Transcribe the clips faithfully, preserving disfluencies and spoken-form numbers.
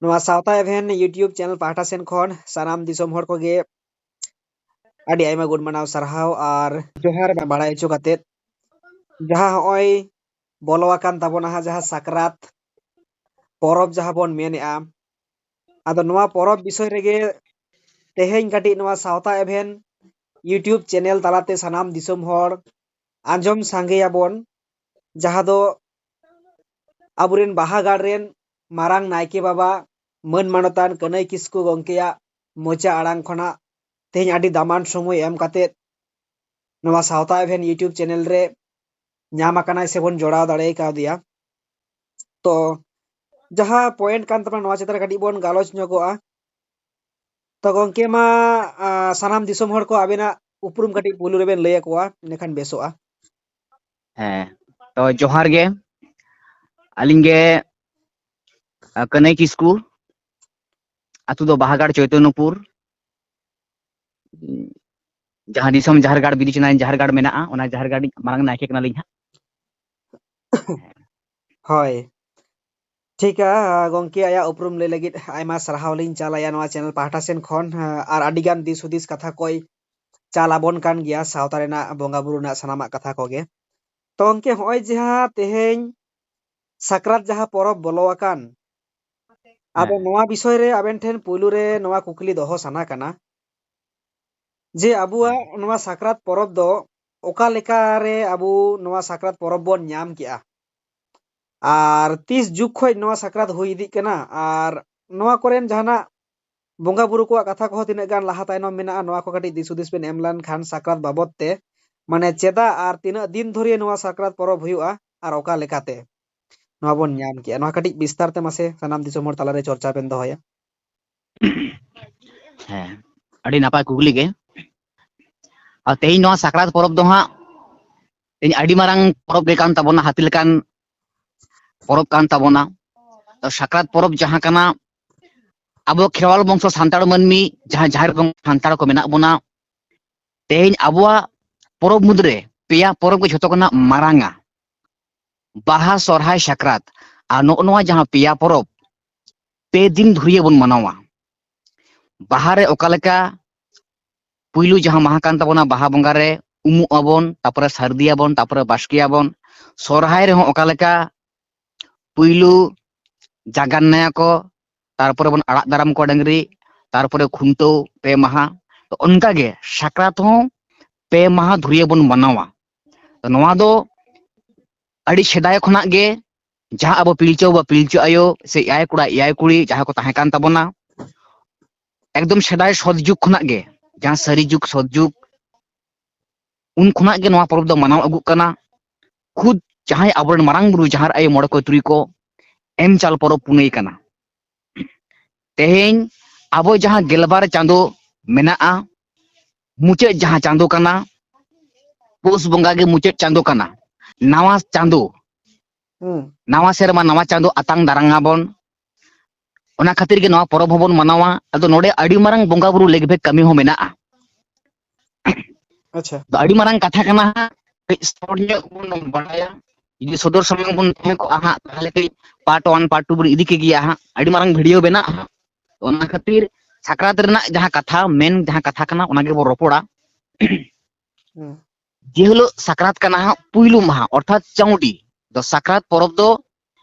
ᱱᱚᱣᱟ ᱥᱟᱶᱛᱟ ᱮᱵᱷᱮᱱ YouTube ᱪᱮᱱᱮᱞ ᱯᱟᱦᱴᱟ ᱥᱮᱱ ᱠᱷᱚᱱ ᱥᱟᱱᱟᱢ ᱫᱤᱥᱚᱢ ᱦᱚᱲ ᱠᱚᱜᱮ ᱟᱹᱰᱤ ᱟᱭᱢᱟ ᱜᱩᱱ ᱢᱟᱱᱟᱣ ᱥᱟᱨᱦᱟᱣ ᱟᱨ ᱡᱚᱦᱟᱨ ᱵᱟᱲᱟᱭ ᱦᱚᱪᱚ ᱠᱟᱛᱮᱫ, ᱡᱟᱦᱟᱸ ᱦᱚᱸᱜᱼᱚᱭ ᱵᱚᱞᱚ ᱟᱠᱟᱱ ᱛᱟᱵᱚᱱᱟ ᱦᱟᱸᱜ, ᱡᱟᱦᱟᱸ ᱥᱟᱠᱨᱟᱛ ᱯᱚᱨᱚᱵᱽ ᱡᱟᱦᱟᱸ ᱵᱚᱱ ᱢᱮᱱᱮᱜᱼᱟ, ᱟᱫᱚ ᱱᱚᱣᱟ ᱯᱚᱨᱚᱵᱽ ᱵᱤᱥᱚᱭ ᱨᱮᱜᱮ ᱛᱮᱦᱮᱧ ᱠᱟᱹᱴᱤᱡ ᱱᱚᱣᱟ ᱥᱟᱶᱛᱟ ᱮᱵᱷᱮᱱ YouTube ᱪᱮᱱᱮᱞ ᱛᱟᱞᱟᱛᱮ ᱥᱟᱱᱟᱢ ᱫᱤᱥᱚᱢ ᱦᱚᱲ ᱟᱸᱡᱚᱢ ᱥᱟᱸᱜᱮᱭᱟᱵᱚᱱ, ᱡᱟᱦᱟᱸ ᱫᱚ ᱟᱵᱚᱨᱮᱱ ᱵᱟᱦᱟᱜᱟᱲ ᱨᱮᱱ ᱢᱟᱨᱟᱝ ᱱᱟᱭᱠᱮ ᱵᱟᱵᱟ ᱢᱟᱹᱱ ᱢᱟᱱᱚᱛᱟᱱ ᱠᱟᱹᱱᱟᱹᱭ ᱠᱤᱥᱠᱩ ᱜᱚᱢᱠᱮᱭᱟᱜ ᱢᱚᱪᱟ ᱟᱲᱟᱝ ᱠᱷᱚᱱᱟᱜ ᱛᱮᱦᱮᱧ ᱟᱹᱰᱤ ᱫᱟᱢᱟᱱ ᱥᱚᱢᱚᱭ ᱮᱢ ᱠᱟᱛᱮᱫ ᱱᱚᱣᱟ ᱥᱟᱶᱛᱟ ᱮᱵᱷᱮᱱ YouTube ᱪᱮᱱᱮᱞ ᱨᱮ ᱧᱟᱢ ᱟᱠᱟᱱᱟᱭ ᱥᱮᱵᱚᱱ ᱡᱚᱲᱟᱣ ᱫᱟᱲᱮ ᱠᱟᱣᱫᱮᱭᱟ᱾ ᱛᱚ ᱡᱟᱦᱟᱸ ᱯᱚᱭᱮᱱᱴ ᱠᱟᱱ ᱛᱟᱵᱚᱱᱟ, ᱱᱚᱣᱟ ᱪᱮᱛᱟᱱ ᱨᱮ ᱠᱟᱹᱴᱤᱡ ᱵᱚᱱ ᱜᱟᱞᱚᱪ ᱧᱚᱜᱚᱜᱼᱟ᱾ ᱛᱚ ᱜᱚᱢᱠᱮ ᱢᱟ, ᱟ, ᱥᱟᱱᱟᱢ ᱫᱤᱥᱚᱢ ᱦᱚᱲ ᱠᱚ ᱟᱵᱮᱱᱟᱜ ᱩᱯᱨᱩᱢ ᱠᱟᱹᱴᱤᱡ ᱯᱩᱭᱞᱩ ᱨᱮᱵᱮᱱ ᱞᱟᱹᱭ ᱟᱠᱚᱣᱟ, ᱤᱱᱟᱹᱠᱷᱟᱱ ᱵᱮᱥᱚᱜᱼᱟ᱾ ᱦᱮᱸ, ᱛᱚ ᱡᱚᱦᱟᱨ ᱜᱮ᱾ ᱟᱹᱞᱤᱧ ᱜᱮ, ᱟ, ᱠᱟᱹᱱᱟᱹᱭ ᱠᱤᱥᱠᱩ, ᱟᱹᱛᱩ ᱫᱚ ᱵᱟᱦᱟᱜᱟᱲ ᱪᱳᱭᱛᱚᱱᱚᱯᱩᱨ, ᱡᱟᱦᱟᱸ ᱫᱤᱥᱚᱢ ᱡᱟᱦᱮᱨᱜᱟᱲ ᱵᱤᱫᱩ ᱪᱟᱸᱫᱟᱱ ᱡᱟᱦᱮᱨᱜᱟᱲ ᱢᱮᱱᱟᱜᱼᱟ, ᱚᱱᱟ ᱡᱟᱦᱮᱨᱜᱟᱲ ᱨᱤᱱᱤᱡ ᱢᱟᱨᱟᱝ ᱱᱟᱭᱠᱮ ᱠᱟᱱᱟᱞᱤᱧ ᱦᱟᱸᱜ᱾ ᱦᱳᱭ, ᱴᱷᱤᱠᱟ᱾ ᱜᱚᱢᱠᱮ ᱟᱭᱟᱜ ᱩᱯᱨᱩᱢ ᱞᱟᱹᱭ ᱞᱟᱹᱜᱤᱫ ᱟᱭᱢᱟ ᱥᱟᱨᱦᱟᱣ ᱞᱤᱧ ᱪᱟᱞ ᱟᱭᱟ ᱱᱚᱣᱟ ᱪᱮᱱᱮᱞ ᱯᱟᱦᱴᱟ ᱥᱮᱱ ᱠᱷᱚᱱ, ᱟᱨ ᱟᱹᱰᱤᱜᱟᱱ ᱫᱤᱥ ᱦᱩᱫᱤᱥ ᱠᱟᱛᱷᱟ ᱠᱚᱭ ᱪᱟᱞ ᱟᱵᱚᱱ ᱠᱟᱱ ᱜᱮᱭᱟ, ᱥᱟᱶᱛᱟ ᱨᱮᱱᱟᱜ ᱵᱚᱸᱜᱟ ᱵᱩᱨᱩ ᱨᱮᱱᱟᱜ ᱥᱟᱱᱟᱢᱟᱜ ᱠᱟᱛᱷᱟ ᱠᱚᱜᱮ᱾ ᱛᱚ ᱜᱚᱢᱠᱮ, ᱦᱚᱸᱜᱼᱚᱭ ᱡᱟᱦᱟᱸ ᱛᱮᱦᱮᱧ ᱥᱟᱠᱨᱟᱛ ᱡᱟᱦᱟᱸ ᱯᱚᱨᱚᱵᱽ ᱵᱚᱞᱚ ᱟᱠᱟᱱ, ᱟᱫᱚ ᱦᱮᱸ᱾ ᱱᱚᱣᱟ ᱵᱤᱥᱚᱭ ᱨᱮ ᱟᱵᱮᱱ ᱴᱷᱮᱱ ᱯᱩᱭᱞᱩ ᱨᱮ ᱱᱚᱣᱟ ᱠᱩᱠᱞᱤ ᱫᱚᱦᱚ ᱥᱟᱱᱟ ᱠᱟᱱᱟ ᱡᱮ ᱟᱵᱚᱣᱟᱜ ᱦᱮᱸ᱾ ᱱᱚᱣᱟ ᱥᱟᱠᱨᱟᱛ ᱯᱚᱨᱚᱵᱽ ᱫᱚ ᱚᱠᱟ ᱞᱮᱠᱟ ᱨᱮ ᱟᱵᱚ ᱱᱚᱣᱟ ᱥᱟᱠᱨᱟᱛ ᱯᱚᱨᱚᱵᱽ ᱵᱚᱱ ᱧᱟᱢ ᱠᱮᱜᱼᱟ? ᱟᱨ ᱛᱤᱥ ᱡᱩᱜᱽ ᱠᱷᱚᱱ ᱱᱚᱣᱟ ᱥᱟᱠᱨᱟᱛ ᱦᱩᱭ ᱤᱫᱤᱜ ᱠᱟᱱᱟ? ᱟᱨ ᱱᱚᱣᱟ ᱠᱚᱨᱮᱱ ᱡᱟᱦᱟᱱᱟᱜ ᱵᱚᱸᱜᱟ ᱵᱩᱨᱩ ᱠᱚᱣᱟᱜ ᱠᱟᱛᱷᱟ ᱠᱚᱦᱚᱸ ᱛᱤᱱᱟᱹᱜ ᱜᱟᱱ ᱞᱟᱦᱟ ᱛᱟᱭᱱᱚᱢ ᱢᱮᱱᱟᱜᱼᱟ, ᱱᱚᱣᱟ ᱠᱚ ᱠᱟᱹᱴᱤᱡ ᱫᱤᱥ ᱦᱩᱫᱤᱥ ᱵᱮᱱ ᱮᱢ ᱞᱮᱱᱠᱷᱟᱱ ᱥᱟᱠᱨᱟᱛ ᱵᱟᱵᱚᱫ ᱛᱮ, ᱢᱟᱱᱮ ᱪᱮᱫᱟᱜ ᱟᱨ ᱛᱤᱱᱟᱹᱜ ᱫᱤᱱ ᱫᱷᱚᱨᱮ ᱱᱚᱣᱟ ᱥᱟᱠᱨᱟᱛ ᱯᱚᱨᱚᱵᱽ ᱦᱩᱭᱩᱜᱼᱟ ᱟᱨ ᱚᱠᱟ ᱞᱮᱠᱟᱛᱮ ᱱᱚᱣᱟ ᱵᱚᱱ ᱧᱟᱢ ᱠᱮᱜᱼᱟ, ᱱᱚᱣᱟ ᱠᱟᱹᱴᱤᱡ ᱵᱤᱥᱛᱟᱨ ᱛᱮ ᱢᱟᱥᱮ ᱥᱟᱱᱟᱢ ᱫᱤᱥᱚᱢ ᱦᱚᱲ ᱛᱟᱞᱟᱨᱮ ᱪᱚᱨᱪᱟ ᱵᱮᱱ ᱫᱚᱦᱚᱭᱟ᱾ ᱦᱮᱸ, ᱟᱹᱰᱤ ᱱᱟᱯᱟᱭ ᱠᱩᱠᱞᱤ ᱜᱮ᱾ ᱟᱨ ᱛᱮᱦᱮᱧ ᱱᱚᱣᱟ ᱥᱟᱠᱨᱟᱛ ᱯᱚᱨᱚᱵᱽ ᱫᱚ ᱦᱟᱸᱜ ᱛᱮᱦᱮᱧ ᱟᱹᱰᱤ ᱢᱟᱨᱟᱝ ᱯᱚᱨᱚᱵᱽ ᱜᱮ ᱠᱟᱱ ᱛᱟᱵᱚᱱᱟ, ᱦᱟᱹᱛᱤ ᱞᱮᱠᱟᱱ ᱯᱚᱨᱚᱵᱽ ᱠᱟᱱ ᱛᱟᱵᱚᱱᱟ᱾ ᱛᱚ ᱥᱟᱠᱨᱟᱛ ᱯᱚᱨᱚᱵᱽ ᱡᱟᱦᱟᱸ ᱠᱟᱱᱟ, ᱟᱵᱚ ᱠᱷᱮᱨᱣᱟᱞ ᱵᱚᱝᱥᱚ ᱥᱟᱱᱛᱟᱲ ᱢᱟᱹᱱᱢᱤ ᱡᱟᱦᱟᱸ ᱡᱟᱦᱮᱨ ᱵᱚᱝᱥᱚ ᱥᱟᱱᱛᱟᱲ ᱠᱚ ᱢᱮᱱᱟᱜ ᱵᱚᱱᱟ, ᱛᱮᱦᱮᱧ ᱟᱵᱚᱣᱟᱜ ᱯᱚᱨᱚᱵᱽ ᱢᱩᱫᱽᱨᱮ ᱯᱮᱭᱟ ᱯᱚᱨᱚᱵᱽ ᱜᱮ ᱡᱷᱚᱛᱚ ᱠᱷᱚᱱᱟᱜ ᱢᱟᱨᱟᱝᱟ, ᱵᱟᱦᱟ, ᱥᱚᱨᱦᱟᱭ, ᱥᱟᱠᱨᱟᱛ᱾ ᱟᱨ ᱱᱚᱜᱼᱚ ᱱᱚᱣᱟ ᱡᱟᱦᱟᱸ ᱯᱮᱭᱟ ᱯᱚᱨᱚᱵᱽ, ᱯᱮ ᱫᱤᱱ ᱫᱷᱩᱨᱭᱟᱹ ᱵᱚᱱ ᱢᱟᱱᱟᱣᱟ᱾ ᱵᱟᱦᱟ ᱨᱮ ᱚᱠᱟ ᱞᱮᱠᱟ ᱯᱩᱭᱞᱩ ᱡᱟᱦᱟᱸ ᱢᱟᱦᱟ ᱠᱟᱱ ᱛᱟᱵᱚᱱᱟ, ᱵᱟᱦᱟ ᱵᱚᱸᱜᱟ ᱨᱮ ᱩᱢᱩᱜ ᱟᱵᱚᱱ, ᱛᱟᱨᱯᱚᱨᱮ ᱥᱟᱹᱨᱫᱤᱭᱟᱵᱚᱱ, ᱛᱟᱨᱯᱚᱨᱮ ᱵᱟᱥᱠᱮᱭᱟᱵᱚᱱ᱾ ᱥᱚᱨᱦᱟᱭ ᱨᱮᱦᱚᱸ ᱚᱠᱟ ᱞᱮᱠᱟ ᱯᱩᱭᱞᱩ ᱡᱟᱜᱟᱱᱱᱟᱭᱟᱠᱚ, ᱛᱟᱨᱯᱚᱨᱮ ᱵᱚᱱ ᱟᱲᱟᱜ ᱫᱟᱨᱟᱢ ᱠᱚᱣᱟ ᱰᱟᱹᱝᱨᱤ, ᱛᱟᱨᱯᱚᱨᱮ ᱠᱷᱩᱱᱴᱟᱹᱣ ᱯᱮ ᱢᱟᱦᱟ᱾ ᱛᱚ ᱚᱱᱠᱟᱜᱮ ᱥᱟᱠᱨᱟᱛ ᱦᱚᱸ ᱯᱮ ᱢᱟᱦᱟ ᱫᱷᱩᱨᱭᱟᱹ ᱵᱚᱱ ᱢᱟᱱᱟᱣᱟ᱾ ᱛᱚ ᱱᱚᱣᱟ ᱫᱚ ᱟᱹᱰᱤ ᱥᱮᱫᱟᱭ ᱠᱷᱚᱱᱟᱜ ᱜᱮ ᱡᱟᱦᱟᱸ ᱟᱵᱚ ᱯᱤᱞᱪᱩ ᱵᱟᱵᱟ ᱯᱤᱞᱪᱩ ᱟᱭᱳ ᱥᱮ ᱮᱭᱟᱭ ᱠᱚᱲᱟ ᱮᱭᱟᱭ ᱠᱩᱲᱤ ᱡᱟᱦᱟᱸ ᱠᱚ ᱛᱟᱦᱮᱸ ᱠᱟᱱ ᱛᱟᱵᱚᱱᱟ, ᱮᱠᱫᱚᱢ ᱥᱮᱫᱟᱭ ᱥᱚᱛ ᱡᱩᱜᱽ ᱠᱷᱚᱱᱟᱜ ᱜᱮ, ᱡᱟᱦᱟᱸ ᱥᱟᱹᱨᱤ ᱡᱩᱜᱽ ᱥᱚᱛ ᱡᱩᱜᱽ, ᱩᱱ ᱠᱷᱚᱱᱟᱜ ᱜᱮ ᱱᱚᱣᱟ ᱯᱚᱨᱚᱵᱽ ᱫᱚ ᱢᱟᱱᱟᱣ ᱟᱹᱜᱩᱜ ᱠᱟᱱᱟ᱾ ᱠᱷᱩᱫ ᱡᱟᱦᱟᱸᱭ ᱟᱵᱚᱨᱮᱱ ᱢᱟᱨᱟᱝ ᱵᱩᱨᱩ, ᱡᱟᱦᱮᱨ ᱟᱭᱳ, ᱢᱚᱬᱮ ᱠᱚ ᱛᱩᱨᱩᱭ ᱠᱚ ᱮᱢ ᱪᱟᱞ ᱯᱚᱨᱚᱵᱽ ᱯᱩᱱᱟᱹᱭ ᱠᱟᱱᱟ᱾ ᱛᱮᱦᱮᱧ ᱟᱵᱚ ᱡᱟᱦᱟᱸ ᱜᱮᱞᱵᱟᱨ ᱪᱟᱸᱫᱚ ᱢᱮᱱᱟᱜᱼᱟ, ᱢᱩᱪᱟᱹᱫ ᱡᱟᱦᱟᱸ ᱪᱟᱸᱫᱚ ᱠᱟᱱᱟ, ᱯᱩᱥ ᱵᱚᱸᱜᱟ ᱜᱮ ᱢᱩᱪᱟᱹᱫ ᱪᱟᱸᱫᱚ ᱠᱟᱱᱟ, ᱱᱟᱣᱟ ᱪᱟᱸᱫᱚ, ᱦᱩᱸ ᱱᱟᱣᱟ ᱥᱮᱨᱢᱟ ᱱᱟᱣᱟ ᱪᱟᱸᱫᱚ ᱟᱛᱟᱝ ᱫᱟᱨᱟᱝ ᱟᱵᱚᱱ᱾ ᱚᱱᱟ ᱠᱷᱟᱹᱛᱤᱨ ᱜᱮ ᱱᱚᱣᱟ ᱯᱚᱨᱚᱵᱽ ᱦᱚᱸᱵᱚᱱ ᱢᱟᱱᱟᱣᱟ᱾ ᱟᱫᱚ ᱱᱚᱰᱮ ᱟᱹᱰᱤ ᱢᱟᱨᱟᱝ ᱵᱚᱸᱜᱟ ᱵᱩᱨᱩ ᱞᱮᱠ ᱵᱷᱮᱫ ᱠᱟᱹᱢᱤ ᱦᱚᱸ ᱢᱮᱱᱟᱜᱼᱟ᱾ ᱟᱪᱪᱷᱟ ᱟᱫᱚ ᱟᱹᱰᱤ ᱢᱟᱨᱟᱝ ᱠᱟᱛᱷᱟ ᱠᱟᱱᱟ ᱦᱟᱸᱜ, ᱠᱟᱹᱡ ᱥᱚᱨᱴ ᱧᱚᱜ ᱵᱚᱱ ᱵᱟᱲᱟᱭᱟ᱾ ᱡᱩᱫᱤ ᱥᱚᱫᱚᱨ ᱥᱟᱢᱟᱝ ᱵᱚᱱ ᱛᱟᱦᱮᱸ ᱠᱚᱜᱼᱟ ᱦᱟᱸᱜ, ᱛᱟᱦᱚᱞᱮ ᱠᱟᱹᱡ ᱯᱟᱨᱴ ᱳᱣᱟᱱ ᱯᱟᱨᱴ ᱴᱩ ᱵᱚᱱ ᱤᱫᱤ ᱠᱮᱜᱮᱭᱟ ᱦᱟᱸᱜ, ᱟᱹᱰᱤ ᱢᱟᱨᱟᱝ ᱵᱷᱤᱰᱤᱭᱳ ᱵᱮᱱᱟᱜᱼᱟ ᱦᱟᱸᱜ᱾ ᱚᱱᱟ ᱠᱷᱟᱹᱛᱤᱨ ᱥᱟᱠᱨᱟᱛ ᱨᱮᱱᱟᱜ ᱡᱟᱦᱟᱸ ᱠᱟᱛᱷᱟ, ᱢᱮᱱ ᱡᱟᱦᱟᱸ ᱠᱟᱛᱷᱟ ᱠᱟᱱᱟ, ᱚᱱᱟ ᱜᱮᱵᱚᱱ ᱨᱚᱯᱚᱲᱟ᱾ ᱦᱩᱸ ᱡᱮ ᱦᱤᱞᱳᱜ ᱥᱟᱠᱨᱟᱛ ᱠᱟᱱᱟ ᱦᱟᱸᱜ ᱯᱩᱭᱞᱩ ᱢᱟᱦᱟ, ᱚᱨᱛᱷᱟᱛ ᱪᱟᱹᱣᱰᱤ, ᱫᱚ ᱥᱟᱠᱨᱟᱛ ᱯᱚᱨᱚᱵᱽ ᱫᱚ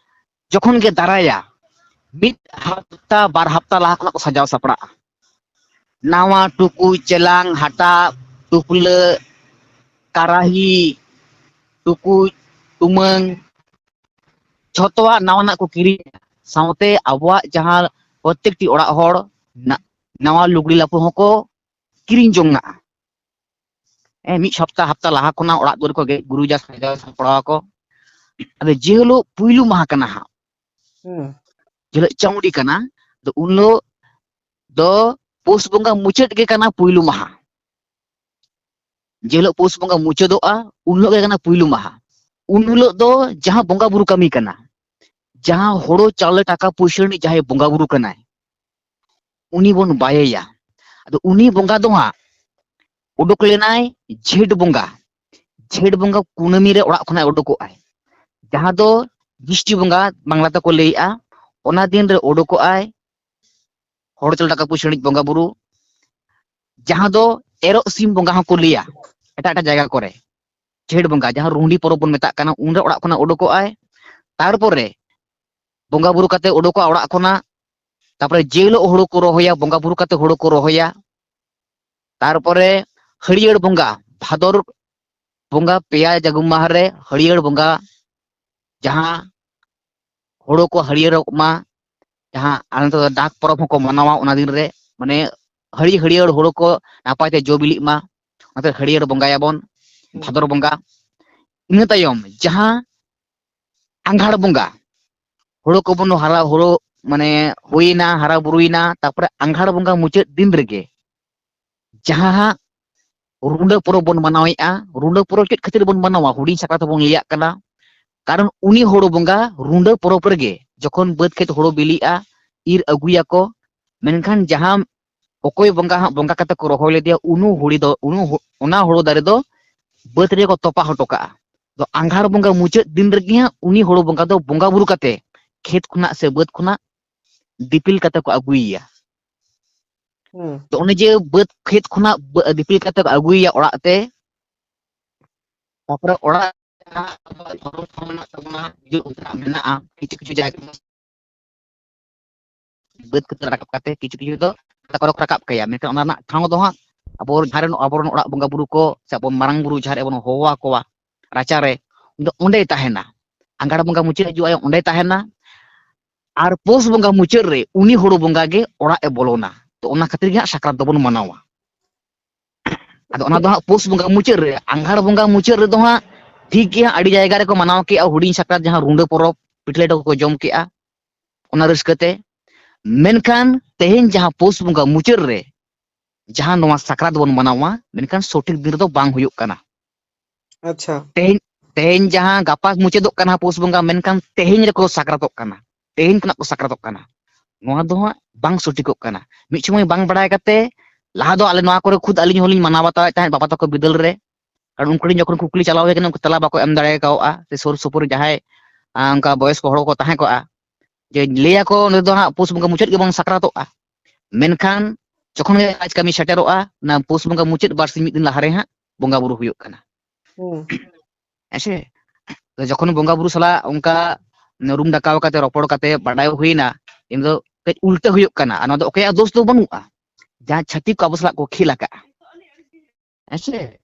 ᱡᱚᱠᱷᱚᱱ ᱜᱮ ᱫᱟᱨᱟᱭᱟ, ᱢᱤᱫ ᱦᱟᱯᱛᱟ ᱵᱟᱨ ᱦᱟᱯᱛᱟ ᱞᱟᱦᱟ ᱠᱷᱚᱱᱟᱜ ᱠᱚ ᱥᱟᱡᱟᱣ ᱥᱟᱯᱲᱟᱜᱼᱟ᱾ ᱱᱟᱣᱟ ᱴᱩᱠᱩᱡ, ᱪᱮᱞᱟᱝ, ᱦᱟᱴᱟᱜ, ᱴᱩᱯᱞᱟᱹᱜ, ᱠᱟᱨᱟᱦᱤ, ᱴᱩᱠᱩᱡ, ᱴᱩᱢᱟᱹᱝ, ᱡᱷᱚᱛᱚᱣᱟᱜ ᱱᱟᱣᱟᱱᱟᱜ ᱠᱚ ᱠᱤᱨᱤᱧᱟ᱾ ᱥᱟᱶᱛᱮ ᱟᱵᱚᱣᱟᱜ ᱡᱟᱦᱟᱸ ᱯᱨᱚᱛᱮᱠᱴᱤ ᱚᱲᱟᱜ ᱦᱚᱲ ᱱᱟ-, ᱱᱟᱣᱟ ᱞᱩᱜᱽᱲᱤ ᱞᱟᱯᱚ ᱦᱚᱸᱠᱚ ᱠᱤᱨᱤᱧ ᱡᱚᱝ ᱱᱟᱜᱼᱟ᱾ ᱦᱮᱸ, ᱢᱤᱫ ᱥᱚᱯᱛᱟ ᱦᱟᱯᱛᱟ ᱞᱟᱦᱟ ᱠᱷᱚᱱᱟᱜ ᱚᱲᱟᱜ ᱫᱩᱣᱟᱹᱨ ᱠᱚ ᱜᱮᱡ ᱜᱩᱨᱤᱡᱟ, ᱥᱟᱡᱟᱣ ᱥᱟᱯᱲᱟᱣ ᱟᱠᱚ᱾ ᱟᱫᱚ ᱡᱮ ᱦᱤᱞᱳᱜ ᱯᱩᱭᱞᱩ ᱢᱟᱦᱟ ᱠᱟᱱᱟ ᱦᱟᱸᱜ, ᱦᱩᱸ ᱡᱮ ᱦᱤᱞᱳᱜ ᱪᱟᱹᱣᱰᱤ ᱠᱟᱱᱟ, ᱟᱫᱚ ᱩᱱ ᱦᱤᱞᱳᱜ ᱫᱚ ᱯᱩᱥ ᱵᱚᱸᱜᱟ ᱢᱩᱪᱟᱹᱫ ᱜᱮ ᱠᱟᱱᱟ ᱯᱩᱭᱞᱩ ᱢᱟᱦᱟ᱾ ᱡᱮ ᱦᱤᱞᱳᱜ ᱯᱩᱥ ᱵᱚᱸᱜᱟ ᱢᱩᱪᱟᱹᱫᱚᱜᱼᱟ, ᱩᱱ ᱦᱤᱞᱳᱜ ᱜᱮ ᱠᱟᱱᱟ ᱯᱩᱭᱞᱩ ᱢᱟᱦᱟ᱾ ᱩᱱ ᱦᱤᱞᱳᱜ ᱫᱚ ᱡᱟᱦᱟᱸ ᱵᱚᱸᱜᱟ ᱵᱩᱨᱩ ᱠᱟᱹᱢᱤ ᱠᱟᱱᱟ, ᱡᱟᱦᱟᱸ ᱦᱳᱲᱳ ᱪᱟᱣᱞᱮ ᱴᱟᱠᱟ ᱯᱩᱭᱥᱟᱹ ᱨᱤᱱᱤᱡ ᱡᱟᱦᱟᱸᱭ ᱵᱚᱸᱜᱟ ᱵᱩᱨᱩ ᱠᱟᱱᱟᱭ, ᱩᱱᱤ ᱵᱚᱱ ᱵᱟᱭᱮᱭᱟ᱾ ᱟᱫᱚ ᱩᱱᱤ ᱵᱚᱸᱜᱟ ᱫᱚ ᱦᱟᱸᱜ ᱩᱰᱩᱠ ᱞᱮᱱᱟᱭ ᱡᱷᱮᱸᱴ ᱵᱚᱸᱜᱟ᱾ ᱡᱷᱮᱸᱴ ᱵᱚᱸᱜᱟ ᱠᱩᱱᱟᱹᱢᱤ ᱨᱮ ᱚᱲᱟᱜ ᱠᱷᱚᱱᱟᱜ ᱩᱰᱩᱠᱚᱜᱼᱟᱭ, ᱡᱟᱦᱟᱸ ᱫᱚ ᱡᱤᱥᱴᱤ ᱵᱚᱸᱜᱟ ᱵᱟᱝᱞᱟ ᱛᱮᱠᱚ ᱞᱟᱹᱭᱮᱜᱼᱟ᱾ ᱚᱱᱟ ᱫᱤᱱ ᱨᱮ ᱩᱰᱩᱠᱚᱜᱼᱟᱭ ᱦᱚᱲ ᱪᱟᱞ ᱴᱟᱠᱟ ᱯᱩᱭᱥᱟᱹ ᱟᱹᱱᱤᱡ ᱵᱚᱸᱜᱟ ᱵᱩᱨᱩ, ᱡᱟᱦᱟᱸ ᱫᱚ ᱮᱨᱚᱜ ᱥᱤᱢ ᱵᱚᱸᱜᱟ ᱦᱚᱸᱠᱚ ᱞᱟᱹᱭᱟ ᱮᱴᱟᱜ ᱮᱴᱟᱜ ᱡᱟᱭᱜᱟ ᱠᱚᱨᱮ᱾ ᱡᱷᱮᱸᱴ ᱵᱚᱸᱜᱟ, ᱡᱟᱦᱟᱸ ᱨᱩᱸᱰᱤ ᱯᱚᱨᱚᱵᱽ ᱵᱚᱱ ᱢᱮᱛᱟᱜ ᱠᱟᱱᱟ, ᱩᱱᱨᱮ ᱚᱲᱟᱜ ᱠᱷᱚᱱᱟᱜ ᱩᱰᱩᱠᱚᱜᱼᱟᱭ᱾ ᱛᱟᱨᱯᱚᱨᱮ ᱵᱚᱸᱜᱟ ᱵᱩᱨᱩ ᱠᱟᱛᱮ ᱩᱰᱩᱠᱚᱜᱼᱟ ᱚᱲᱟᱜ ᱠᱷᱚᱱᱟᱜ᱾ ᱛᱟᱨᱯᱚᱨᱮ ᱡᱮ ᱦᱤᱞᱳᱜ ᱦᱳᱲᱳ ᱠᱚ ᱨᱚᱦᱚᱭᱟ, ᱵᱚᱸᱜᱟ ᱵᱩᱨᱩ ᱠᱟᱛᱮ ᱦᱳᱲᱳ ᱠᱚ ᱨᱚᱦᱚᱭᱟ᱾ ᱛᱟᱨᱯᱚᱨᱮ ᱦᱟᱹᱨᱭᱟᱹᱲ ᱵᱚᱸᱜᱟ, ᱵᱷᱟᱫᱚᱨ ᱵᱚᱸᱜᱟ ᱯᱮᱭᱟ ᱡᱟᱹᱜᱩᱢ ᱢᱟᱦᱟ ᱨᱮ ᱦᱟᱹᱨᱭᱟᱹᱲ ᱵᱚᱸᱜᱟ, ᱡᱟᱦᱟᱸ ᱦᱳᱲᱳ ᱠᱚ ᱦᱟᱹᱨᱭᱟᱹᱲᱚᱜ ᱢᱟ, ᱡᱟᱦᱟᱸ ᱟᱞᱮ ᱱᱚᱛᱮ ᱫᱚ ᱰᱟᱠ ᱯᱚᱨᱚᱵᱽ ᱦᱚᱸᱠᱚ ᱢᱟᱱᱟᱣᱟ ᱚᱱᱟ ᱫᱤᱱ ᱨᱮ, ᱢᱟᱱᱮ ᱦᱟᱹᱨᱭᱟᱹᱲ ᱦᱟᱹᱨᱭᱟᱹᱲ ᱦᱳᱲᱳ ᱠᱚ ᱱᱟᱯᱟᱭ ᱛᱮ ᱡᱚ ᱵᱤᱞᱤᱜ ᱢᱟ, ᱚᱱᱟᱛᱮ ᱦᱟᱹᱨᱭᱟᱹᱲ ᱵᱚᱸᱜᱟᱭᱟᱵᱚᱱ᱾ ᱦᱩᱸ᱾ ᱵᱷᱟᱫᱚᱨ ᱵᱚᱸᱜᱟ᱾ ᱤᱱᱟᱹ ᱛᱟᱭᱚᱢ ᱡᱟᱦᱟᱸ ᱟᱸᱜᱷᱟᱲ ᱵᱚᱸᱜᱟ ᱦᱳᱲᱳ ᱠᱚᱵᱚᱱ ᱦᱟᱨᱟ, ᱦᱳᱲᱳ ᱢᱟᱱᱮ ᱦᱩᱭᱮᱱᱟ, ᱦᱟᱨᱟ ᱵᱩᱨᱩᱭᱮᱱᱟ, ᱛᱟᱨᱯᱚᱨᱮ ᱟᱸᱜᱷᱟᱲ ᱵᱚᱸᱜᱟ ᱢᱩᱪᱟᱹᱫ ᱫᱤᱱ ᱨᱮᱜᱮ ᱡᱟᱦᱟᱸ ᱦᱟᱸᱜ ᱨᱩᱰᱟᱹ ᱯᱚᱨᱚᱵᱽ ᱵᱚᱱ ᱢᱟᱱᱟᱣᱮᱫᱼᱟ᱾ ᱨᱩᱰᱟᱹ ᱯᱚᱨᱚᱵᱽ ᱪᱮᱫ ᱠᱷᱟᱹᱛᱤᱨ ᱵᱚᱱ ᱢᱟᱱᱟᱣᱟ? ᱦᱩᱰᱤᱧ ᱥᱟᱠᱨᱟᱛ ᱵᱚᱱ ᱞᱟᱹᱭᱟᱜ ᱠᱟᱱᱟ, ᱠᱟᱨᱚᱱ ᱩᱱᱤ ᱦᱳᱲᱳ ᱵᱚᱸᱜᱟ ᱨᱩᱰᱟᱹ ᱯᱚᱨᱚᱵᱽ ᱨᱮᱜᱮ, ᱡᱚᱠᱷᱚᱱ ᱵᱟᱹᱫᱽ ᱠᱷᱮᱛ ᱦᱳᱲᱳ ᱵᱤᱞᱤᱜᱼᱟ, ᱤᱨ ᱟᱹᱜᱩᱭᱟᱠᱚ, ᱢᱮᱱᱠᱷᱟᱱ ᱡᱟᱦᱟᱸ ᱚᱠᱚᱭ ᱵᱚᱸᱜᱟ ᱦᱟᱸᱜ ᱵᱚᱸᱜᱟ ᱠᱟᱛᱮ ᱠᱚ ᱨᱚᱦᱚᱭ ᱞᱮᱫᱮᱭᱟ, ᱩᱱᱩ ᱦᱩᱲᱤ ᱫᱚ, ᱩᱱᱩ ᱦᱩ-, ᱚᱱᱟ ᱦᱳᱲᱳ ᱫᱟᱨᱮ ᱫᱚ ᱵᱟᱹᱫᱽ ᱨᱮᱠᱚ ᱛᱚᱯᱟ ᱦᱚᱴᱚ ᱠᱟᱜᱼᱟ᱾ ᱛᱚ ᱟᱸᱜᱷᱟᱲ ᱵᱚᱸᱜᱟ ᱢᱩᱪᱟᱹᱫ ᱫᱤᱱ ᱨᱮᱜᱮ ᱦᱟᱸᱜ ᱩᱱᱤ ᱦᱳᱲᱳ ᱵᱚᱸᱜᱟ ᱫᱚ ᱵᱚᱸᱜᱟ ᱵᱩᱨᱩ ᱠᱟᱛᱮ ᱠᱷᱮᱛ ᱠᱷᱚᱱᱟᱜ ᱥᱮ ᱵᱟᱹᱫᱽ ᱠᱷᱚᱱᱟᱜ ᱫᱤᱯᱤᱞ ᱠᱟᱛᱮ ᱠᱚ ᱟᱹᱜᱩᱭᱮᱭᱟ᱾ ᱦᱩᱸ᱾ ᱛᱚ ᱚᱱᱮ ᱡᱮ ᱵᱟᱹᱫᱽ ᱠᱷᱮᱛ ᱠᱷᱚᱱᱟᱜ ᱵᱟᱹ-, ᱫᱤᱯᱤᱞ ᱠᱟᱛᱮ ᱠᱚ ᱟᱹᱜᱩᱭᱮᱭᱟ ᱚᱲᱟᱜ ᱛᱮ, ᱛᱟᱯᱚᱨᱮ ᱚᱲᱟᱜ ᱨᱮ ᱡᱟᱦᱟᱸ ᱟᱵᱚᱣᱟᱜ ᱫᱷᱚᱨᱚᱢ ᱴᱷᱟᱶ ᱢᱮᱱᱟᱜ ᱛᱟᱵᱚᱱᱟ, ᱵᱤᱨ ᱚᱱᱛᱮᱱᱟᱜ ᱢᱮᱱᱟᱜᱼᱟ, ᱠᱤᱪᱷᱩ ᱠᱤᱪᱷᱩ ᱡᱟᱭᱜᱟ ᱨᱮ ᱵᱟᱹᱫᱽ ᱠᱷᱮᱛ ᱨᱟᱠᱟᱵ ᱠᱟᱛᱮ ᱠᱤᱪᱷᱩ ᱠᱤᱪᱷᱩ ᱫᱚ ᱜᱟᱰᱟ ᱠᱚᱨᱮ ᱠᱚ ᱨᱟᱠᱟᱵ ᱠᱟᱭᱟ, ᱢᱮᱱᱠᱷᱟᱱ ᱚᱱᱟ ᱨᱮᱱᱟᱜ ᱴᱷᱟᱶ ᱫᱚ ᱦᱟᱸᱜ ᱟᱵᱚ ᱡᱟᱦᱟᱸ ᱨᱮᱱ, ᱟᱵᱚᱨᱮᱱ ᱚᱲᱟᱜ ᱵᱚᱸᱜᱟ ᱵᱩᱨᱩ ᱠᱚ ᱥᱮ ᱟᱵᱚ ᱢᱟᱨᱟᱝ ᱵᱩᱨᱩ ᱡᱟᱦᱟᱸ ᱨᱮᱵᱚᱱ ᱦᱚᱦᱚ ᱟᱠᱚᱣᱟ ᱨᱟᱪᱟᱨᱮ, ᱩᱱᱤ ᱫᱚ ᱚᱸᱰᱮᱭ ᱛᱟᱦᱮᱱᱟ᱾ ᱟᱸᱜᱷᱟᱲ ᱵᱚᱸᱜᱟ ᱢᱩᱪᱟᱹᱫ ᱦᱤᱡᱩᱜᱼᱟᱭ, ᱚᱸᱰᱮᱭ ᱛᱟᱦᱮᱱᱟ᱾ ᱟᱨ ᱯᱳᱥ ᱵᱚᱸᱜᱟ ᱢᱩᱪᱟᱹᱫ ᱨᱮ ᱩᱱᱤ ᱦᱳᱲᱳ ᱵᱚᱸᱜᱟ ᱜᱮ ᱚᱲᱟᱜ ᱮ ᱵᱚᱞᱚᱱᱟ᱾ ᱛᱚ ᱚᱱᱟ ᱠᱷᱟᱹᱛᱤᱨ ᱜᱮ ᱦᱟᱸᱜ ᱥᱟᱠᱨᱟᱛ ᱫᱚᱵᱚᱱ ᱢᱟᱱᱟᱣᱟ᱾ ᱟᱫᱚ ᱚᱱᱟ ᱫᱚ ᱦᱟᱸᱜ ᱯᱳᱥ ᱵᱚᱸᱜᱟ ᱢᱩᱪᱟᱹᱫ ᱨᱮ, ᱟᱸᱜᱷᱟᱲ ᱵᱚᱸᱜᱟ ᱢᱩᱪᱟᱹᱫ ᱨᱮᱫᱚ ᱦᱟᱸᱜ ᱴᱷᱤᱠ ᱜᱮ ᱦᱟᱸᱜ ᱟᱹᱰᱤ ᱡᱟᱭᱜᱟ ᱨᱮᱠᱚ ᱢᱟᱱᱟᱣ ᱠᱮᱜᱼᱟ ᱦᱩᱰᱤᱧ ᱥᱟᱠᱨᱟᱛ, ᱡᱟᱦᱟᱸ ᱨᱩᱸᱰᱟᱹ ᱯᱚᱨᱚᱵᱽ, ᱯᱤᱴᱷᱟᱹ ᱞᱮᱴᱚ ᱠᱚᱠᱚ ᱡᱚᱢ ᱠᱮᱜᱼᱟ, ᱚᱱᱟ ᱨᱟᱹᱥᱠᱟᱹ ᱛᱮ᱾ ᱢᱮᱱᱠᱷᱟᱱ ᱛᱮᱦᱮᱧ ᱡᱟᱦᱟᱸ ᱯᱳᱥ ᱵᱚᱸᱜᱟ ᱢᱩᱪᱟᱹᱫ ᱨᱮ ᱡᱟᱦᱟᱸ ᱱᱚᱣᱟ ᱥᱟᱠᱨᱟᱛ ᱵᱚᱱ ᱢᱟᱱᱟᱣᱟ, ᱢᱮᱱᱠᱷᱟᱱ ᱥᱚᱴᱷᱤᱠ ᱫᱤᱱ ᱨᱮᱫᱚ ᱵᱟᱝ ᱦᱩᱭᱩᱜ ᱠᱟᱱᱟ᱾ ᱟᱪᱪᱷᱟ᱾ ᱛᱮᱦᱮᱧ, ᱛᱮᱦᱮᱧ ᱡᱟᱦᱟᱸ ᱜᱟᱯᱟ ᱢᱩᱪᱟᱹᱫᱚᱜ ᱠᱟᱱᱟ ᱯᱳᱥ ᱵᱚᱸᱜᱟ, ᱢᱮᱱᱠᱷᱟᱱ ᱛᱮᱦᱮᱧ ᱨᱮᱠᱚ ᱥᱟᱠᱨᱟᱛᱚᱜ ᱠᱟᱱᱟ, ᱛᱮᱦᱮᱧ ᱠᱷᱚᱱᱟᱜ ᱠᱚ ᱥᱟᱠᱨᱟᱛᱚᱜ ᱠᱟᱱᱟ᱾ ᱱᱚᱣᱟ ᱫᱚ ᱦᱟᱸᱜ ᱵᱟᱝ ᱥᱚᱴᱷᱤᱠᱚᱜ ᱠᱟᱱᱟ᱾ ᱢᱤᱫ ᱥᱚᱢᱚᱭ ᱵᱟᱝ ᱵᱟᱲᱟᱭ ᱠᱟᱛᱮ, ᱞᱟᱦᱟ ᱫᱚ ᱟᱞᱮ ᱱᱚᱣᱟ ᱠᱚᱨᱮ ᱠᱷᱩᱫ ᱟᱹᱞᱤᱧ ᱦᱚᱸᱞᱤᱧ ᱢᱟᱱᱟᱣ ᱵᱟᱛᱟᱣᱮᱫ ᱛᱟᱦᱮᱸᱫ ᱵᱟᱵᱟ ᱛᱟᱠᱚ ᱵᱤᱫᱟᱹᱞ ᱨᱮ, ᱠᱟᱨᱚᱱ ᱩᱱᱠᱩ ᱴᱷᱮᱱ ᱡᱚᱠᱷᱚᱱ ᱠᱩᱠᱞᱤ ᱪᱟᱞᱟᱣ ᱦᱩᱭ ᱠᱟᱱᱟ, ᱩᱱᱠᱩ ᱛᱮᱞᱟ ᱵᱟᱠᱚ ᱮᱢ ᱫᱟᱲᱮ ᱠᱟᱣᱜᱼᱟ, ᱥᱮ ᱥᱩᱨ ᱥᱩᱯᱩᱨ ᱡᱟᱦᱟᱸᱭ, ᱟᱸ, ᱚᱱᱠᱟ ᱵᱚᱭᱚᱥᱠᱚ ᱦᱚᱲ ᱠᱚ ᱛᱟᱦᱮᱸ ᱠᱚᱜᱼᱟ, ᱡᱮ ᱞᱟᱹᱭᱟᱠᱚ ᱱᱚᱸᱰᱮ ᱫᱚ ᱦᱟᱸᱜ ᱯᱩᱥ ᱵᱚᱸᱜᱟ ᱢᱩᱪᱟᱹᱫ ᱜᱮᱵᱚᱱ ᱥᱟᱠᱨᱟᱛᱚᱜᱼᱟ᱾ ᱢᱮᱱᱠᱷᱟᱱ ᱡᱚᱠᱷᱚᱱ ᱜᱮ ᱨᱟᱡᱽ ᱠᱟᱹᱢᱤ ᱥᱮᱴᱮᱨᱚᱜᱼᱟ, ᱚᱱᱟ ᱯᱩᱥ ᱵᱚᱸᱜᱟ ᱢᱩᱪᱟᱹᱫ ᱵᱟᱨᱥᱤᱧ ᱢᱤᱫ ᱫᱤᱱ ᱞᱟᱦᱟ ᱨᱮ ᱦᱟᱸᱜ ᱵᱚᱸᱜᱟ ᱵᱩᱨᱩ ᱦᱩᱭᱩᱜ ᱠᱟᱱᱟ᱾ ᱦᱩᱸ᱾ ᱦᱮᱸᱥᱮ? ᱛᱚ ᱡᱚᱠᱷᱚᱱ ᱵᱚᱸᱜᱟ ᱵᱩᱨᱩ ᱥᱟᱞᱟᱜ ᱚᱱᱠᱟ ᱨᱩᱢ ᱰᱟᱠᱟᱣ ᱠᱟᱛᱮ ᱨᱚᱯᱚᱲ ᱠᱟᱛᱮ ᱵᱟᱰᱟᱭ ᱦᱩᱭᱱᱟ, ᱤᱧ ᱫᱚ ᱠᱟᱹᱡ ᱩᱞᱴᱟᱹ ᱦᱩᱭᱩᱜ ᱠᱟᱱᱟ, ᱟᱨ ᱱᱚᱣᱟ ᱫᱚ ᱚᱠᱚᱭᱟᱜ ᱫᱳᱥ ᱫᱚ ᱵᱟᱹᱱᱩᱜᱼᱟ, ᱡᱟᱦᱟᱸ ᱪᱷᱟᱹᱛᱤᱠ ᱠᱚ ᱟᱵᱚ ᱥᱟᱞᱟᱜ ᱠᱚ ᱠᱷᱮᱞ ᱟᱠᱟᱫᱼᱟ᱾ ᱦᱮᱸᱥᱮ?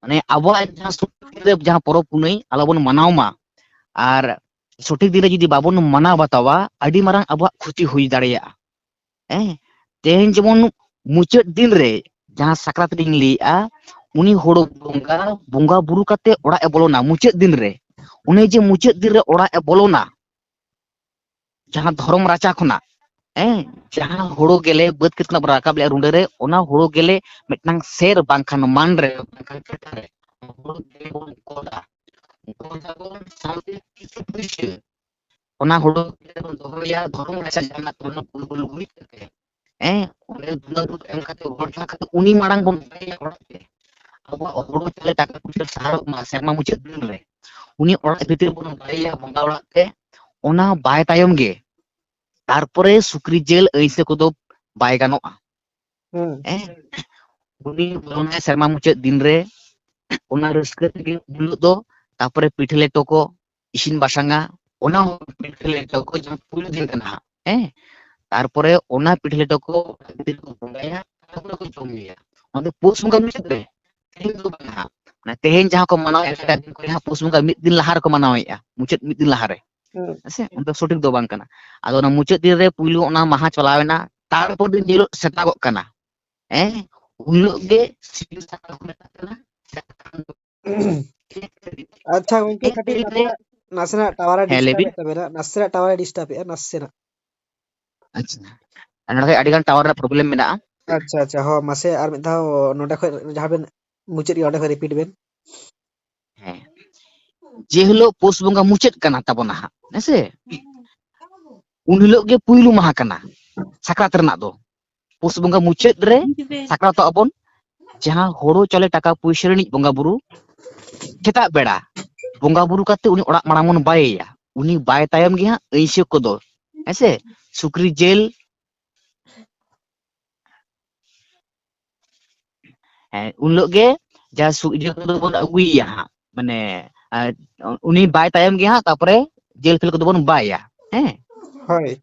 ᱢᱟᱱᱮ ᱟᱵᱚᱣᱟᱜ ᱡᱟᱦᱟᱸ ᱥᱚᱢᱟᱡᱽ ᱨᱮ ᱡᱟᱦᱟᱸ ᱯᱚᱨᱚᱵᱽ ᱯᱩᱱᱟᱹᱭ ᱟᱞᱚ ᱵᱚᱱ ᱢᱟᱱᱟᱣ ᱢᱟ, ᱟᱨ ᱥᱚᱴᱷᱤᱠ ᱫᱤᱱ ᱨᱮ ᱡᱩᱫᱤ ᱵᱟᱵᱚᱱ ᱢᱟᱱᱟᱣ ᱵᱟᱛᱟᱣᱟ, ᱟᱹᱰᱤ ᱢᱟᱨᱟᱝ ᱟᱵᱚᱣᱟᱜ ᱠᱷᱚᱛᱤ ᱦᱩᱭ ᱫᱟᱲᱮᱭᱟᱜᱼᱟ᱾ ᱦᱮᱸ, ᱛᱮᱦᱮᱧ ᱡᱮᱢᱚᱱ ᱢᱩᱪᱟᱹᱫ ᱫᱤᱱ ᱨᱮ ᱡᱟᱦᱟᱸ ᱥᱟᱠᱨᱟᱛ ᱞᱤᱧ ᱞᱟᱹᱭᱮᱜᱼᱟ, ᱩᱱᱤ ᱦᱳᱲᱳ ᱵᱚᱸᱜᱟ, ᱵᱚᱸᱜᱟ ᱵᱩᱨᱩ ᱠᱟᱛᱮ ᱚᱲᱟᱜ ᱮ ᱵᱚᱞᱚᱱᱟ ᱢᱩᱪᱟᱹᱫ ᱫᱤᱱ ᱨᱮ᱾ ᱩᱱᱤ ᱡᱮ ᱢᱩᱪᱟᱹᱫ ᱫᱤᱱ ᱨᱮ ᱚᱲᱟᱜ ᱮ ᱵᱚᱞᱚᱱᱟ, ᱡᱟᱦᱟᱸ ᱫᱷᱚᱨᱚᱢ ᱨᱟᱪᱟ ᱠᱷᱚᱱᱟᱜ, ᱦᱮᱸ, ᱡᱟᱦᱟᱸ ᱦᱳᱲᱳ ᱜᱮᱞᱮ ᱵᱟᱹᱫᱽ ᱠᱷᱮᱛ ᱠᱷᱚᱱᱟᱜ ᱵᱚᱱ ᱨᱟᱠᱟᱵ ᱞᱮᱜᱼᱟ ᱨᱩᱸᱰᱟᱹ ᱨᱮ, ᱚᱱᱟ ᱦᱳᱲᱳ ᱜᱮᱞᱮ ᱢᱤᱫᱴᱟᱝ ᱥᱮᱨ ᱵᱟᱝᱠᱷᱟᱱ ᱢᱟᱱ ᱨᱮ, ᱵᱟᱝᱠᱷᱟᱱ ᱠᱟᱴᱟ ᱨᱮ, ᱦᱳᱲᱳ ᱜᱮᱞᱮ ᱵᱚᱱ ᱜᱚᱫᱟ᱾ ᱜᱚᱫ ᱟᱵᱚᱱ ᱥᱟᱶᱛᱮ ᱠᱤᱪᱷᱩ ᱯᱩᱭᱥᱟᱹ, ᱚᱱᱟ ᱦᱳᱲᱳ ᱜᱮᱞᱮ ᱵᱚᱱ ᱫᱚᱦᱚᱭᱟ ᱫᱷᱚᱨᱚᱢ ᱨᱟᱪᱟ ᱡᱟᱦᱟᱸ ᱢᱮᱱᱟᱜ ᱛᱟᱵᱚᱱᱟ, ᱯᱩᱨᱟᱹ ᱜᱩᱞ ᱜᱩᱨᱤᱡ ᱠᱟᱛᱮ, ᱦᱮᱸ, ᱚᱸᱰᱮ ᱫᱷᱩᱞᱟᱹ ᱫᱷᱩᱯ ᱮᱢ ᱠᱟᱛᱮ, ᱜᱚᱰ ᱡᱚᱦᱟᱨ ᱠᱟᱛᱮ, ᱩᱱᱤ ᱢᱟᱲᱟᱝ ᱵᱚᱱ ᱵᱚᱸᱜᱟᱭᱟ ᱚᱲᱟᱜ ᱛᱮ᱾ ᱟᱵᱚᱣᱟᱜ ᱦᱳᱲᱳ ᱪᱟᱣᱞᱮ ᱴᱟᱠᱟ ᱯᱩᱭᱥᱟᱹ ᱥᱟᱦᱟᱨᱚᱜ ᱢᱟ ᱥᱮᱨᱢᱟ ᱢᱩᱪᱟᱹᱫ ᱫᱤᱱ ᱨᱮ, ᱩᱱᱤ ᱚᱲᱟᱜ ᱵᱷᱤᱛᱤᱨ ᱵᱚᱱ ᱵᱚᱸᱜᱟᱭᱟ ᱵᱚᱸᱜᱟ ᱚᱲᱟᱜ ᱛᱮ᱾ ᱚᱱᱟ ᱵᱟᱭ ᱛᱟᱭᱚᱢ ᱜᱮ ᱛᱟᱨᱯᱚᱨᱮ ᱥᱩᱠᱨᱤ ᱡᱤᱞ ᱟᱹᱭᱥᱟᱹ ᱠᱚᱫᱚ ᱵᱟᱭ ᱜᱟᱱᱚᱜᱼᱟ᱾ ᱦᱩᱸ᱾ ᱦᱮᱸ, ᱩᱱᱤ ᱵᱚᱞᱚᱱᱟᱭ ᱥᱮᱨᱢᱟ ᱢᱩᱪᱟᱹᱫ ᱫᱤᱱ ᱨᱮ, ᱚᱱᱟ ᱨᱟᱹᱥᱠᱟᱹ ᱛᱮᱜᱮ ᱩᱱ ᱦᱤᱞᱳᱜ ᱫᱚ ᱛᱟᱨᱯᱚᱨᱮ ᱯᱤᱴᱷᱟᱹ ᱞᱮᱴᱚ ᱠᱚ ᱤᱥᱤᱱ ᱵᱟᱥᱟᱝᱟ, ᱚᱱᱟ ᱦᱚᱸ ᱯᱤᱴᱷᱟᱹ ᱞᱮᱴᱚ ᱠᱚ ᱡᱟᱦᱟᱸ ᱯᱩᱭᱞᱩ ᱫᱤᱱ ᱠᱟᱱᱟ ᱦᱟᱸᱜ, ᱦᱮᱸ, ᱛᱟᱨᱯᱚᱨᱮ ᱚᱱᱟ ᱯᱤᱴᱷᱟᱹ ᱞᱮᱴᱚ ᱠᱚ ᱚᱲᱟᱜ ᱵᱷᱤᱛᱤᱨ ᱨᱮᱠᱚ ᱵᱚᱸᱜᱟᱭᱟ, ᱛᱟᱨᱯᱚᱨᱮ ᱠᱚ ᱡᱚᱢ ᱧᱩᱭᱟ᱾ ᱚᱱᱟ ᱫᱚ ᱯᱩᱥ ᱵᱚᱸᱜᱟ ᱢᱩᱪᱟᱹᱫ ᱨᱮ, ᱛᱮᱦᱮᱧ ᱫᱚ ᱵᱟᱝ ᱦᱟᱸᱜ, ᱢᱟᱱᱮ ᱛᱮᱦᱮᱧ ᱡᱟᱦᱟᱸ ᱠᱚ ᱢᱟᱱᱟᱣᱟ ᱮᱴᱟᱜ ᱫᱤᱱ ᱠᱚᱨᱮ ᱦᱟᱸᱜ ᱯᱩᱥ ᱵᱚᱸᱜᱟ ᱢᱤᱫ ᱫᱤᱱ ᱞᱟᱦᱟ ᱨᱮᱠᱚ ᱢᱟᱱᱟᱣᱮᱫᱼᱟ, ᱢᱩᱪᱟᱹᱫ ᱢᱤᱫ ᱫᱤᱱ ᱞᱟᱦᱟ ᱨᱮ᱾ ᱦᱩᱸ᱾ ᱦᱮᱸᱥᱮ? ᱚᱱᱟ ᱫᱚ ᱥᱚᱴᱷᱤᱠ ᱫᱚ ᱵᱟᱝ ᱠᱟᱱᱟ᱾ ᱟᱫᱚ ᱚᱱᱟ ᱢᱩᱪᱟᱹᱫ ᱫᱤᱱ ᱨᱮ ᱯᱩᱭᱞᱩ ᱚᱱᱟ ᱢᱟᱦᱟ ᱪᱟᱞᱟᱣᱮᱱᱟ, ᱛᱟᱨᱯᱚᱨ ᱫᱤᱱ ᱧᱮᱞᱚᱜ ᱥᱮᱛᱟᱜᱚᱜ ᱠᱟᱱᱟ, ᱦᱮᱸ, ᱩᱱ ᱦᱤᱞᱳᱜ ᱜᱮ ᱥᱤᱸᱜᱤ ᱥᱟᱠᱨᱟᱛ ᱠᱚ ᱢᱮᱛᱟᱜ ᱠᱟᱱᱟ᱾ ᱟᱪᱪᱷᱟ ᱜᱚᱝᱠᱮ, ᱮᱠ ᱠᱟᱹᱴᱤᱡ ᱛᱟᱹᱨᱤᱠᱷ ᱨᱮ, ᱱᱟᱥᱮᱱᱟᱜ, ᱱᱟᱥᱮᱱᱟᱜ ᱴᱟᱣᱟᱨ ᱮ ᱦᱮᱸ, ᱞᱟᱹᱭ ᱰᱤᱥᱴᱟᱵ ᱵᱤᱱ᱾ ᱮᱫ ᱛᱟᱵᱮᱱᱟ, ᱱᱟᱥᱮᱱᱟᱜ ᱴᱟᱣᱟᱨ ᱮ ᱰᱤᱥᱴᱟᱵ ᱮᱫᱼᱟ, ᱱᱟᱥᱮᱱᱟᱜ᱾ ᱟᱪᱪᱷᱟ, ᱟᱨ ᱱᱚᱰᱮ ᱠᱷᱚᱡ ᱟᱹᱰᱤ ᱜᱟᱱ ᱴᱟᱣᱟᱨ ᱨᱮᱱᱟᱜ ᱯᱨᱚᱵᱞᱮᱢ ᱢᱮᱱᱟᱜᱼᱟ᱾ ᱟᱪᱪᱷᱟ, ᱟᱪᱪᱷᱟ, ᱦᱚᱸ, ᱢᱟᱥᱮ ᱟᱨ ᱢᱤᱫ ᱫᱷᱟᱣ ᱱᱚᱰᱮ ᱠᱷᱚᱡ ᱡᱟᱦᱟᱸ ᱵᱮᱱ ᱢᱩᱪᱟᱹᱫ ᱜᱮᱭᱟ, ᱚᱸᱰᱮ ᱠᱷᱚᱡ ᱨᱤᱯᱤᱴ ᱵᱮᱱ᱾ ᱦᱮᱸ, ᱡᱮ ᱦᱤᱞᱳᱜ ᱯᱩᱥ ᱵᱚᱸᱜᱟ ᱢᱩᱪᱟᱹᱫ ᱠᱟᱱᱟ ᱛᱟᱵᱚᱱᱟ ᱦᱟᱸᱜ, ᱦᱮᱸᱥᱮ, ᱩᱱ ᱦᱤᱞᱳᱜ ᱜᱮ ᱯᱩᱭᱞᱩ ᱢᱟᱦᱟ ᱠᱟᱱᱟ ᱥᱟᱠᱨᱟᱛ ᱨᱮᱱᱟᱜ ᱫᱚ᱾ ᱯᱩᱥ ᱵᱚᱸᱜᱟ ᱢᱩᱪᱟᱹᱫ ᱨᱮ ᱥᱟᱠᱨᱟᱛᱚᱜ ᱟᱵᱚᱱ, ᱡᱟᱦᱟᱸ ᱦᱳᱲᱳ ᱪᱟᱣᱞᱮ ᱴᱟᱠᱟ ᱯᱩᱭᱥᱟᱹ ᱨᱤᱱᱤᱡ ᱵᱚᱸᱜᱟ ᱵᱩᱨᱩ ᱥᱮᱛᱟᱜ ᱵᱮᱲᱟ ᱵᱚᱸᱜᱟ ᱵᱩᱨᱩ ᱠᱟᱛᱮ ᱩᱱᱤ ᱚᱲᱟᱜ ᱢᱟᱲᱟᱝ ᱵᱚᱱ ᱵᱟᱭᱮᱭᱟ᱾ ᱩᱱᱤ ᱵᱟᱭ ᱛᱟᱭᱚᱢ ᱜᱮ ᱦᱟᱸᱜ ᱟᱹᱭᱥᱟᱹ ᱠᱚᱫᱚ, ᱦᱮᱸᱥᱮ? ᱥᱩᱠᱨᱤ ᱡᱤᱞ, ᱦᱮᱸ, ᱩᱱ ᱦᱤᱞᱳᱜ ᱜᱮ ᱡᱟᱦᱟᱸ ᱥᱩ-, ᱤᱭᱟᱹ ᱠᱚᱫᱚ ᱵᱚᱱ ᱟᱹᱜᱩᱭᱮᱭᱟ ᱦᱟᱸᱜ, ᱢᱟᱱᱮ, ᱟᱨ ᱩᱱᱤ ᱵᱟᱭ ᱛᱟᱭᱚᱢ ᱜᱮ ᱦᱟᱸᱜ, ᱛᱟᱯᱚᱨᱮ ᱡᱤᱞ ᱯᱤᱴᱷᱟᱹ ᱠᱚᱫᱚ ᱵᱚᱱ ᱵᱟᱭᱟ, ᱦᱮᱸ? ᱦᱳᱭ᱾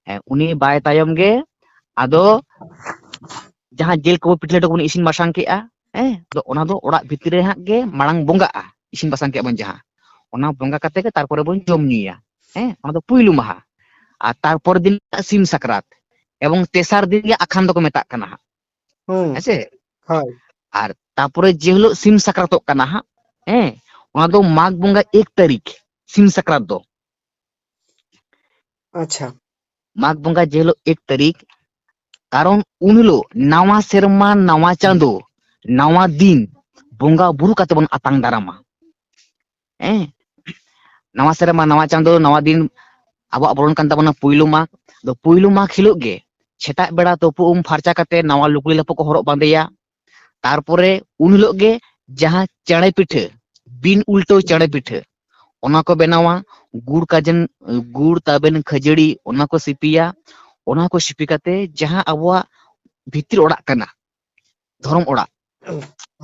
ᱦᱮᱸ, ᱩᱱᱤ ᱵᱟᱭ ᱛᱟᱭᱚᱢ ᱜᱮ ᱟᱫᱚ ᱡᱟᱦᱟᱸ ᱡᱤᱞ ᱠᱚ ᱯᱤᱴᱷᱟᱹ ᱞᱟᱹᱰᱩ ᱠᱚᱵᱚᱱ ᱤᱥᱤᱱ ᱵᱟᱥᱟᱝ ᱠᱮᱜᱼᱟ, ᱦᱮᱸ, ᱟᱫᱚ ᱚᱱᱟ ᱫᱚ ᱚᱲᱟᱜ ᱵᱷᱤᱛᱤᱨ ᱨᱮ ᱦᱟᱸᱜ ᱜᱮ ᱢᱟᱲᱟᱝ ᱵᱚᱸᱜᱟᱜᱼᱟ, ᱤᱥᱤᱱ ᱵᱟᱥᱟᱝ ᱠᱮᱜᱼᱟ ᱵᱚᱱ ᱡᱟᱦᱟᱸ, ᱚᱱᱟ ᱵᱚᱸᱜᱟ ᱠᱟᱛᱮ ᱜᱮ ᱛᱟᱨᱯᱚᱨᱮ ᱵᱚᱱ ᱡᱚᱢ ᱧᱩᱭᱟ, ᱦᱮᱸ, ᱚᱱᱟ ᱫᱚ ᱯᱩᱭᱞᱩ ᱢᱟᱦᱟ᱾ ᱟᱨ ᱛᱟᱨᱯᱚᱨ ᱫᱤᱱ ᱥᱤᱢ ᱥᱟᱠᱨᱟᱛ, ᱮᱵᱚᱝ ᱛᱮᱥᱟᱨ ᱫᱤᱱ ᱜᱮ ᱟᱠᱷᱟᱱ ᱫᱚᱠᱚ ᱢᱮᱛᱟᱜ ᱠᱟᱱᱟ ᱦᱟᱸᱜ, ᱦᱩᱸ᱾ ᱦᱮᱸᱥᱮ? ᱦᱳᱭ᱾ ᱟᱨ ᱛᱟᱨᱯᱚᱨᱮ ᱡᱮ ᱦᱤᱞᱳᱜ ᱥᱤᱢ ᱥᱟᱠᱨᱟᱛᱚᱜ ᱠᱟᱱᱟ ᱦᱟᱸᱜ, ᱦᱮᱸ, ᱚᱱᱟ ᱫᱚ ᱢᱟᱜᱽ ᱵᱚᱸᱜᱟ ᱮᱠ ᱛᱟᱹᱨᱤᱠᱷ ᱥᱤᱢ ᱥᱟᱠᱨᱟᱛ ᱫᱚ᱾ ᱟᱪᱪᱷᱟ᱾ ᱢᱟᱜᱽ ᱵᱚᱸᱜᱟ ᱡᱮ ᱦᱤᱞᱳᱜ ᱮᱠ ᱛᱟᱹᱨᱤᱠᱷ, ᱠᱟᱨᱚᱱ ᱩᱱ ᱦᱤᱞᱳᱜ ᱱᱟᱣᱟ ᱥᱮᱨᱢᱟ, ᱱᱟᱣᱟ ᱪᱟᱸᱫᱳ, ᱱᱟᱣᱟ ᱫᱤᱱ ᱵᱚᱸᱜᱟ ᱵᱩᱨᱩ ᱠᱟᱛᱮ ᱵᱚᱱ ᱟᱛᱟᱝ ᱫᱟᱨᱟᱢᱟ᱾ ᱦᱮᱸ, ᱱᱟᱣᱟ ᱥᱮᱨᱢᱟ, ᱱᱟᱣᱟ ᱪᱟᱸᱫᱳ, ᱱᱟᱣᱟ ᱫᱤᱱ ᱟᱵᱚᱣᱟᱜ ᱵᱚᱞᱚᱱ ᱠᱟᱱ ᱛᱟᱵᱚᱱᱟ ᱯᱩᱭᱞᱩ ᱢᱟᱜᱽ᱾ ᱫᱚ ᱯᱩᱭᱞᱩ ᱢᱟᱜᱽ ᱦᱤᱞᱳᱜ ᱜᱮ ᱥᱮᱛᱟᱜ ᱵᱮᱲᱟ ᱛᱩᱯᱩ ᱩᱢ ᱯᱷᱟᱨᱪᱟ ᱠᱟᱛᱮ ᱱᱟᱣᱟ ᱞᱩᱜᱽᱲᱤ ᱞᱟᱯᱚ ᱠᱚ ᱦᱚᱨᱚᱜ ᱵᱟᱸᱫᱮᱭᱟ᱾ ᱛᱟᱨᱯᱚᱨᱮ ᱩᱱ ᱦᱤᱞᱳᱜ ᱜᱮ ᱡᱟᱦᱟᱸ ᱪᱮᱬᱮ ᱯᱤᱴᱷᱟᱹ, ᱵᱤᱱ ᱩᱞᱴᱟᱹᱣ ᱪᱮᱬᱮ ᱯᱤᱴᱷᱟᱹ, ᱚᱱᱟ ᱠᱚ ᱵᱮᱱᱟᱣᱟ᱾ ᱜᱩᱲ ᱠᱟᱡᱮᱱ, ᱜᱩᱲ ᱛᱟᱵᱮᱱ ᱠᱷᱟᱹᱡᱟᱹᱲᱤ, ᱚᱱᱟ ᱠᱚ ᱥᱤᱯᱤᱭᱟ᱾ ᱚᱱᱟ ᱠᱚ ᱥᱤᱯᱤ ᱠᱟᱛᱮ ᱡᱟᱦᱟᱸ ᱟᱵᱚᱣᱟᱜ ᱵᱷᱤᱛᱤᱨ ᱚᱲᱟᱜ ᱠᱟᱱᱟ, ᱫᱷᱚᱨᱚᱢ ᱚᱲᱟᱜ,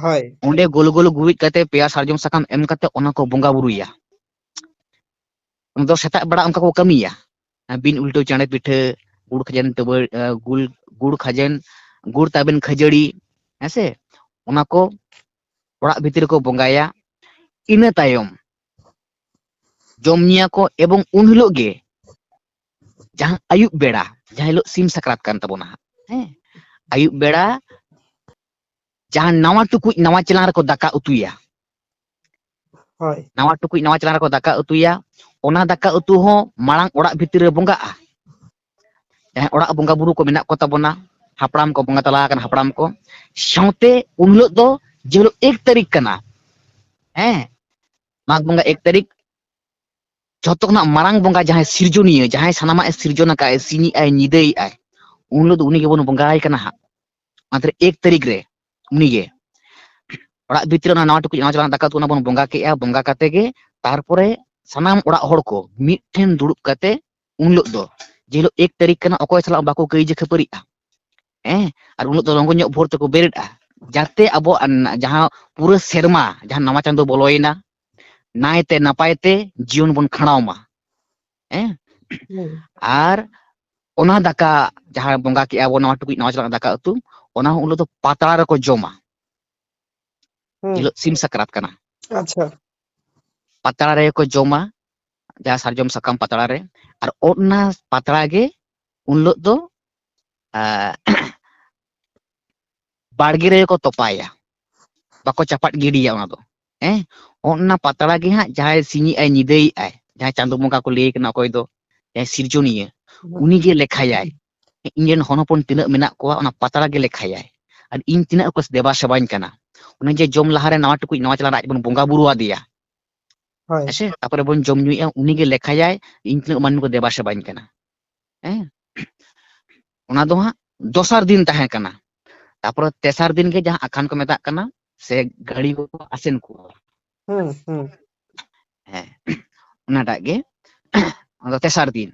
ᱦᱳᱭ᱾ ᱚᱸᱰᱮ ᱜᱳᱞ ᱜᱳᱞ ᱜᱩᱨᱤᱡ ᱠᱟᱛᱮ ᱯᱮᱭᱟ ᱥᱟᱨᱡᱚᱢ ᱥᱟᱠᱟᱢ ᱮᱢ ᱠᱟᱛᱮ ᱚᱱᱟ ᱠᱚ ᱵᱚᱸᱜᱟ ᱵᱩᱨᱩᱭᱟ᱾ ᱚᱱᱟ ᱫᱚ ᱥᱮᱛᱟᱜ ᱵᱮᱲᱟ ᱚᱱᱠᱟ ᱠᱚ ᱠᱟᱹᱢᱤᱭᱟ᱾ ᱵᱤᱱ ᱩᱞᱴᱟᱹᱣ ᱪᱮᱬᱮ ᱯᱤᱴᱷᱟᱹ, ᱜᱩᱲ ᱠᱷᱟᱡᱟᱱ ᱛᱟᱹᱵᱟᱹ-, ᱮ, ᱜᱩᱲ, ᱜᱩᱲ ᱠᱷᱟᱡᱟᱱ, ᱜᱩᱲ ᱛᱟᱵᱮᱱ ᱠᱷᱟᱹᱡᱟᱹᱲᱤ, ᱦᱮᱸᱥᱮ? ᱚᱱᱟ ᱠᱚ ᱚᱲᱟᱜ ᱵᱷᱤᱛᱤᱨ ᱨᱮᱠᱚ ᱵᱚᱸᱜᱟᱭᱟ᱾ ᱤᱱᱟᱹ ᱛᱟᱭᱚᱢ ᱡᱚᱢ ᱧᱩᱭᱟ ᱠᱚ, ᱮᱵᱚᱝ ᱩᱱ ᱦᱤᱞᱳᱜ ᱜᱮ ᱡᱟᱦᱟᱸ ᱟᱹᱭᱩᱵ ᱵᱮᱲᱟ, ᱡᱟᱦᱟᱸ ᱦᱤᱞᱳᱜ ᱥᱤᱢ ᱥᱟᱠᱨᱟᱛ ᱠᱟᱱ ᱛᱟᱵᱚᱱᱟ ᱦᱟᱸᱜ, ᱦᱮᱸ, ᱟᱹᱭᱩᱵ ᱵᱮᱲᱟ ᱡᱟᱦᱟᱸ ᱱᱟᱣᱟ ᱴᱩᱠᱩᱡ ᱱᱟᱣᱟ ᱪᱮᱞᱟᱝ ᱨᱮᱠᱚ ᱫᱟᱠᱟ ᱩᱛᱩᱭᱟ, ᱦᱳᱭ᱾ ᱱᱟᱣᱟ ᱴᱩᱠᱩᱡ ᱱᱟᱣᱟ ᱪᱮᱞᱟᱝ ᱨᱮᱠᱚ ᱫᱟᱠᱟ ᱩᱛᱩᱭᱟ, ᱚᱱᱟ ᱫᱟᱠᱟ ᱩᱛᱩ ᱦᱚᱸ ᱢᱟᱲᱟᱝ ᱚᱲᱟᱜ ᱵᱷᱤᱛᱤᱨ ᱨᱮ ᱵᱚᱸᱜᱟᱜᱼᱟ᱾ ᱡᱟᱦᱟᱸᱭ ᱚᱲᱟᱜ ᱵᱚᱸᱜᱟ ᱵᱩᱨᱩ ᱠᱚ ᱢᱮᱱᱟᱜ ᱠᱚ ᱛᱟᱵᱚᱱᱟ, ᱦᱟᱯᱲᱟᱢ ᱠᱚ, ᱵᱚᱸᱜᱟ ᱛᱟᱞᱟ ᱟᱠᱟᱱ ᱦᱟᱯᱲᱟᱢ ᱠᱚ, ᱥᱟᱶᱛᱮ ᱩᱱ ᱦᱤᱞᱳᱜ ᱫᱚ ᱡᱮ ᱦᱤᱞᱳᱜ ᱮᱠ ᱛᱟᱹᱨᱤᱠᱷ ᱠᱟᱱᱟ, ᱦᱮᱸ, ᱢᱟᱜᱽ ᱵᱚᱸᱜᱟ ᱮᱠ ᱛᱟᱹᱨᱤᱠᱷ, ᱡᱷᱚᱛᱚ ᱠᱷᱚᱱᱟᱜ ᱢᱟᱨᱟᱝ ᱵᱚᱸᱜᱟ, ᱡᱟᱦᱟᱸᱭ ᱥᱤᱨᱡᱚᱱᱤᱭᱟᱹ, ᱡᱟᱦᱟᱸᱭ ᱥᱟᱱᱟᱢᱟᱜ ᱮ ᱥᱤᱨᱡᱚᱱ ᱟᱠᱟᱫ, ᱥᱤᱧᱮᱜᱼᱟᱭ, ᱧᱤᱫᱟᱹᱭᱮᱜᱼᱟᱭ, ᱩᱱ ᱦᱤᱞᱳᱜ ᱫᱚ ᱩᱱᱤ ᱜᱮᱵᱚᱱ ᱵᱚᱸᱜᱟᱭ ᱠᱟᱱᱟ ᱦᱟᱸᱜ᱾ ᱚᱱᱟᱛᱮ ᱮᱠ ᱛᱟᱹᱨᱤᱠᱷ ᱨᱮ ᱩᱱᱤ ᱜᱮ ᱚᱲᱟᱜ ᱵᱷᱤᱛᱨᱤ ᱨᱮ ᱚᱱᱟ ᱱᱟᱣᱟ ᱴᱩᱠᱩᱡ, ᱱᱟᱣᱟ ᱪᱮᱞᱟᱝ ᱫᱟᱠᱟ ᱩᱛᱩ ᱚᱱᱟ ᱵᱚᱱ ᱵᱚᱸᱜᱟ ᱠᱮᱜᱼᱟ᱾ ᱵᱚᱸᱜᱟ ᱠᱟᱛᱮ ᱜᱮ ᱛᱟᱨᱯᱚᱨᱮ ᱥᱟᱱᱟᱢ ᱚᱲᱟᱜ ᱦᱚᱲ ᱠᱚ ᱢᱤᱫ ᱴᱷᱮᱱ ᱫᱩᱲᱩᱵ ᱠᱟᱛᱮ ᱩᱱ ᱦᱤᱞᱳᱜ ᱫᱚ, ᱡᱮ ᱦᱤᱞᱳᱜ ᱮᱠ ᱛᱟᱹᱨᱤᱠᱷ ᱠᱟᱱᱟ, ᱚᱠᱚᱭ ᱥᱟᱞᱟᱜ ᱵᱟᱠᱚ ᱠᱟᱹᱭᱡᱟᱹ ᱠᱷᱟᱹᱯᱟᱹᱨᱤᱜᱼᱟ᱾ ᱦᱮᱸ, ᱟᱨ ᱩᱱ ᱦᱤᱞᱳᱜ ᱫᱚ ᱞᱚᱜᱚᱱ ᱧᱚᱜ ᱵᱷᱳᱨ ᱛᱮᱠᱚ ᱵᱮᱨᱮᱫᱼᱟ, ᱡᱟᱛᱮ ᱟᱵᱚ ᱟᱱ-, ᱡᱟᱦᱟᱸ ᱯᱩᱨᱟᱹ ᱥᱮᱨᱢᱟ, ᱡᱟᱦᱟᱸ ᱱᱟᱣᱟ ᱪᱟᱸᱫᱳ ᱵᱚᱞᱚᱭᱮᱱᱟ, ᱱᱟᱭᱛᱮ ᱱᱟᱯᱟᱭ ᱛᱮ ᱡᱤᱭᱚᱱ ᱵᱚᱱ ᱠᱷᱟᱸᱰᱟᱣ ᱢᱟ᱾ ᱦᱮᱸ, ᱦᱩᱸ᱾ ᱟᱨ ᱚᱱᱟ ᱫᱟᱠᱟ ᱡᱟᱦᱟᱸ ᱵᱚᱸᱜᱟ ᱠᱮᱜᱼᱟ ᱵᱚᱱ, ᱱᱟᱣᱟ ᱴᱩᱠᱩᱡ ᱱᱟᱣᱟ ᱪᱟᱞᱟᱜ ᱫᱟᱠᱟ ᱩᱛᱩ, ᱚᱱᱟ ᱦᱚᱸ ᱩᱱ ᱦᱤᱞᱳᱜ ᱫᱚ ᱯᱟᱛᱲᱟ ᱨᱮᱠᱚ ᱡᱚᱢᱟ᱾ ᱦᱩᱸ᱾ ᱦᱤᱞᱳᱜ ᱥᱤᱢ ᱥᱟᱠᱨᱟᱛ ᱠᱟᱱᱟ, ᱟᱪᱪᱷᱟ᱾ ᱯᱟᱛᱲᱟ ᱨᱮᱜᱮ ᱠᱚ ᱡᱚᱢᱟ, ᱡᱟᱦᱟᱸ ᱥᱟᱨᱡᱚᱢ ᱥᱟᱠᱟᱢ ᱯᱟᱛᱲᱟ ᱨᱮ, ᱟᱨ ᱚᱱᱟ ᱯᱟᱛᱲᱟ ᱜᱮ ᱩᱱ ᱦᱤᱞᱳᱜ ᱫᱚ, ᱟᱸ, ᱵᱟᱲᱜᱮ ᱨᱮᱜᱮ ᱠᱚ ᱛᱚᱯᱟᱭᱟ, ᱵᱟᱠᱚ ᱪᱟᱯᱟᱫ ᱜᱤᱰᱤᱭᱟ ᱚᱱᱟ ᱫᱚ᱾ ᱦᱮᱸ, ᱚᱱᱟ ᱯᱟᱛᱲᱟ ᱜᱮ ᱦᱟᱸᱜ ᱡᱟᱦᱟᱸᱭ ᱥᱤᱧᱮᱜᱼᱟᱭ, ᱧᱤᱫᱟᱹᱭᱮᱜᱼᱟᱭ, ᱡᱟᱦᱟᱸᱭ ᱪᱟᱸᱫᱳ ᱵᱚᱸᱜᱟ ᱠᱚ ᱞᱟᱹᱭ ᱠᱟᱱᱟ, ᱚᱠᱚᱭ ᱫᱚ ᱡᱟᱦᱟᱸᱭ ᱥᱤᱨᱡᱚᱱᱤᱭᱟᱹ, ᱦᱩᱸ᱾ ᱩᱱᱤ ᱜᱮ ᱞᱮᱠᱷᱟᱭᱟᱭ, ᱤᱧ ᱨᱮᱱ ᱦᱚᱱ ᱦᱚᱯᱚᱱ ᱛᱤᱱᱟᱹᱜ ᱢᱮᱱᱟᱜ ᱠᱚᱣᱟ, ᱚᱱᱟ ᱯᱟᱛᱲᱟ ᱜᱮ ᱞᱮᱠᱷᱟᱭᱟᱭ, ᱟᱨ ᱤᱧ ᱛᱤᱱᱟᱹᱜ ᱠᱚ ᱫᱮᱵᱟ ᱥᱮᱵᱟᱧ ᱠᱟᱱᱟ᱾ ᱚᱱᱮ ᱡᱮ ᱡᱚᱢ ᱞᱟᱦᱟᱨᱮ ᱱᱟᱣᱟ ᱴᱩᱠᱩᱡ ᱱᱟᱣᱟ ᱪᱟᱞᱟᱝ ᱨᱮ ᱟᱡ ᱵᱚᱱ ᱵᱚᱸᱜᱟ ᱵᱩᱨᱩ ᱟᱫᱮᱭᱟ, ᱦᱳᱭ᱾ ᱦᱮᱸᱥᱮ, ᱛᱟᱯᱚᱨᱮ ᱵᱚᱱ ᱡᱚᱢ ᱧᱩᱭᱮᱫᱼᱟ, ᱩᱱᱤ ᱜᱮ ᱞᱮᱠᱷᱟᱭᱟᱭ ᱤᱧ ᱛᱤᱱᱟᱹᱜ ᱢᱟᱹᱱᱢᱤ ᱠᱚ ᱫᱮᱵᱟ ᱥᱮᱵᱟᱧ ᱠᱟᱱᱟ᱾ ᱦᱮᱸ, ᱚᱱᱟ ᱫᱚ ᱦᱟᱸᱜ ᱫᱚᱥᱟᱨ ᱫᱤᱱ ᱛᱟᱦᱮᱸ ᱠᱟᱱᱟ᱾ ᱛᱟᱯᱚᱨᱮ ᱛᱮᱥᱟᱨ ᱫᱤᱱ ᱜᱮ ᱡᱟᱦᱟᱸ ᱟᱠᱷᱟᱱ ᱠᱚ ᱢᱮᱛᱟᱜ ᱠᱟᱱᱟ, ᱥᱮ ᱜᱟᱹᱲᱤ ᱠᱚᱠᱚ ᱟᱥᱮᱱ ᱠᱚᱣᱟ᱾ ᱦᱩᱸ, ᱦᱩᱸ᱾ ᱦᱮᱸ, ᱚᱱᱟᱴᱟᱜ ᱜᱮ, ᱚᱱᱟ ᱫᱚ ᱛᱮᱥᱟᱨ ᱫᱤᱱ᱾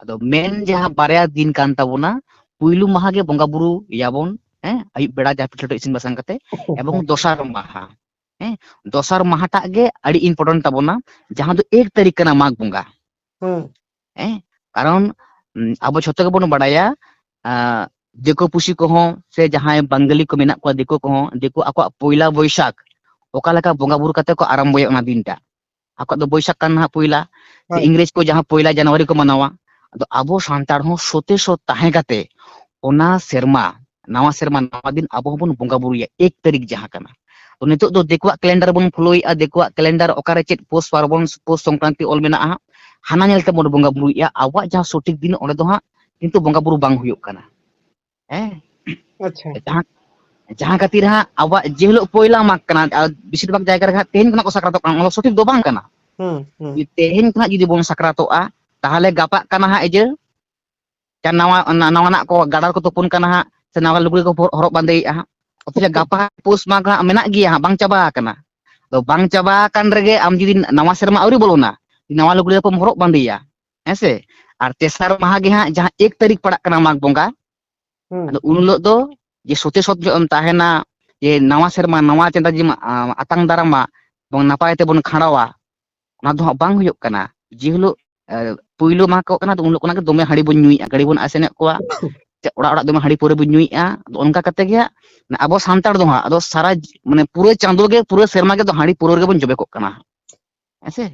ᱟᱫᱚ ᱢᱮᱱ ᱡᱟᱦᱟᱸ ᱵᱟᱨᱭᱟ ᱫᱤᱱ ᱠᱟᱱ ᱛᱟᱵᱚᱱᱟ, ᱯᱩᱭᱞᱩ ᱢᱟᱦᱟ ᱜᱮ ᱵᱚᱸᱜᱟ ᱵᱩᱨᱩ ᱭᱟᱵᱚᱱ, ᱦᱮᱸ, ᱟᱹᱭᱩᱵ ᱵᱮᱲᱟ ᱡᱟᱦᱟᱸ ᱯᱤᱴᱷᱟᱹ ᱞᱟᱹᱰᱩ ᱤᱥᱤᱱ ᱵᱟᱥᱟᱝ ᱠᱟᱛᱮ, ᱮᱵᱚᱝ ᱫᱚᱥᱟᱨ ᱢᱟᱦᱟ, ᱦᱮᱸ, ᱫᱚᱥᱟᱨ ᱢᱟᱦᱟᱴᱟᱜ ᱜᱮ ᱟᱹᱰᱤ important ᱛᱟᱵᱚᱱᱟ, ᱡᱟᱦᱟᱸ ᱫᱚ ᱮᱠ ᱛᱟᱹᱨᱤᱠᱷ ᱠᱟᱱᱟ ᱢᱟᱜᱽ ᱵᱚᱸᱜᱟ᱾ ᱦᱩᱸ᱾ ᱦᱮᱸ, ᱠᱟᱨᱚᱱ, ᱩᱢ, ᱟᱵᱚ ᱡᱷᱚᱛᱚ ᱜᱮᱵᱚᱱ ᱵᱟᱲᱟᱭᱟ, ᱟᱸ, ᱫᱤᱠᱩ ᱯᱩᱥᱤ ᱠᱚᱦᱚᱸ ᱥᱮ ᱡᱟᱦᱟᱸᱭ ᱵᱟᱝᱜᱟᱞᱤ ᱠᱚ ᱢᱮᱱᱟᱜ ᱠᱚᱣᱟ, ᱫᱤᱠᱩ ᱠᱚᱦᱚᱸ, ᱫᱤᱠᱩ ᱟᱠᱚᱣᱟᱜ ᱯᱚᱭᱞᱟ ᱵᱳᱭᱥᱟᱠᱷ ᱚᱠᱟ ᱞᱮᱠᱟ ᱵᱚᱸᱜᱟ ᱵᱩᱨᱩ ᱠᱟᱛᱮ ᱠᱚ ᱟᱨᱟᱢᱵᱚᱭᱟ ᱚᱱᱟ ᱫᱤᱱᱴᱟ᱾ ᱟᱠᱚᱣᱟᱜ ᱫᱚ ᱵᱳᱭᱥᱟᱠᱷ ᱠᱟᱱᱟ ᱱᱟᱦᱟᱜ ᱯᱚᱭᱞᱟ, ᱥᱮ ᱦᱳᱭ᱾ ᱤᱝᱨᱮᱡᱽ ᱠᱚ ᱡᱟᱦᱟᱸ ᱯᱚᱭᱞᱟ ᱡᱟᱱᱩᱣᱟᱨᱤ ᱠᱚ ᱢᱟᱱᱟᱣᱟ᱾ ᱟᱫᱚ ᱟᱵᱚ ᱥᱟᱱᱛᱟᱲ ᱦᱚᱸ ᱥᱚᱛᱮ ᱥᱚ ᱛᱟᱦᱮᱸ ᱠᱟᱛᱮ ᱚᱱᱟ ᱥᱮᱨᱢᱟ, ᱱᱟᱣᱟ ᱥᱮᱨᱢᱟ, ᱱᱟᱣᱟ ᱫᱤᱱ ᱟᱵᱚ ᱦᱚᱸᱵᱚᱱ ᱵᱚᱸᱜᱟ ᱵᱩᱨᱩᱭᱟ ᱮᱠ ᱛᱟᱹᱨᱤᱠᱷ ᱡᱟᱦᱟᱸ ᱠᱟᱱᱟ᱾ ᱛᱚ ᱱᱤᱛᱚᱜ ᱫᱚ ᱫᱤᱠᱩᱣᱟᱜ calendar ᱵᱚᱱ followᱮᱫᱼᱟ, ᱫᱤᱠᱩᱣᱟᱜ calendar ᱚᱠᱟᱨᱮ ᱪᱮᱫ ᱯᱳᱥ ᱯᱟᱨᱵᱚᱱ, ᱯᱳᱥ ᱥᱚᱝᱠᱨᱟᱱᱛᱤ ᱚᱞ ᱢᱮᱱᱟᱜᱼᱟ ᱦᱟᱸᱜ, ᱦᱟᱱᱟ ᱧᱮᱞ ᱛᱮᱵᱚᱱ ᱵᱚᱸᱜᱟ ᱵᱩᱨᱩᱭᱮᱫᱼᱟ᱾ ᱟᱵᱚᱣᱟᱜ ᱡᱟᱦᱟᱸ ᱥᱚᱴᱷᱤᱠ ᱫᱤᱱ ᱚᱸᱰᱮ ᱫᱚ ᱦᱟᱸᱜ ᱠᱤᱱᱛᱩ ᱵᱚᱸᱜᱟ ᱵᱩᱨᱩ ᱵᱟᱝ ᱦᱩᱭᱩᱜ ᱠᱟᱱᱟ᱾ ᱦᱮᱸ, ᱟᱪᱪᱷᱟ᱾ ᱡᱟᱦᱟᱸ, ᱡᱟᱦᱟᱸ ᱠᱷᱟᱹᱛᱤᱨ ᱦᱟᱸᱜ ᱟᱵᱚᱣᱟᱜ ᱡᱮ ᱦᱤᱞᱳᱜ ᱯᱚᱭᱞᱟ ᱢᱟᱜᱽ ᱠᱟᱱᱟ, ᱟᱨ ᱵᱮᱥᱤᱨ ᱵᱷᱟᱜᱽ ᱡᱟᱭᱜᱟ ᱨᱮ ᱦᱟᱸᱜ ᱛᱮᱦᱮᱧ ᱠᱷᱚᱱᱟᱜ ᱠᱚ ᱥᱟᱠᱨᱟᱛᱚᱜ ᱠᱟᱱᱟ, ᱚᱱᱟ ᱫᱚ ᱥᱚᱴᱷᱤᱠ ᱫᱚ ᱵᱟᱝ ᱠᱟᱱᱟ᱾ ᱦᱩᱸ, ᱦᱩᱸ᱾ ᱡᱩᱫᱤ ᱛᱮᱦᱮᱧ ᱠᱷᱚᱱᱟᱜ ᱡᱩᱫᱤ ᱵᱚᱱ ᱥᱟᱠᱨᱟᱛᱚᱜᱼᱟ, ᱛᱟᱦᱚᱞᱮ ᱜᱟᱯᱟᱜ ᱠᱟᱱᱟ ᱦᱟᱸᱜ ᱤᱭᱟᱹ, ᱡᱟᱦᱟᱸ ᱱᱟᱣᱟ, ᱱᱟ-, ᱱᱟᱣᱟᱱᱟᱜ ᱠᱚ ᱜᱟᱰᱟᱨ ᱠᱚ ᱛᱩᱯᱩᱱ ᱠᱟᱱᱟ ᱦᱟᱸᱜ, ᱥᱮ ᱱᱟᱣᱟ ᱞᱩᱜᱽᱲᱤ ᱠᱚ ᱦᱚᱨᱚᱜ ᱵᱟᱸᱫᱮᱭᱮᱫᱼᱟ ᱦᱟᱸᱜ᱾ ᱚᱛᱷᱚᱪᱚ ᱜᱟᱯᱟ ᱦᱟᱸᱜ ᱯᱳᱥ ᱢᱟᱜᱽ ᱦᱟᱸᱜ ᱢᱮᱱᱟᱜ ᱜᱮᱭᱟ ᱦᱟᱸᱜ, ᱵᱟᱝ ᱪᱟᱵᱟ ᱟᱠᱟᱱᱟ᱾ ᱟᱫᱚ ᱵᱟᱝ ᱪᱟᱵᱟ ᱟᱠᱟᱱ ᱨᱮᱜᱮ ᱟᱢ ᱡᱩᱫᱤ ᱱᱟᱣᱟ ᱥᱮᱨᱢᱟ ᱟᱹᱣᱨᱤ ᱵᱚᱞᱚᱱᱟ, ᱱᱟᱣᱟ ᱞᱩᱜᱽᱲᱤ ᱞᱟᱯᱚᱢ ᱦᱚᱨᱚᱜ ᱵᱟᱸᱫᱮᱭᱟ, ᱦᱮᱸ ᱥᱮ? ᱟᱨ ᱛᱮᱥᱟᱨ ᱢᱟᱦᱟ ᱜᱮ ᱦᱟᱸᱜ ᱡᱟᱦᱟᱸ ᱮᱠ ᱛᱟᱹᱨᱤᱠᱷ ᱯᱟᱲᱟᱜ ᱠᱟᱱᱟ ᱢᱟᱜᱽ ᱵᱚᱸᱜᱟ, ᱦᱩᱸ᱾ ᱟᱫᱚ ᱩᱱ ᱦᱤᱞᱳᱜ ᱫᱚ ᱡᱮ ᱥᱚᱛᱮ ᱥᱚᱛ ᱧᱚᱜ ᱮᱢ ᱛᱟᱦᱮᱱᱟ, ᱡᱮ ᱱᱟᱣᱟ ᱥᱮᱨᱢᱟ, ᱱᱟᱣᱟ ᱪᱟᱸᱫᱟ ᱡᱮᱢ, ᱟ, ᱟᱛᱟᱝ ᱫᱟᱨᱟᱢᱟ, ᱵᱚᱱ ᱱᱟᱯᱟᱭ ᱛᱮᱵᱚᱱ ᱠᱷᱟᱸᱰᱟᱣᱟ, ᱚᱱᱟ ᱫᱚ ᱦᱟᱸᱜ ᱵᱟᱝ ᱦᱩᱭᱩᱜ ᱠᱟᱱᱟ᱾ ᱡᱮ ᱦᱤᱞᱳᱜ, ᱮ, ᱯᱩᱭᱞᱳ ᱢᱟᱦᱟ ᱠᱚ ᱠᱟᱱᱟ, ᱟᱫᱚ ᱩᱱ ᱦᱤᱞᱳᱜ ᱠᱷᱚᱱᱟᱜ ᱜᱮ ᱫᱚᱢᱮ ᱦᱟᱺᱰᱤ ᱵᱚᱱ ᱧᱩᱭᱮᱫᱼᱟ, ᱜᱟᱹᱲᱤ ᱵᱚᱱ ᱟᱥᱮᱱᱮᱫ ᱠᱚᱣᱟ, ᱪᱮ ᱚᱲᱟᱜ ᱚᱲᱟᱜ ᱫᱚᱢᱮ ᱦᱟᱺᱰᱤ ᱯᱟᱹᱣᱨᱟᱹ ᱵᱚᱱ ᱧᱩᱭᱮᱫᱼᱟ᱾ ᱟᱫᱚ ᱚᱱᱠᱟ ᱠᱟᱛᱮ ᱜᱮ ᱦᱟᱸᱜ ᱟᱵᱚ ᱥᱟᱱᱛᱟᱲ ᱫᱚ ᱦᱟᱸᱜ ᱟᱫᱚ ᱥᱟᱨᱟ ᱡᱤ-, ᱢᱟᱱᱮ ᱯᱩᱨᱟᱹ ᱪᱟᱸᱫᱳ ᱜᱮ, ᱯᱩᱨᱟᱹ ᱥᱮᱨᱢᱟ ᱜᱮ ᱫᱚ ᱦᱟᱺᱰᱤ ᱯᱟᱹᱣᱨᱟᱹ ᱨᱮᱜᱮ ᱵᱚᱱ ᱡᱚᱵᱮ ᱠᱚᱜ ᱠᱟᱱᱟ, ᱦᱮᱸ ᱥᱮ?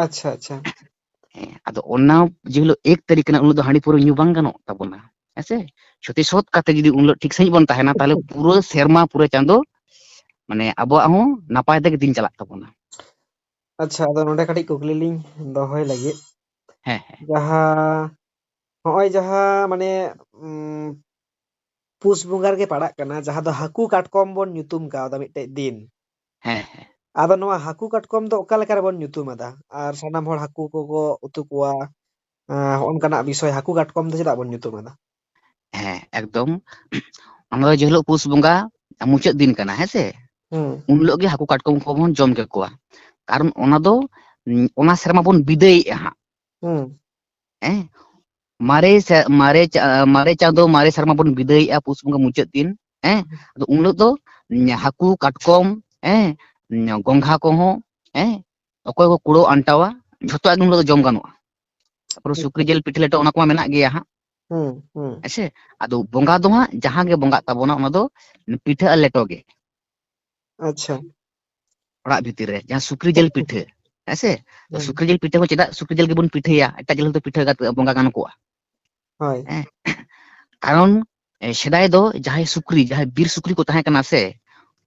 ᱟᱪᱪᱷᱟ, ᱟᱪᱪᱷᱟ᱾ ᱦᱮᱸ, ᱟᱫᱚ ᱚᱱᱟ ᱡᱮ ᱦᱤᱞᱳᱜ ᱮᱠ ᱛᱟᱹᱨᱤᱠᱷ ᱠᱟᱱᱟ, ᱩᱱ ᱦᱤᱞᱳᱜ ᱫᱚ ᱦᱟᱺᱰᱤ ᱯᱟᱹᱣᱨᱟᱹ ᱧᱩ ᱵᱟᱝ ᱜᱟᱱᱚᱜ ᱛᱟᱵᱚᱱᱟ, ᱦᱮᱸ ᱥᱮ? ᱥᱚᱛᱮ ᱥᱚᱛ ᱠᱟᱛᱮ ᱡᱩᱫᱤ ᱩᱱ ᱦᱤᱞᱳᱜ ᱴᱷᱤᱠ ᱥᱟᱺᱦᱤᱡ ᱵᱚᱱ ᱛᱟᱦᱮᱱᱟ, ᱛᱟᱦᱞᱮ ᱯᱩᱨᱟᱹ ᱥᱮᱨᱢᱟ, ᱯᱩᱨᱟᱹ ᱪᱟᱸᱫᱳ, ᱢᱟᱱᱮ ᱟᱵᱚᱣᱟᱜ ᱦᱚᱸ ᱱᱟᱯᱟᱭ ᱛᱮᱜᱮ ᱫᱤᱱ ᱪᱟᱞᱟᱜ ᱛᱟᱵᱚᱱᱟ᱾ ᱟᱪᱪᱷᱟ, ᱟᱫᱚ ᱱᱚᱰᱮ ᱠᱟᱹᱴᱤᱡ ᱠᱩᱠᱞᱤ ᱞᱤᱧ ᱫᱚᱦᱚᱭ ᱞᱟᱹᱜᱤᱫ᱾ ᱦᱮᱸ, ᱦᱮᱸ᱾ ᱡᱟᱦᱟᱸ, ᱦᱚᱸᱜᱼᱚᱭ ᱡᱟᱦᱟᱸ ᱢᱟᱱᱮ, ᱩᱢ, ᱯᱩᱥ ᱵᱚᱸᱜᱟ ᱨᱮᱜᱮ ᱯᱟᱲᱟᱜ ᱠᱟᱱᱟ, ᱡᱟᱦᱟᱸ ᱫᱚ ᱦᱟᱹᱠᱩ ᱠᱟᱴᱠᱚᱢ ᱵᱚᱱ ᱧᱩᱛᱩᱢ ᱠᱟᱣᱫᱟ ᱢᱤᱫᱴᱮᱡ ᱫᱤᱱ᱾ ᱦᱮᱸ, ᱦᱮᱸ᱾ ᱟᱫᱚ ᱱᱚᱣᱟ ᱦᱟᱹᱠᱩ ᱠᱟᱴᱠᱚᱢ ᱫᱚ ᱚᱠᱟ ᱞᱮᱠᱟ ᱨᱮᱵᱚᱱ ᱧᱩᱛᱩᱢ ᱟᱫᱟ? ᱟᱨ ᱥᱟᱱᱟᱢ ᱦᱚᱲ ᱦᱟᱹᱠᱩ ᱠᱚᱠᱚ ᱩᱛᱩ ᱠᱚᱣᱟ, ᱟᱸ, ᱦᱚᱸᱜᱼᱚ ᱱᱚᱝᱠᱟᱱᱟᱜ ᱵᱤᱥᱚᱭ, ᱦᱟᱹᱠᱩ ᱠᱟᱴᱠᱚᱢ ᱫᱚ ᱪᱮᱫᱟᱜ ᱵᱚᱱ ᱧᱩᱛᱩᱢ ᱟᱫᱟ? ᱦᱮᱸ, ᱮᱠᱫᱚᱢ᱾ ᱚᱱᱟ ᱫᱚ ᱡᱮ ᱦᱤᱞᱳᱜ ᱯᱩᱥ ᱵᱚᱸᱜᱟ ᱢᱩᱪᱟᱹᱫ ᱫᱤᱱ ᱠᱟᱱᱟ, ᱦᱮᱸ ᱥᱮ? ᱦᱩᱸ᱾ ᱩᱱ ᱦᱤᱞᱳᱜ ᱜᱮ ᱦᱟᱹᱠᱩ ᱠᱟᱴᱠᱚᱢ ᱠᱚᱵᱚᱱ ᱡᱚᱢ ᱠᱮᱠᱚᱣᱟ᱾ ᱠᱟᱨᱚᱱ ᱚᱱᱟ ᱫᱚ, ᱩᱸ, ᱚᱱᱟ ᱥᱮᱨᱢᱟ ᱵᱚᱱ ᱵᱤᱫᱟᱹᱭᱮᱫᱼᱟ ᱦᱟᱸᱜ᱾ ᱦᱩᱸ᱾ ᱦᱮᱸ? ᱢᱟᱨᱮ ᱥᱮ-, ᱢᱟᱨᱮ ᱪᱟ-, ᱢᱟᱨᱮ ᱪᱟᱸᱫᱳ, ᱢᱟᱨᱮ ᱥᱮᱨᱢᱟ ᱵᱚᱱ ᱵᱤᱫᱟᱹᱭᱮᱫᱼᱟ ᱯᱩᱥ ᱵᱚᱸᱜᱟ ᱢᱩᱪᱟᱹᱫ ᱫᱤᱱ᱾ ᱦᱮᱸ? ᱟᱫᱚ ᱩᱱ ᱦᱤᱞᱳᱜ ᱫᱚ, ᱩᱸ, ᱦᱟᱹᱠᱩ, ᱠᱟᱴᱠᱚᱢ, ᱦᱮᱸ? ᱩᱸ, ᱜᱚᱝᱜᱷᱟ ᱠᱚᱦᱚᱸ, ᱦᱮᱸ? ᱚᱠᱚᱭ ᱠᱚ ᱠᱩᱲᱟᱹᱣ ᱟᱱᱴᱟᱣᱟ, ᱡᱷᱚᱛᱚᱣᱟᱜ ᱜᱮ ᱩᱱ ᱦᱤᱞᱳᱜ ᱫᱚ ᱡᱚᱢ ᱜᱟᱱᱚᱜᱼᱟ᱾ ᱛᱟᱨᱯᱚᱨᱮ ᱟᱪᱪᱷᱟ᱾ ᱥᱩᱠᱨᱤ ᱡᱤᱞ, ᱯᱤᱴᱷᱟᱹ ᱞᱮᱴᱚ, ᱚᱱᱟ ᱠᱚᱢᱟ ᱢᱮᱱᱟᱜ ᱜᱮᱭᱟ ᱦᱟᱸᱜ᱾ ᱦᱩᱸ, ᱦᱩᱸ᱾ ᱦᱮᱸ ᱥᱮ? ᱟᱫᱚ ᱵᱚᱸᱜᱟ ᱫᱚ ᱦᱟᱸᱜ ᱡᱟᱦᱟᱸ ᱜᱮ ᱵᱚᱸᱜᱟᱜ ᱛᱟᱵᱚᱱᱟ, ᱚᱱᱟ ᱫᱚ ᱯᱤᱴᱷᱟᱹ ᱟᱨ ᱞᱮᱴᱚ ᱜᱮ᱾ ᱟᱪᱪᱷᱟ᱾ ᱚᱲᱟᱜ ᱵᱷᱤᱛᱤᱨ ᱨᱮ ᱡᱟᱦᱟᱸ ᱥᱩᱠᱨᱤ ᱡᱤᱞ ᱯᱤᱴᱷᱟᱹ, ᱦᱮᱸ ᱥᱮ? ᱛᱚ ᱦᱩᱸ᱾ ᱥᱩᱠᱨᱤ ᱡᱤᱞ ᱯᱤᱴᱷᱟᱹ ᱦᱚᱸ ᱪᱮᱫᱟᱜ ᱥᱩᱠᱨᱤ ᱡᱤᱞ ᱜᱮᱵᱚᱱ ᱯᱤᱴᱷᱟᱹᱭᱟ? ᱮᱴᱟᱜ ᱡᱤᱞ ᱦᱚᱸᱛᱚ ᱯᱤᱴᱷᱟᱹ ᱠᱟᱛᱮ ᱵᱚᱸᱜᱟ ᱜᱟᱱ ᱠᱚᱜᱼᱟ᱾ ᱦᱳᱭ᱾ ᱦᱮᱸ? ᱠᱟᱨᱚᱱ, ᱮ, ᱥᱮᱫᱟᱭ ᱫᱚ ᱡᱟᱦᱟᱸᱭ ᱥᱩᱠᱨᱤ, ᱡᱟᱦᱟᱸᱭ ᱵᱤᱨ ᱥᱩᱠᱨᱤ ᱠᱚ ᱛᱟᱦᱮᱸ ᱠᱟᱱᱟ ᱥᱮ,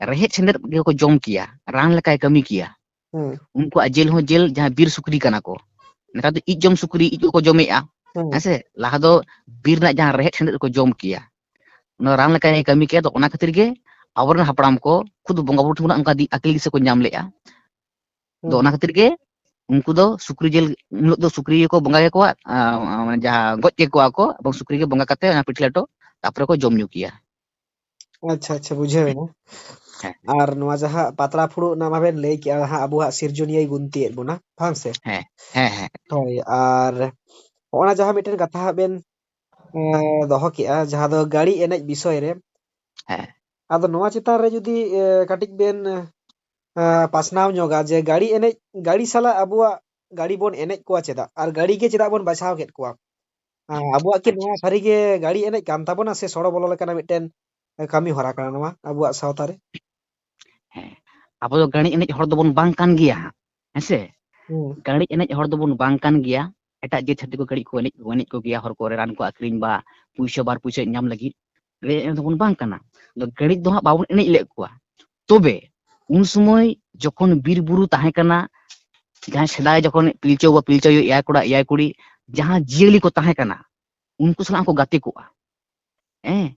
ᱨᱮᱦᱮᱫ ᱥᱮᱸᱫᱮᱫ ᱜᱮᱠᱚ ᱡᱚᱢ ᱠᱮᱭᱟ, ᱨᱟᱱ ᱞᱮᱠᱟᱭ ᱠᱟᱹᱢᱤ ᱠᱮᱭᱟ᱾ ᱦᱩᱸ᱾ ᱩᱱᱠᱩᱣᱟᱜ ᱡᱤᱞ ᱦᱚᱸ ᱡᱤᱞ ᱡᱟᱦᱟᱸ ᱵᱤᱨ ᱥᱩᱠᱨᱤ ᱠᱟᱱᱟ ᱠᱚ᱾ ᱱᱮᱛᱟᱨ ᱫᱚ ᱤᱡ ᱡᱚᱢ ᱥᱩᱠᱨᱤ, ᱤᱡ ᱠᱚᱠᱚ ᱡᱚᱢᱮᱜᱼᱟ᱾ ᱦᱩᱸ᱾ ᱦᱮᱸ ᱥᱮ? ᱞᱟᱦᱟ ᱫᱚ ᱵᱤᱨ ᱨᱮᱱᱟᱜ ᱡᱟᱦᱟᱸ ᱨᱮᱦᱮᱫ ᱥᱮᱸᱫᱮᱫ ᱠᱚ ᱡᱚᱢ ᱠᱮᱭᱟ, ᱚᱱᱟ ᱨᱟᱱ ᱞᱮᱠᱟᱭ ᱠᱟᱹᱢᱤ ᱠᱮᱭᱟ᱾ ᱛᱚ, ᱚᱱᱟ ᱠᱷᱟᱹᱛᱤᱨ ᱜᱮ ᱟᱵᱚᱨᱮᱱ ᱦᱟᱯᱲᱟᱢ ᱠᱚ ᱠᱷᱩᱫ ᱵᱚᱸᱜᱟ ᱵᱩᱨᱩ ᱴᱷᱮᱱ ᱠᱷᱚᱱᱟᱜ ᱚᱱᱠᱟ ᱫᱤ-, ᱟᱹᱠᱤᱞ ᱫᱤᱥᱟᱹ ᱠᱚ ᱧᱟᱢ ᱞᱮᱜᱼᱟ᱾ ᱟᱫᱚ ᱦᱩᱸ᱾ ᱚᱱᱟ ᱠᱷᱟᱹᱛᱤᱨ ᱜᱮ ᱩᱱᱠᱩ ᱫᱚ ᱥᱩᱠᱨᱤ ᱡᱤᱞ, ᱩᱱ ᱦᱤᱞᱳᱜ ᱫᱚ ᱥᱩᱠᱨᱤ ᱜᱮᱠᱚ ᱵᱚᱸᱜᱟ ᱜᱮᱠᱚᱣᱟ, ᱟᱸ, ᱟᱸ, ᱡᱟᱦᱟᱸ ᱜᱚᱡ ᱠᱮᱠᱚᱣᱟ ᱠᱚ, ᱮᱵᱚᱝ ᱥᱩᱠᱨᱤ ᱜᱮ ᱵᱚᱸᱜᱟ ᱠᱟᱛᱮ ᱚᱱᱟ ᱯᱤᱴᱷᱟᱹ ᱞᱮᱴᱚ ᱛᱟᱨᱯᱚᱨᱮ ᱠᱚ ᱡᱚᱢ ᱧᱩ ᱠᱮᱭᱟ᱾ ᱟᱪᱪᱷᱟ, ᱟᱪᱪᱷᱟ, ᱵᱩᱡᱷᱟᱹᱣ ᱮᱱᱟ᱾ ᱟᱨ ᱱᱚᱣᱟ ᱡᱟᱦᱟᱸ ᱯᱟᱛᱲᱟ ᱯᱷᱩᱲᱩᱜ ᱚᱱᱟ ᱢᱟᱵᱮᱱ ᱞᱟᱹᱭ ᱠᱮᱜᱼᱟ, ᱦᱟᱸᱜ ᱟᱵᱚᱣᱟᱜ ᱥᱤᱨᱡᱚᱱᱤᱭᱟᱹᱭ ᱜᱩᱱᱛᱤᱭᱮᱫ ᱵᱚᱱᱟ, ᱵᱟᱝ ᱥᱮ? ᱦᱮᱸ, ᱦᱮᱸ, ᱦᱮᱸ᱾ ᱦᱳᱭ, ᱟᱨ ᱦᱚᱸᱜᱼᱚ ᱱᱟ ᱡᱟᱦᱟᱸ ᱢᱤᱫᱴᱮᱱ ᱠᱟᱛᱷᱟ ᱦᱟᱸᱜ ᱵᱮᱱ, ᱮᱸ, ᱫᱚᱦᱚ ᱠᱮᱜᱼᱟ, ᱡᱟᱦᱟᱸ ᱫᱚ ᱜᱟᱹᱲᱤ ᱮᱱᱮᱡ ᱵᱤᱥᱚᱭ ᱨᱮ᱾ ᱦᱮᱸ᱾ ᱟᱫᱚ ᱱᱚᱣᱟ ᱪᱮᱛᱟᱱ ᱨᱮ ᱡᱩᱫᱤ, ᱮ, ᱠᱟᱹᱴᱤᱡ ᱵᱮᱱ, ᱮ, ᱯᱟᱥᱱᱟᱣ ᱧᱚᱜᱟ ᱡᱮ ᱜᱟᱹᱲᱤ ᱮᱱᱮᱡ, ᱜᱟᱹᱲᱤ ᱥᱟᱞᱟᱜ ᱟᱵᱚᱣᱟᱜ ᱜᱟᱹᱲᱤ ᱵᱚᱱ ᱮᱱᱮᱡ ᱠᱚᱣᱟ ᱪᱮᱫᱟᱜ? ᱟᱨ ᱜᱟᱹᱲᱤ ᱜᱮ ᱪᱮᱫᱟᱜ ᱵᱚᱱ ᱵᱟᱪᱷᱟᱣ ᱠᱮᱫ ᱠᱚᱣᱟ? ᱟᱸ, ᱟᱵᱚᱣᱟᱜ ᱠᱤ ᱟᱪᱪᱷᱟ᱾ ᱱᱚᱣᱟ ᱥᱟᱹᱨᱤᱜᱮ ᱜᱟᱹᱲᱤ ᱮᱱᱮᱡ ᱠᱟᱱ ᱛᱟᱵᱚᱱᱟ ᱥᱮ ᱥᱚᱲᱚ ᱵᱚᱞᱚ ᱞᱮᱠᱟᱱᱟᱜ ᱢᱤᱫᱴᱮᱱ ᱠᱟᱹᱢᱤ ᱦᱚᱨᱟ ᱠᱟᱱᱟ ᱱᱚᱣᱟ ᱟᱵᱚᱣᱟᱜ ᱥᱟᱶᱛᱟ ᱨᱮ? ᱦᱮᱸ, ᱟᱵᱚ ᱫᱚ ᱜᱟᱹᱲᱤ ᱮᱱᱮᱡ ᱦᱚᱲ ᱫᱚᱵᱚᱱ ᱵᱟᱝ ᱠᱟᱱ ᱜᱮᱭᱟ ᱦᱟᱸᱜ, ᱦᱮᱸ ᱥᱮ? ᱦᱩᱸ᱾ ᱜᱟᱹᱲᱤ ᱮᱱᱮᱡ ᱦᱚᱲ ᱫᱚᱵᱚᱱ ᱵᱟᱝ ᱠᱟᱱ ᱜᱮᱭᱟ᱾ ᱮᱴᱟᱜ ᱡᱟᱹᱛ ᱪᱷᱟᱹᱛᱤᱠ ᱠᱚ ᱜᱟᱹᱲᱤ ᱠᱚ ᱮᱱᱮᱡ, ᱮᱱᱮᱡ ᱠᱚ ᱜᱮᱭᱟ, ᱦᱚᱨ ᱠᱚᱨᱮ ᱨᱟᱱ ᱠᱚ ᱟᱹᱠᱷᱨᱤᱧ ᱵᱟ ᱯᱩᱭᱥᱟᱹ ᱵᱟᱨ ᱯᱩᱭᱥᱟᱹ ᱧᱟᱢ ᱞᱟᱹᱜᱤᱫ᱾ ᱜᱟᱹᱲᱤ ᱮᱱᱮᱡ ᱫᱚᱵᱚᱱ ᱵᱟᱝ ᱠᱟᱱᱟ᱾ ᱟᱫᱚ ᱜᱟᱹᱲᱤ ᱫᱚ ᱦᱟᱸᱜ ᱵᱟᱵᱚᱱ ᱮᱱᱮᱡ ᱞᱮᱫ ᱠᱚᱣᱟ᱾ ᱛᱚᱵᱮ ᱩᱱ ᱥᱚᱢᱚᱭ ᱡᱚᱠᱷᱚᱱ ᱵᱤᱨ ᱵᱩᱨᱩ ᱛᱟᱦᱮᱸ ᱠᱟᱱᱟ, ᱡᱟᱦᱟᱸᱭ ᱥᱮᱫᱟᱭ ᱡᱚᱠᱷᱚᱱ ᱯᱤᱞᱪᱩ ᱵᱟᱵᱟ, ᱯᱤᱞᱪᱩ ᱟᱭᱳ, ᱮᱭᱟᱭ ᱠᱚᱲᱟ, ᱮᱭᱟᱭ ᱠᱩᱲᱤ, ᱡᱟᱦᱟᱸ ᱡᱤᱭᱟᱹᱞᱤ ᱠᱚ ᱛᱟᱦᱮᱸ ᱠᱟᱱᱟ, ᱩᱱᱠᱩ ᱥᱟᱞᱟᱜ ᱠᱚ ᱜᱟᱛᱮ ᱠᱚᱜᱼᱟ᱾ ᱦᱮᱸ,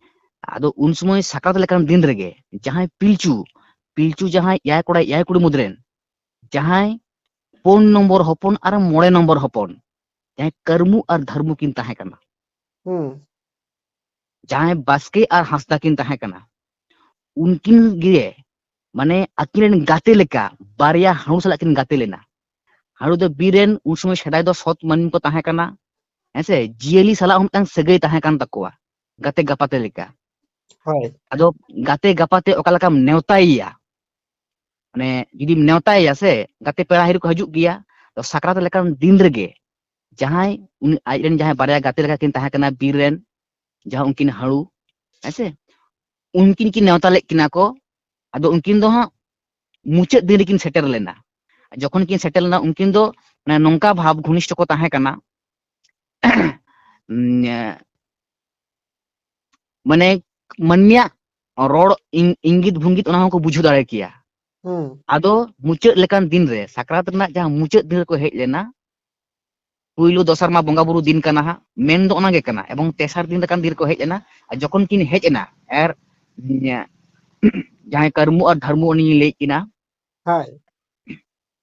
ᱟᱫᱚ ᱩᱱ ᱥᱚᱢᱚᱭ ᱥᱟᱠᱨᱟᱛ ᱞᱮᱠᱟᱱ ᱫᱤᱱ ᱨᱮᱜᱮ ᱡᱟᱦᱟᱸᱭ ᱯᱤᱞᱪᱩ, ᱯᱤᱞᱪᱩ ᱡᱟᱦᱟᱸᱭ ᱮᱭᱟᱭ ᱠᱚᱲᱟ, ᱮᱭᱟᱭ ᱠᱩᱲᱤ ᱢᱩᱫᱽ ᱨᱮᱱ ᱡᱟᱦᱟᱸᱭ ᱯᱩᱱ ᱱᱚᱢᱵᱚᱨ ᱦᱚᱯᱚᱱ ᱟᱨ ᱢᱚᱬᱮ ᱱᱚᱢᱵᱚᱨ ᱦᱚᱯᱚᱱ, ᱡᱟᱦᱟᱸᱭ ᱠᱟᱹᱨᱢᱩ ᱟᱨ ᱫᱷᱟᱹᱨᱢᱩ ᱠᱤᱱ ᱛᱟᱦᱮᱸ ᱠᱟᱱᱟ᱾ ᱦᱩᱸ᱾ ᱡᱟᱦᱟᱸᱭ ᱵᱟᱥᱠᱮ ᱟᱨ ᱦᱟᱸᱥᱫᱟ ᱠᱤᱱ ᱛᱟᱦᱮᱸ ᱠᱟᱱᱟ, ᱩᱱᱠᱤᱱ ᱜᱮ, ᱢᱟᱱᱮ, ᱟᱹᱠᱤᱱ ᱨᱮᱱ ᱜᱟᱛᱮ ᱞᱮᱠᱟ ᱵᱟᱨᱭᱟ ᱦᱟᱹᱬᱩ ᱥᱟᱞᱟᱜ ᱠᱤᱱ ᱜᱟᱛᱮ ᱞᱮᱱᱟ᱾ ᱦᱟᱹᱬᱩ ᱫᱚ ᱵᱤᱨ ᱨᱮᱱ, ᱩᱱ ᱥᱚᱢᱚᱭ ᱥᱮᱫᱟᱭ ᱫᱚ ᱥᱚᱛ ᱢᱟᱹᱱᱢᱤ ᱠᱚ ᱛᱟᱦᱮᱸ ᱠᱟᱱᱟ, ᱦᱮᱸ ᱥᱮ? ᱡᱤᱭᱟᱹᱞᱤ ᱥᱟᱞᱟᱜ ᱦᱚᱸ ᱢᱤᱫᱴᱟᱝ ᱥᱟᱹᱜᱟᱹᱭ ᱛᱟᱦᱮᱸ ᱠᱟᱱ ᱛᱟᱠᱚᱣᱟ, ᱜᱟᱛᱮ ᱜᱟᱯᱟᱛᱮ ᱞᱮᱠᱟ᱾ ᱦᱳᱭ᱾ ᱟᱫᱚ ᱜᱟᱛᱮ ᱜᱟᱯᱟᱛᱮ ᱚᱠᱟ ᱞᱮᱠᱟᱢ ᱱᱮᱣᱛᱟᱭᱮᱭᱟ, ᱢᱟᱱᱮ, ᱡᱩᱫᱤᱢ ᱱᱮᱣᱛᱟᱭᱮᱭᱟ ᱥᱮ, ᱜᱟᱛᱮ ᱯᱮᱲᱟ ᱦᱤᱨᱤ ᱠᱚ ᱦᱤᱡᱩᱜ ᱜᱮᱭᱟ, ᱛᱚ ᱥᱟᱠᱨᱟᱛ ᱞᱮᱠᱟᱱ ᱫᱤᱱ ᱨᱮᱜᱮ ᱡᱟᱦᱟᱸᱭ ᱩᱱᱤ ᱟᱡ ᱨᱮᱱ ᱡᱟᱦᱟᱸᱭ ᱵᱟᱨᱭᱟ ᱜᱟᱛᱮ ᱞᱮᱠᱟ ᱠᱤᱱ ᱛᱟᱦᱮᱸ ᱠᱟᱱᱟ ᱵᱤᱨ ᱨᱮᱱ, ᱡᱟᱦᱟᱸ ᱩᱱᱠᱤᱱ ᱦᱟᱹᱬᱩ, ᱦᱮᱸ ᱥᱮ? ᱩᱱᱠᱤᱱ ᱠᱤᱱ ᱱᱮᱣᱛᱟ ᱞᱮᱫ ᱠᱤᱱᱟ ᱠᱚ᱾ ᱟᱫᱚ ᱩᱱᱠᱤᱱ ᱫᱚ ᱦᱟᱸᱜ ᱢᱩᱪᱟᱹᱫ ᱫᱤᱱ ᱨᱮᱠᱤᱱ ᱥᱮᱴᱮᱨ ᱞᱮᱱᱟ᱾ ᱡᱚᱠᱷᱚᱱ ᱠᱤᱱ ᱥᱮᱴᱮᱨ ᱞᱮᱱᱟ, ᱩᱱᱠᱤᱱ ᱫᱚ, ᱢᱟᱱᱮ, ᱱᱚᱝᱠᱟ ᱵᱷᱟᱵᱽ ᱜᱷᱚᱱᱤᱥᱴᱷᱚ ᱠᱚ ᱛᱟᱦᱮᱸ ᱠᱟᱱᱟ, ᱩᱸ, ᱢᱟᱱᱮ, ᱢᱟᱹᱱᱢᱤᱭᱟᱜ ᱨᱚᱲ ᱤᱝ-, ᱤᱝᱜᱤᱛ ᱵᱷᱚᱝᱜᱤᱛ ᱚᱱᱟ ᱦᱚᱸᱠᱚ ᱵᱩᱡᱷᱟᱹᱣ ᱫᱟᱲᱮ ᱠᱮᱭᱟ᱾ ᱦᱩᱸ᱾ ᱟᱫᱚ ᱢᱩᱪᱟᱹᱫ ᱞᱮᱠᱟᱱ ᱫᱤᱱ ᱨᱮ, ᱥᱟᱠᱨᱟᱛ ᱨᱮᱱᱟᱜ ᱡᱟᱦᱟᱸ ᱢᱩᱪᱟᱹᱫ ᱫᱤᱱ ᱨᱮᱠᱚ ᱦᱮᱡ ᱞᱮᱱᱟ, ᱯᱩᱭᱞᱩ ᱫᱚᱥᱟᱨ ᱢᱟ ᱵᱚᱸᱜᱟ ᱵᱩᱨᱩ ᱫᱤᱱ ᱠᱟᱱᱟ ᱦᱟᱸᱜ, ᱢᱮᱱ ᱫᱚ ᱚᱱᱟ ᱜᱮ ᱠᱟᱱᱟ, ᱮᱵᱚᱝ ᱛᱮᱥᱟᱨ ᱫᱤᱱ ᱞᱮᱠᱟᱱ ᱫᱤᱱ ᱨᱮᱠᱚ ᱦᱮᱡ ᱮᱱᱟ᱾ ᱟᱨ ᱡᱚᱠᱷᱚᱱ ᱠᱤᱱ ᱦᱮᱡ ᱮᱱᱟ, ᱟᱨ, ᱩᱸ, ᱡᱟᱦᱟᱸᱭ ᱠᱟᱹᱨᱢᱩ ᱟᱨ ᱫᱷᱟᱹᱨᱢᱩ ᱩᱱᱤᱧ ᱞᱟᱹᱭᱮᱫ ᱠᱤᱱᱟ, ᱦᱳᱭ᱾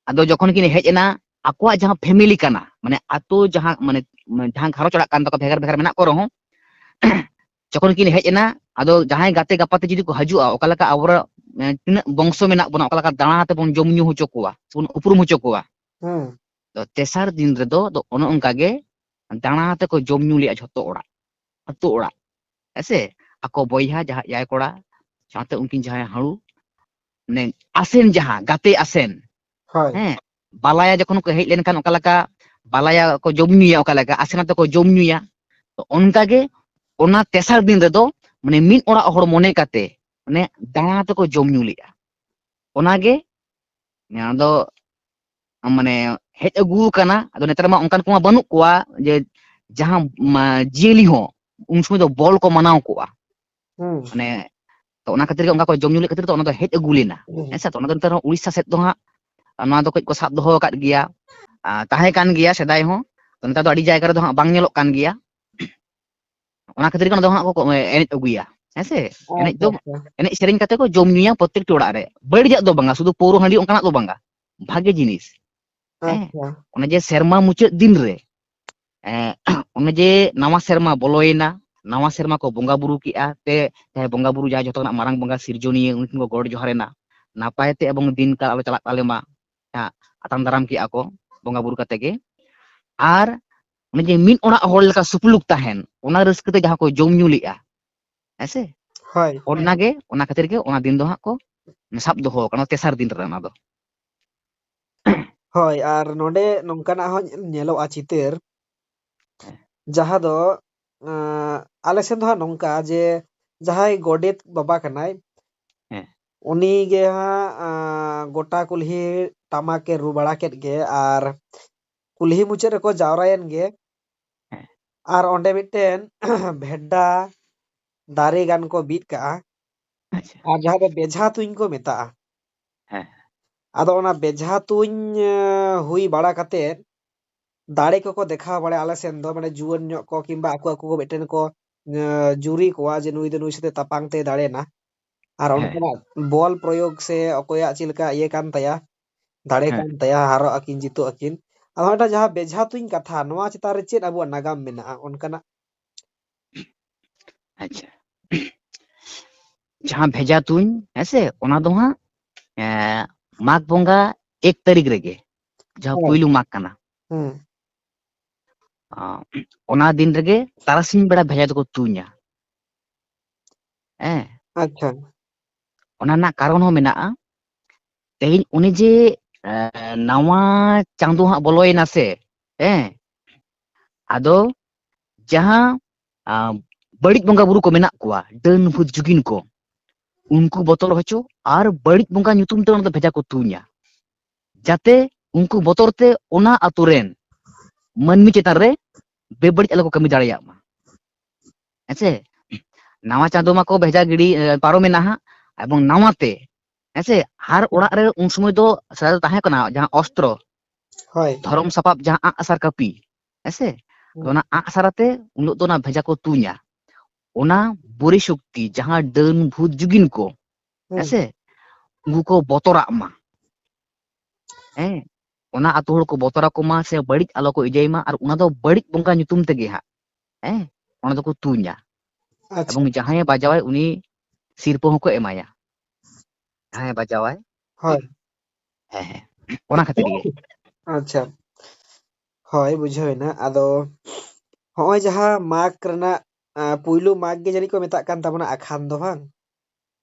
ᱟᱫᱚ ᱡᱚᱠᱷᱚᱱ ᱠᱤᱱ ᱦᱮᱡ ᱮᱱᱟ, ᱟᱠᱚᱣᱟᱜ ᱡᱟᱦᱟᱸ family ᱠᱟᱱᱟ, ᱢᱟᱱᱮ ᱟᱛᱳ ᱡᱟᱦᱟᱸ, ᱢᱟᱱᱮ, ᱢᱟᱱᱮ ᱡᱟᱦᱟᱸ ᱜᱷᱟᱨᱚᱸᱡᱽ ᱚᱲᱟᱜ ᱠᱟᱱ ᱛᱟᱠᱚ, ᱵᱷᱮᱜᱟᱨ ᱵᱷᱮᱜᱟᱨ ᱢᱮᱱᱟᱜ ᱠᱚ ᱨᱮᱦᱚᱸ, ᱡᱚᱠᱷᱚᱱ ᱠᱤᱱ ᱦᱮᱡ ᱮᱱᱟ, ᱟᱫᱚ ᱡᱟᱦᱟᱸᱭ ᱜᱟᱛᱮ ᱜᱟᱯᱟᱛᱮ ᱡᱩᱫᱤ ᱠᱚ ᱦᱤᱡᱩᱜᱼᱟ, ᱚᱠᱟ ᱞᱮᱠᱟ ᱟᱵᱚᱨᱮᱱ ᱮ, ᱛᱤᱱᱟᱹᱜ ᱵᱚᱝᱥᱚ ᱢᱮᱱᱟᱜ ᱵᱚᱱᱟ, ᱚᱠᱟ ᱞᱮᱠᱟ ᱫᱟᱬᱟ ᱛᱮᱵᱚᱱ ᱡᱚᱢ ᱧᱩ ᱦᱚᱪᱚ ᱠᱚᱣᱟ, ᱥᱮᱵᱚᱱ ᱩᱯᱨᱩᱢ ᱦᱚᱪᱚ ᱠᱚᱣᱟ᱾ ᱦᱮᱸ᱾ ᱛᱚ ᱛᱮᱥᱟᱨ ᱫᱤᱱ ᱨᱮᱫᱚ ᱫᱚ ᱚᱱᱮ ᱚᱱᱠᱟ ᱜᱮ ᱫᱟᱬᱟ ᱛᱮᱠᱚ ᱡᱚᱢ ᱧᱩ ᱞᱮᱜᱼᱟ ᱡᱷᱚᱛᱚ ᱚᱲᱟᱜ, ᱟᱹᱛᱩ ᱚᱲᱟᱜ, ᱦᱮᱸ ᱥᱮ? ᱟᱠᱚ ᱵᱚᱭᱦᱟ ᱡᱟᱦᱟᱸ ᱮᱭᱟᱭ ᱠᱚᱲᱟ ᱥᱟᱶᱛᱮ ᱩᱱᱠᱤᱱ ᱡᱟᱦᱟᱸᱭ ᱦᱟᱹᱲᱩ, ᱢᱟᱱᱮ ᱟᱥᱮᱱ, ᱡᱟᱦᱟᱸ ᱜᱟᱛᱮ ᱟᱥᱮᱱ, ᱦᱳᱭ᱾ ᱦᱮᱸ, ᱵᱟᱞᱟᱭᱟ ᱡᱚᱠᱷᱚᱱ ᱠᱚ ᱦᱮᱡ ᱞᱮᱱᱠᱷᱟᱱ ᱚᱠᱟ ᱞᱮᱠᱟ ᱵᱟᱞᱟᱭᱟ ᱠᱚ ᱡᱚᱢ ᱧᱩᱭᱟ, ᱚᱠᱟ ᱞᱮᱠᱟ ᱟᱥᱮᱱ ᱟᱛᱮ ᱠᱚ ᱡᱚᱢ ᱧᱩᱭᱟ, ᱛᱚ ᱚᱱᱠᱟ ᱜᱮ ᱚᱱᱟ ᱛᱮᱥᱟᱨ ᱫᱤᱱ ᱨᱮᱫᱚ ᱢᱟᱱᱮ ᱢᱤᱫ ᱚᱲᱟᱜ ᱦᱚᱲ ᱢᱚᱱᱮ ᱠᱟᱛᱮ ᱢᱟᱱᱮ ᱫᱟᱬᱟ ᱛᱮᱠᱚ ᱡᱚᱢ ᱧᱩ ᱞᱮᱜᱼᱟ᱾ ᱚᱱᱟᱜᱮ ᱟᱫᱚ ᱢᱟᱱᱮ ᱦᱮᱡ ᱟᱹᱜᱩ ᱟᱠᱟᱱᱟ᱾ ᱟᱫᱚ ᱱᱮᱛᱟᱨ ᱢᱟ ᱚᱱᱠᱟᱱ ᱠᱚᱢᱟ ᱵᱟᱹᱱᱩᱜ ᱠᱚᱣᱟ ᱡᱮ ᱡᱟᱦᱟᱸ ᱢᱟ ᱡᱤᱭᱟᱹᱞᱤ ᱦᱚᱸ ᱩᱱ ᱥᱚᱢᱚᱭ ᱫᱚ ᱵᱚᱞ ᱠᱚ ᱢᱟᱱᱟᱣ ᱠᱚᱣᱟ᱾ ᱦᱩᱸ᱾ ᱢᱟᱱᱮ ᱛᱚ ᱚᱱᱟ ᱠᱷᱟᱹᱛᱤᱨ ᱜᱮ ᱚᱱᱠᱟ ᱠᱚ ᱡᱚᱢ ᱧᱩ ᱞᱮᱫ ᱠᱷᱟᱹᱛᱤᱨ ᱛᱮ ᱚᱱᱟ ᱫᱚ ᱦᱮᱡ ᱟᱹᱜᱩ ᱞᱮᱱᱟ᱾ ᱦᱩᱸ᱾ ᱦᱮᱸ ᱥᱮ? ᱛᱚ ᱚᱱᱟ ᱫᱚ ᱱᱮᱛᱟᱨ ᱦᱚᱸ ᱩᱲᱤᱥᱥᱟ ᱥᱮᱫ ᱫᱚ ᱦᱟᱸᱜ ᱱᱚᱣᱟ ᱫᱚ ᱠᱟᱹᱡ ᱠᱚ ᱥᱟᱵ ᱫᱚᱦᱚ ᱟᱠᱟᱫ ᱜᱮᱭᱟ᱾ ᱟᱨ ᱛᱟᱦᱮᱸ ᱠᱟᱱ ᱜᱮᱭᱟ ᱥᱮᱫᱟᱭ ᱦᱚᱸ᱾ ᱛᱚ ᱱᱮᱛᱟᱨ ᱫᱚ ᱟᱹᱰᱤ ᱡᱟᱭᱜᱟ ᱨᱮᱫᱚ ᱦᱟᱸᱜ ᱵᱟᱝ ᱧᱮᱞᱚᱜ ᱠᱟᱱ ᱜᱮᱭᱟ᱾ ᱚᱱᱟ ᱠᱷᱟᱹᱛᱤᱨ ᱜᱮ ᱚᱱᱟ ᱫᱚ ᱦᱟᱸᱜ ᱠᱚ ᱮᱱᱮᱡ ᱟᱹᱜᱩᱭᱟ᱾ ᱦᱮᱸ ᱥᱮ? ᱮᱱᱮᱡ ᱟᱪᱪᱷᱟ, ᱫᱚ ᱟᱪᱪᱷᱟ᱾ ᱮᱱᱮᱡ ᱥᱮᱨᱮᱧ ᱠᱟᱛᱮ ᱠᱚ ᱡᱚᱢ ᱧᱩᱭᱟ ᱯᱨᱚᱛᱮᱠᱴᱤ ᱚᱲᱟᱜ ᱨᱮ᱾ ᱵᱟᱹᱲᱤᱡᱟᱜ ᱫᱚ ᱵᱟᱝᱟ, ᱥᱩᱫᱷᱩ ᱯᱟᱹᱣᱨᱟᱹ ᱦᱟᱺᱰᱤ ᱚᱱᱠᱟᱱᱟᱜ ᱫᱚ ᱵᱟᱝᱟ, ᱵᱷᱟᱜᱮ ᱡᱤᱱᱤᱥ᱾ ᱦᱮᱸ? ᱟᱪᱪᱷᱟ᱾ ᱚᱱᱮ ᱡᱮ ᱥᱮᱨᱢᱟ ᱢᱩᱪᱟᱹᱫ ᱫᱤᱱ ᱨᱮ, ᱮᱸ, ᱚᱱᱮ ᱡᱮ ᱱᱟᱣᱟ ᱥᱮᱨᱢᱟ ᱵᱚᱞᱚᱭᱮᱱᱟ, ᱱᱟᱣᱟ ᱥᱮᱨᱢᱟ ᱠᱚ ᱵᱚᱸᱜᱟ ᱵᱩᱨᱩ ᱠᱮᱜᱼᱟ, ᱛᱮ ᱡᱟᱦᱟᱸᱭ ᱵᱚᱸᱜᱟ ᱵᱩᱨᱩ, ᱡᱟᱦᱟᱸᱭ ᱡᱷᱚᱛᱚ ᱠᱷᱚᱱᱟᱜ ᱢᱟᱨᱟᱝ ᱵᱚᱸᱜᱟ ᱥᱤᱨᱡᱚᱱᱤᱭᱟᱹ, ᱩᱱᱠᱤᱱ ᱠᱚ ᱜᱚᱰ ᱡᱚᱦᱟᱨ ᱮᱱᱟ, ᱱᱟᱯᱟᱭ ᱛᱮ ᱮᱵᱚᱝ ᱫᱤᱱ ᱠᱟᱞ ᱟᱞᱚ ᱪᱟᱞᱟᱜ ᱛᱟᱞᱮ ᱢᱟ, ᱡᱟᱦᱟᱸ ᱟᱛᱟᱝ ᱫᱟᱨᱟᱢ ᱠᱮᱜᱼᱟ ᱠᱚ ᱵᱚᱸᱜᱟ ᱵᱩᱨᱩ ᱠᱟᱛᱮ ᱜᱮ᱾ ᱟᱨ ᱚᱱᱮ ᱡᱮ ᱢᱤᱫ ᱚᱲᱟᱜ ᱦᱚᱲ ᱞᱮᱠᱟ ᱥᱩᱯᱩᱞᱩᱠ ᱛᱟᱦᱮᱱ, ᱚᱱᱟ ᱨᱟᱹᱥᱠᱟᱹ ᱛᱮ ᱡᱟᱦᱟᱸ ᱠᱚ ᱡᱚᱢ ᱧᱩ ᱞᱮᱜᱼᱟ, ᱦᱮᱸ ᱥᱮ? ᱦᱳᱭ᱾ ᱚᱱᱟ ᱜᱮ, ᱚᱱᱟ ᱠᱷᱟᱹᱛᱤᱨ ᱜᱮ ᱚᱱᱟ ᱫᱤᱱ ᱫᱚ ᱦᱟᱸᱜ ᱠᱚ ᱥᱟᱵ ᱫᱚᱦᱚ ᱟᱠᱟᱫᱟ, ᱛᱮᱥᱟᱨ ᱫᱤᱱ ᱨᱮ ᱚᱱᱟ ᱫᱚ᱾ ᱦᱳᱭ, ᱟᱨ ᱱᱚᱰᱮ ᱱᱚᱝᱠᱟᱱᱟᱜ ᱦᱚᱸ ᱧᱮᱞᱚᱜᱼᱟ ᱪᱤᱛᱟᱹᱨ, ᱦᱮᱸ᱾ ᱡᱟᱦᱟᱸ ᱫᱚ, ᱟᱸ, ᱟᱞᱮ ᱥᱮᱱ ᱫᱚ ᱦᱟᱸᱜ ᱱᱚᱝᱠᱟ ᱡᱮ ᱡᱟᱦᱟᱸᱭ ᱜᱚᱰᱮᱛ ᱵᱟᱵᱟ ᱠᱟᱱᱟᱭ, ᱦᱮᱸ᱾ ᱩᱱᱤ ᱜᱮ ᱦᱟᱸᱜ, ᱟᱸ, ᱜᱚᱴᱟ ᱠᱩᱞᱦᱤ ᱴᱟᱢᱟᱠ ᱮ ᱨᱩ ᱵᱟᱲᱟ ᱠᱮᱫ ᱜᱮ ᱟᱨ ᱠᱩᱞᱦᱤ ᱢᱩᱪᱟᱹᱫ ᱨᱮᱠᱚ ᱡᱟᱣᱨᱟᱭᱮᱱ ᱜᱮ᱾ ᱦᱮᱸ᱾ ᱟᱨ ᱚᱸᱰᱮ ᱢᱤᱫᱴᱮᱱ ᱵᱷᱮᱰᱟ ᱫᱟᱨᱮ ᱜᱟᱱ ᱠᱚ ᱵᱤᱫ ᱠᱟᱜᱼᱟ᱾ ᱟᱪᱪᱷᱟ᱾ ᱟᱨ ᱡᱟᱦᱟᱸ ᱫᱚ ᱵᱮᱡᱷᱟ ᱛᱩᱧ ᱠᱚ ᱢᱮᱛᱟᱜᱼᱟ᱾ ᱦᱮᱸ᱾ ᱟᱫᱚ ᱚᱱᱟ ᱵᱮᱡᱷᱟ ᱛᱩᱧ, ᱮ, ᱦᱩᱭ ᱵᱟᱲᱟ ᱠᱟᱛᱮᱫ ᱫᱟᱲᱮ ᱠᱚᱠᱚ ᱫᱮᱠᱷᱟᱣ ᱵᱟᱲᱟᱭᱟ ᱟᱞᱮ ᱥᱮᱱ ᱫᱚ, ᱢᱟᱱᱮ ᱡᱩᱣᱟᱹᱱ ᱧᱚᱜ ᱠᱚ ᱠᱤᱝᱵᱟ ᱟᱠᱚ ᱟᱠᱚ ᱠᱚ ᱢᱤᱫᱴᱮᱱ ᱠᱚ, ᱮ, ᱡᱩᱨᱤ ᱠᱚᱣᱟ ᱡᱮ ᱱᱩᱭ ᱫᱚ ᱱᱩᱭ ᱥᱟᱛᱮ ᱛᱟᱯᱟᱝ ᱛᱮᱭ ᱫᱟᱲᱮᱭᱮᱱᱟ᱾ ᱟᱨ ᱦᱮᱸ᱾ ᱚᱱᱠᱟᱱᱟᱜ ᱵᱚᱞ ᱯᱨᱚᱭᱳᱜᱽ ᱥᱮ ᱚᱠᱚᱭᱟᱜ ᱪᱮᱫ ᱞᱮᱠᱟ ᱤᱭᱟᱹ ᱠᱟᱱ ᱛᱟᱭᱟ, ᱫᱟᱲᱮ ᱦᱮᱸ᱾ ᱠᱟᱱ ᱛᱟᱭᱟ, ᱦᱟᱨᱚᱜ ᱟᱹᱠᱤᱱ, ᱡᱤᱛᱚᱜ ᱟᱹᱠᱤᱱ᱾ ᱟᱫᱚ ᱢᱤᱫᱴᱟᱝ ᱡᱟᱦᱟᱸ ᱵᱮᱡᱷᱟ ᱛᱩᱧ ᱠᱟᱛᱷᱟ, ᱱᱚᱣᱟ ᱪᱮᱛᱟᱱ ᱨᱮ ᱪᱮᱫ ᱟᱵᱚᱣᱟᱜ ᱱᱟᱜᱟᱢ ᱢᱮᱱᱟᱜᱼᱟ ᱚᱱᱠᱟᱱᱟᱜ? ᱟᱪᱪᱷᱟ᱾ ᱡᱟᱦᱟᱸ ᱵᱷᱮᱡᱟ ᱛᱩᱧ, ᱦᱮᱸᱥᱮ, ᱚᱱᱟ ᱫᱚ ᱦᱟᱸᱜ, ᱮᱸ, ᱢᱟᱜᱽ ᱵᱚᱸᱜᱟ ᱮᱠ ᱛᱟᱹᱨᱤᱠᱷ ᱨᱮᱜᱮ, ᱡᱟᱦᱟᱸ ᱦᱳᱭ᱾ ᱯᱩᱭᱞᱩ ᱢᱟᱜᱽ ᱠᱟᱱᱟ᱾ ᱦᱩᱸ᱾ ᱟᱸ, ᱚᱱᱟ ᱫᱤᱱ ᱨᱮᱜᱮ ᱛᱟᱨᱟᱥᱤᱧ ᱵᱮᱲᱟ ᱵᱷᱮᱡᱟ ᱫᱚᱠᱚ ᱛᱩᱧᱟ᱾ ᱦᱮᱸ᱾ ᱟᱪᱪᱷᱟ᱾ ᱚᱱᱟ ᱨᱮᱱᱟᱜ ᱠᱟᱨᱚᱱ ᱦᱚᱸ ᱢᱮᱱᱟᱜᱼᱟ᱾ ᱛᱮᱦᱮᱧ ᱩᱱᱤ ᱡᱮ, ᱮᱸ, ᱱᱟᱣᱟ ᱪᱟᱸᱫᱳ ᱦᱟᱸᱜ ᱵᱚᱞᱚᱭᱮᱱᱟ ᱥᱮ, ᱦᱮᱸ, ᱟᱫᱚ ᱡᱟᱦᱟᱸ, ᱟᱸ, ᱵᱟᱹᱲᱤᱡ ᱵᱚᱸᱜᱟ ᱵᱩᱨᱩ ᱠᱚ ᱢᱮᱱᱟᱜ ᱠᱚᱣᱟ, ᱰᱟᱹᱱ ᱵᱷᱩᱛ ᱡᱩᱜᱤᱱ ᱠᱚ, ᱩᱱᱠᱩ ᱵᱚᱛᱚᱨ ᱦᱚᱪᱚ ᱟᱨ ᱵᱟᱹᱲᱤᱡ ᱵᱚᱸᱜᱟ ᱧᱩᱛᱩᱢ ᱛᱮ ᱚᱱᱟ ᱫᱚ ᱵᱷᱮᱡᱟ ᱠᱚ ᱛᱩᱧᱟ, ᱡᱟᱛᱮ ᱩᱱᱠᱩ ᱵᱚᱛᱚᱨ ᱛᱮ ᱚᱱᱟ ᱟᱛᱳ ᱨᱮᱱ ᱢᱟᱹᱱᱢᱤ ᱪᱮᱛᱟᱱ ᱨᱮ ᱵᱮᱵᱟᱹᱲᱤᱡ ᱟᱞᱚ ᱠᱚ ᱠᱟᱹᱢᱤ ᱫᱟᱲᱮᱭᱟᱜ ᱢᱟ᱾ ᱦᱮᱸᱥᱮ? ᱱᱟᱣᱟ ᱪᱟᱸᱫᱳ ᱢᱟᱠᱚ ᱵᱷᱮᱡᱟ ᱜᱤᱰᱤ, ᱮ, ᱯᱟᱨᱚᱢᱮᱱᱟ ᱦᱟᱸᱜ, ᱮᱵᱚᱝ ᱱᱟᱣᱟ ᱛᱮ, ᱦᱮᱸᱥᱮ? ᱦᱟᱨ ᱚᱲᱟᱜ ᱨᱮ ᱩᱱ ᱥᱚᱢᱚᱭ ᱫᱚ ᱥᱮᱫᱟᱭ ᱫᱚ ᱛᱟᱦᱮᱸ ᱠᱟᱱᱟ ᱡᱟᱦᱟᱸ ᱚᱥᱛᱨᱚ, ᱦᱳᱭ᱾ ᱫᱷᱚᱨᱚᱢ ᱥᱟᱯᱟᱵ ᱡᱟᱦᱟᱸ ᱟᱜ ᱥᱟᱨ ᱠᱟᱹᱯᱤ, ᱦᱮᱸᱥᱮ? ᱦᱩᱸ᱾ ᱚᱱᱟ ᱟᱜ ᱥᱟᱨ ᱟᱛᱮ ᱩᱱ ᱦᱤᱞᱳᱜ ᱫᱚ ᱚᱱᱟ ᱵᱷᱮᱡᱟ ᱠᱚ ᱛᱩᱧᱟ᱾ ᱚᱱᱟ ᱵᱩᱨᱤ ᱥᱚᱠᱛᱤ ᱡᱟᱦᱟᱸ ᱰᱟᱹᱱ ᱵᱷᱩᱛ ᱡᱩᱜᱤᱱ ᱠᱚ, ᱦᱩᱸ᱾ ᱦᱮᱸᱥᱮ? ᱩᱱᱠᱩ ᱠᱚ ᱵᱚᱛᱚᱨᱟᱜ ᱢᱟ᱾ ᱦᱮᱸ? ᱚᱱᱟ ᱟᱛᱳ ᱦᱚᱲ ᱠᱚ ᱵᱚᱛᱚᱨ ᱟᱠᱚ ᱢᱟ ᱥᱮ ᱵᱟᱹᱲᱤᱡ ᱟᱞᱚ ᱠᱚ ᱤᱡᱟᱹᱭ ᱢᱟ, ᱟᱨ ᱚᱱᱟ ᱫᱚ ᱵᱟᱹᱲᱤᱡ ᱵᱚᱸᱜᱟ ᱧᱩᱛᱩᱢ ᱛᱮᱜᱮ ᱦᱟᱸᱜ, ᱦᱮᱸ? ᱚᱱᱟ ᱫᱚᱠᱚ ᱛᱩᱧᱟ᱾ ᱟᱪᱪᱷᱟ᱾ ᱮᱵᱚᱝ ᱡᱟᱦᱟᱸᱭᱮ ᱵᱟᱡᱟᱣᱟᱭ ᱩᱱᱤ ᱥᱤᱨᱯᱟᱹ ᱦᱚᱸᱠᱚ ᱮᱢᱟᱭᱟ᱾ ᱡᱟᱦᱟᱸᱭᱮ ᱵᱟᱡᱟᱣᱟᱭ᱾ ᱦᱳᱭ᱾ ᱦᱮᱸ, ᱦᱮᱸ᱾ ᱚᱱᱟ ᱠᱷᱟᱹᱛᱤᱨ ᱜᱮ᱾ ᱟᱪᱪᱷᱟ᱾ ᱦᱳᱭ, ᱵᱩᱡᱷᱟᱹᱣ ᱮᱱᱟ᱾ ᱟᱫᱚ ᱦᱚᱸᱜᱼᱚᱭ ᱡᱟᱦᱟᱸ ᱢᱟᱜᱽ ᱨᱮᱱᱟᱜ, ᱟ, ᱯᱩᱭᱞᱩ ᱢᱟᱜᱽ ᱜᱮ ᱡᱟᱹᱱᱤᱡ ᱠᱚ ᱢᱮᱛᱟᱜ ᱠᱟᱱ ᱛᱟᱵᱚᱱᱟ ᱟᱠᱷᱟᱱ ᱫᱚ, ᱵᱟᱝ?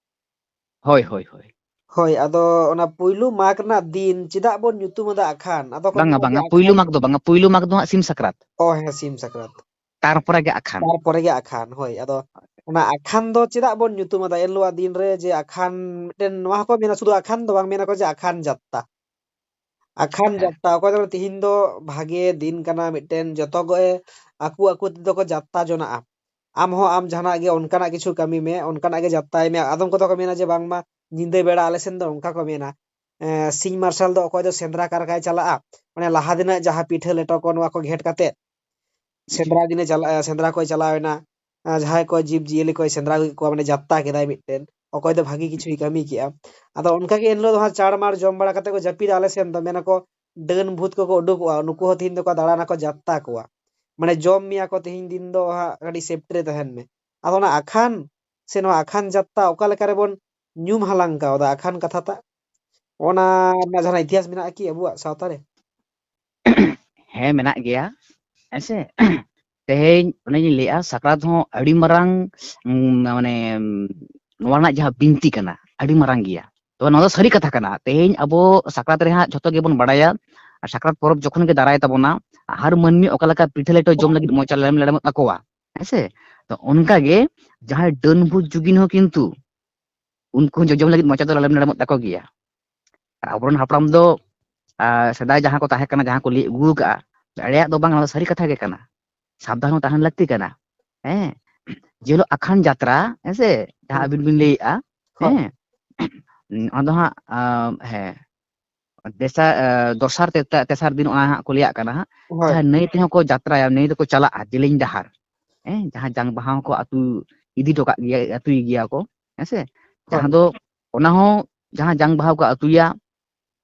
ᱦᱳᱭ, ᱦᱳᱭ, ᱦᱳᱭ᱾ ᱦᱳᱭ, ᱟᱫᱚ ᱚᱱᱟ ᱯᱩᱭᱞᱩ ᱢᱟᱜᱽ ᱨᱮᱱᱟᱜ ᱫᱤᱱ ᱪᱮᱫᱟᱜ ᱵᱚᱱ ᱧᱩᱛᱩᱢ ᱟᱫᱟ ᱟᱠᱷᱟᱱ? ᱟᱫᱚ ᱠᱚ ᱵᱟᱝᱟ, ᱢᱮᱱᱟ ᱡᱮ ᱵᱟᱝᱟ, ᱯᱩᱭᱞᱩ ᱟᱠᱷᱟᱱ ᱢᱟᱜᱽ ᱫᱚ ᱵᱟᱝᱟ, ᱯᱩᱭᱞᱩ ᱢᱟᱜᱽ ᱫᱚ ᱦᱟᱸᱜ ᱥᱤᱢ ᱥᱟᱠᱨᱟᱛ᱾ ᱚ, ᱦᱮᱸ, ᱥᱤᱢ ᱥᱟᱠᱨᱟᱛ᱾ ᱛᱟᱨᱯᱚᱨᱮ ᱜᱮ ᱟᱠᱷᱟᱱ᱾ ᱛᱟᱨᱯᱚᱨᱮ ᱜᱮ ᱟᱠᱷᱟᱱ, ᱦᱳᱭ᱾ ᱟᱫᱚ ᱚᱱᱟ ᱟᱠᱷᱟᱱ ᱫᱚ ᱪᱮᱫᱟᱜ ᱵᱚᱱ ᱧᱩᱛᱩᱢ ᱟᱫᱟ ᱮᱱ ᱦᱤᱞᱳᱜᱟᱜ ᱫᱤᱱ ᱨᱮ ᱡᱮ ᱟᱠᱷᱟᱱ ᱢᱤᱫᱴᱮᱱ, ᱱᱚᱣᱟ ᱦᱚᱸᱠᱚ ᱢᱮᱱᱟ, ᱥᱩᱫᱷᱩ ᱟᱠᱷᱟᱱ ᱫᱚ ᱵᱟᱝ, ᱢᱮᱱᱟ ᱠᱚ ᱡᱮ ᱟᱠᱷᱟᱱ ᱡᱟᱛᱛᱟ᱾ ᱟᱠᱷᱟᱱ ᱦᱮᱸ᱾ ᱡᱟᱛᱛᱟ, ᱚᱠᱚᱭ ᱫᱚ ᱛᱤᱦᱤᱧ ᱫᱚ ᱵᱷᱟᱜᱮ ᱫᱤᱱ ᱠᱟᱱᱟ ᱢᱤᱫᱴᱮᱱ, ᱡᱚᱛᱚ ᱜᱮ ᱟᱠᱚ ᱟᱠᱚ ᱛᱮᱫᱚ ᱠᱚ ᱡᱟᱛᱛᱟ ᱡᱚᱱᱟᱜᱼᱟ᱾ ᱟᱢ ᱦᱚᱸ ᱟᱢ ᱡᱟᱦᱟᱱᱟᱜ ᱜᱮ ᱚᱱᱠᱟᱱᱟᱜ ᱠᱤᱪᱷᱩ ᱠᱟᱹᱢᱤ ᱢᱮ, ᱚᱱᱠᱟᱱᱟᱜ ᱜᱮ ᱡᱟᱛᱛᱟᱭ ᱢᱮ᱾ ᱟᱫᱚᱢ ᱠᱚᱫᱚ ᱠᱚ ᱢᱮᱱᱟ ᱡᱮ ᱵᱟᱝᱢᱟ ᱧᱤᱫᱟᱹ ᱵᱮᱲᱟ, ᱟᱞᱮ ᱥᱮᱱ ᱫᱚ ᱚᱱᱠᱟ ᱠᱚ ᱢᱮᱱᱟ, ᱮᱸ, ᱥᱤᱧ ᱢᱟᱨᱥᱟᱞ ᱫᱚ ᱚᱠᱚᱭ ᱫᱚ ᱥᱮᱸᱫᱽᱨᱟ ᱠᱟᱨᱠᱟᱭ ᱪᱟᱞᱟᱜᱼᱟ, ᱢᱟᱱᱮ ᱞᱟᱦᱟ ᱫᱤᱱᱟᱜ ᱡᱟᱦᱟᱸ ᱯᱤᱴᱷᱟᱹ ᱞᱮᱴᱚ ᱠᱚ ᱱᱚᱣᱟ ᱠᱚ ᱜᱷᱮᱸᱴ ᱠᱟᱛᱮ ᱡᱤ- ᱥᱮᱸᱫᱽᱨᱟ ᱫᱤᱱᱮ ᱪᱟᱞᱟᱜᱼᱟ, ᱥᱮᱸᱫᱽᱨᱟ ᱠᱚᱭ ᱪᱟᱞᱟᱣ ᱮᱱᱟ, ᱟᱨ ᱡᱟᱦᱟᱸᱭ ᱠᱚ ᱡᱤᱵᱽ ᱡᱤᱭᱟᱹᱞᱤ ᱠᱚᱭ ᱥᱮᱸᱫᱽᱨᱟ ᱟᱹᱜᱩ ᱠᱮᱫ ᱠᱚᱣᱟ, ᱢᱟᱱᱮ ᱡᱟᱛᱛᱟ ᱠᱮᱫᱟᱭ ᱢᱤᱫᱴᱮᱱ, ᱚᱠᱚᱭ ᱫᱚ ᱵᱷᱟᱹᱜᱤ ᱠᱤᱪᱷᱩᱭ ᱠᱟᱹᱢᱤ ᱠᱮᱜᱼᱟ᱾ ᱟᱫᱚ ᱚᱱᱠᱟ ᱜᱮ ᱮᱱ ᱦᱤᱞᱳᱜ ᱫᱚ ᱦᱟᱸᱜ ᱪᱟᱲ ᱢᱟᱲ ᱡᱚᱢ ᱵᱟᱲᱟ ᱠᱟᱛᱮ ᱠᱚ ᱡᱟᱹᱯᱤᱫᱟ ᱟᱞᱮ ᱥᱮᱱ ᱫᱚ, ᱢᱮᱱᱟᱠᱚ ᱰᱟᱹᱱ ᱵᱷᱩᱛ ᱠᱚᱠᱚ ᱩᱰᱩᱠᱚᱜᱼᱟ, ᱱᱩᱠᱩ ᱦᱚᱸ ᱛᱤᱦᱤᱧ ᱫᱚᱠᱚ ᱫᱟᱬᱟᱱᱟᱠᱚ, ᱡᱟᱛᱛᱟ ᱠᱚᱣᱟ, ᱢᱟᱱᱮ ᱡᱚᱢ ᱢᱮᱭᱟ ᱠᱚ ᱛᱤᱦᱤᱧ ᱫᱤᱱ ᱫᱚ ᱦᱟᱸᱜ, ᱠᱟᱹᱴᱤᱡ ᱥᱮᱯᱴᱤ ᱨᱮ ᱛᱟᱦᱮᱱ ᱢᱮ᱾ ᱟᱫᱚ ᱚᱱᱟ ᱟᱠᱷᱟᱱ ᱥᱮ ᱱᱚᱣᱟ ᱟᱠᱷᱟᱱ ᱡᱟᱛᱛᱟ ᱚᱠᱟ ᱞᱮᱠᱟ ᱨᱮᱵᱚᱱ ᱧᱩᱢ ᱦᱟᱞᱟᱝ ᱠᱟᱣᱫᱟ ᱟᱠᱷᱟᱱ ᱠᱟᱛᱷᱟ ᱴᱟᱜ? ᱚᱱᱟ ᱨᱮᱱᱟᱜ ᱡᱟᱦᱟᱱᱟᱜ ᱤᱛᱤᱦᱟᱥ ᱢᱮᱱᱟᱜᱼᱟ ᱠᱤ ᱟᱵᱚᱣᱟᱜ ᱥᱟᱶᱛᱟ ᱨᱮ? ᱦᱮᱸ, ᱢᱮᱱᱟᱜ ᱜᱮᱭᱟ᱾ ᱦᱮᱸᱥᱮ? ᱛᱮᱦᱮᱧ ᱚᱱᱮᱧ ᱞᱟᱹᱭᱮᱜᱼᱟ, ᱥᱟᱠᱨᱟᱛ ᱦᱚᱸ ᱟᱹᱰᱤ ᱢᱟᱨᱟᱝ, ᱩᱸ, ᱢᱟᱱᱮ, ᱩᱸ, ᱱᱚᱣᱟ ᱨᱮᱱᱟᱜ ᱡᱟᱦᱟᱸ ᱵᱤᱱᱛᱤ ᱠᱟᱱᱟ, ᱟᱹᱰᱤ ᱢᱟᱨᱟᱝ ᱜᱮᱭᱟ᱾ ᱛᱚᱵᱮ ᱱᱚᱣᱟ ᱫᱚ ᱥᱟᱹᱨᱤ ᱠᱟᱛᱷᱟ ᱠᱟᱱᱟ᱾ ᱛᱮᱦᱮᱧ ᱟᱵᱚ ᱥᱟᱠᱨᱟᱛ ᱨᱮ ᱦᱟᱸᱜ ᱡᱷᱚᱛᱚ ᱜᱮᱵᱚᱱ ᱵᱟᱲᱟᱭᱟ, ᱟᱨ ᱥᱟᱠᱨᱟᱛ ᱯᱚᱨᱚᱵᱽ ᱡᱚᱠᱷᱚᱱ ᱜᱮ ᱫᱟᱨᱟᱭ ᱛᱟᱵᱚᱱᱟ, ᱦᱟᱨ ᱢᱟᱹᱱᱢᱤ ᱚᱠᱟ ᱞᱮᱠᱟ ᱯᱤᱴᱷᱟᱹ ᱞᱮᱴᱚ ᱡᱚᱢ ᱞᱟᱹᱜᱤᱫ ᱢᱚᱪᱟ ᱞᱮᱢ ᱞᱮᱲᱮᱢᱚᱜ ᱛᱟᱠᱚᱣᱟ, ᱦᱮᱸᱥᱮ? ᱛᱚ ᱚᱱᱠᱟ ᱜᱮ ᱡᱟᱦᱟᱸᱭ ᱰᱟᱹᱱ ᱵᱷᱩᱛ ᱡᱩᱜᱤᱱ ᱦᱚᱸ ᱠᱤᱱᱛᱩ ᱩᱱᱠᱩ ᱦᱚᱸ ᱡᱚᱡᱚᱢ ᱞᱟᱹᱜᱤᱫ ᱢᱚᱪᱟ ᱫᱚ ᱞᱮᱢ ᱞᱮᱲᱮᱢᱚᱜ ᱛᱟᱠᱚ ᱜᱮᱭᱟ᱾ ᱟᱨ ᱟᱵᱚᱨᱮᱱ ᱦᱟᱯᱲᱟᱢ ᱫᱚ, ᱟᱨ ᱥᱮᱫᱟᱭ ᱡᱟᱦᱟᱸ ᱠᱚ ᱛᱟᱦᱮᱸ ᱠᱟᱱᱟ, ᱡᱟᱦᱟᱸ ᱠᱚ ᱞᱟᱹᱭ ᱟᱹᱜᱩ ᱟᱠᱟᱫᱼᱟ, ᱮᱲᱮᱭᱟᱜ ᱫᱚ ᱵᱟᱝ, ᱚᱱᱟ ᱫᱚ ᱥᱟᱹᱨᱤ ᱠᱟᱛᱷᱟ ᱜᱮ ᱠᱟᱱᱟ᱾ ᱥᱟᱵᱫᱷᱟᱱ ᱦᱚᱸ ᱛᱟᱦᱮᱱ ᱞᱟᱹᱠᱛᱤ ᱠᱟᱱᱟ᱾ ᱦᱮᱸ, ᱡᱮ ᱦᱤᱞᱳᱜ ᱟᱠᱷᱟᱱ ᱡᱟᱛᱨᱟ, ᱦᱮᱸ ᱥᱮ, ᱡᱟᱦᱟᱸ ᱦᱩᱸ᱾ ᱟᱹᱵᱤᱱ ᱵᱤᱱ ᱞᱟᱹᱭᱮᱫᱼᱟ, ᱦᱳᱭ᱾ ᱦᱮᱸ, ᱚᱱᱟ ᱫᱚ ᱦᱟᱸᱜ, ᱟᱢ, ᱦᱮᱸ, ᱫᱮᱥᱟ-, ᱮ, ᱫᱚᱥᱟᱨ ᱛᱮ-, ᱛᱮ-, ᱛᱮᱥᱟᱨ ᱫᱤᱱ ᱚᱱᱟ ᱦᱟᱸᱜ ᱠᱚ ᱞᱟᱹᱭᱟᱜ ᱠᱟᱱᱟ ᱦᱟᱸᱜ, ᱦᱳᱭ᱾ ᱡᱟᱦᱟᱸ ᱱᱟᱹᱭ ᱛᱮᱦᱚᱸ ᱠᱚ ᱡᱟᱛᱨᱟᱭᱟ, ᱱᱟᱹᱭ ᱛᱮᱠᱚ ᱪᱟᱞᱟᱜᱼᱟ ᱡᱮᱞᱮᱧ ᱰᱟᱦᱟᱨ, ᱦᱮᱸ, ᱡᱟᱦᱟᱸ ᱡᱟᱝ ᱵᱟᱦᱟ ᱦᱚᱸᱠᱚ ᱟᱹᱛᱩ ᱤᱫᱤ ᱦᱚᱴᱚ ᱠᱟᱜ ᱜᱮᱭᱟ, ᱟᱹᱛᱩᱭ ᱜᱮᱭᱟ ᱠᱚ, ᱦᱮᱸ ᱥᱮ? ᱡᱟᱦᱟᱸ ᱦᱳᱭ᱾ ᱫᱚ, ᱚᱱᱟ ᱦᱚᱸ, ᱡᱟᱦᱟᱸ ᱡᱟᱝ ᱵᱟᱦᱟ ᱠᱚ ᱟᱹᱛᱩᱭᱟ,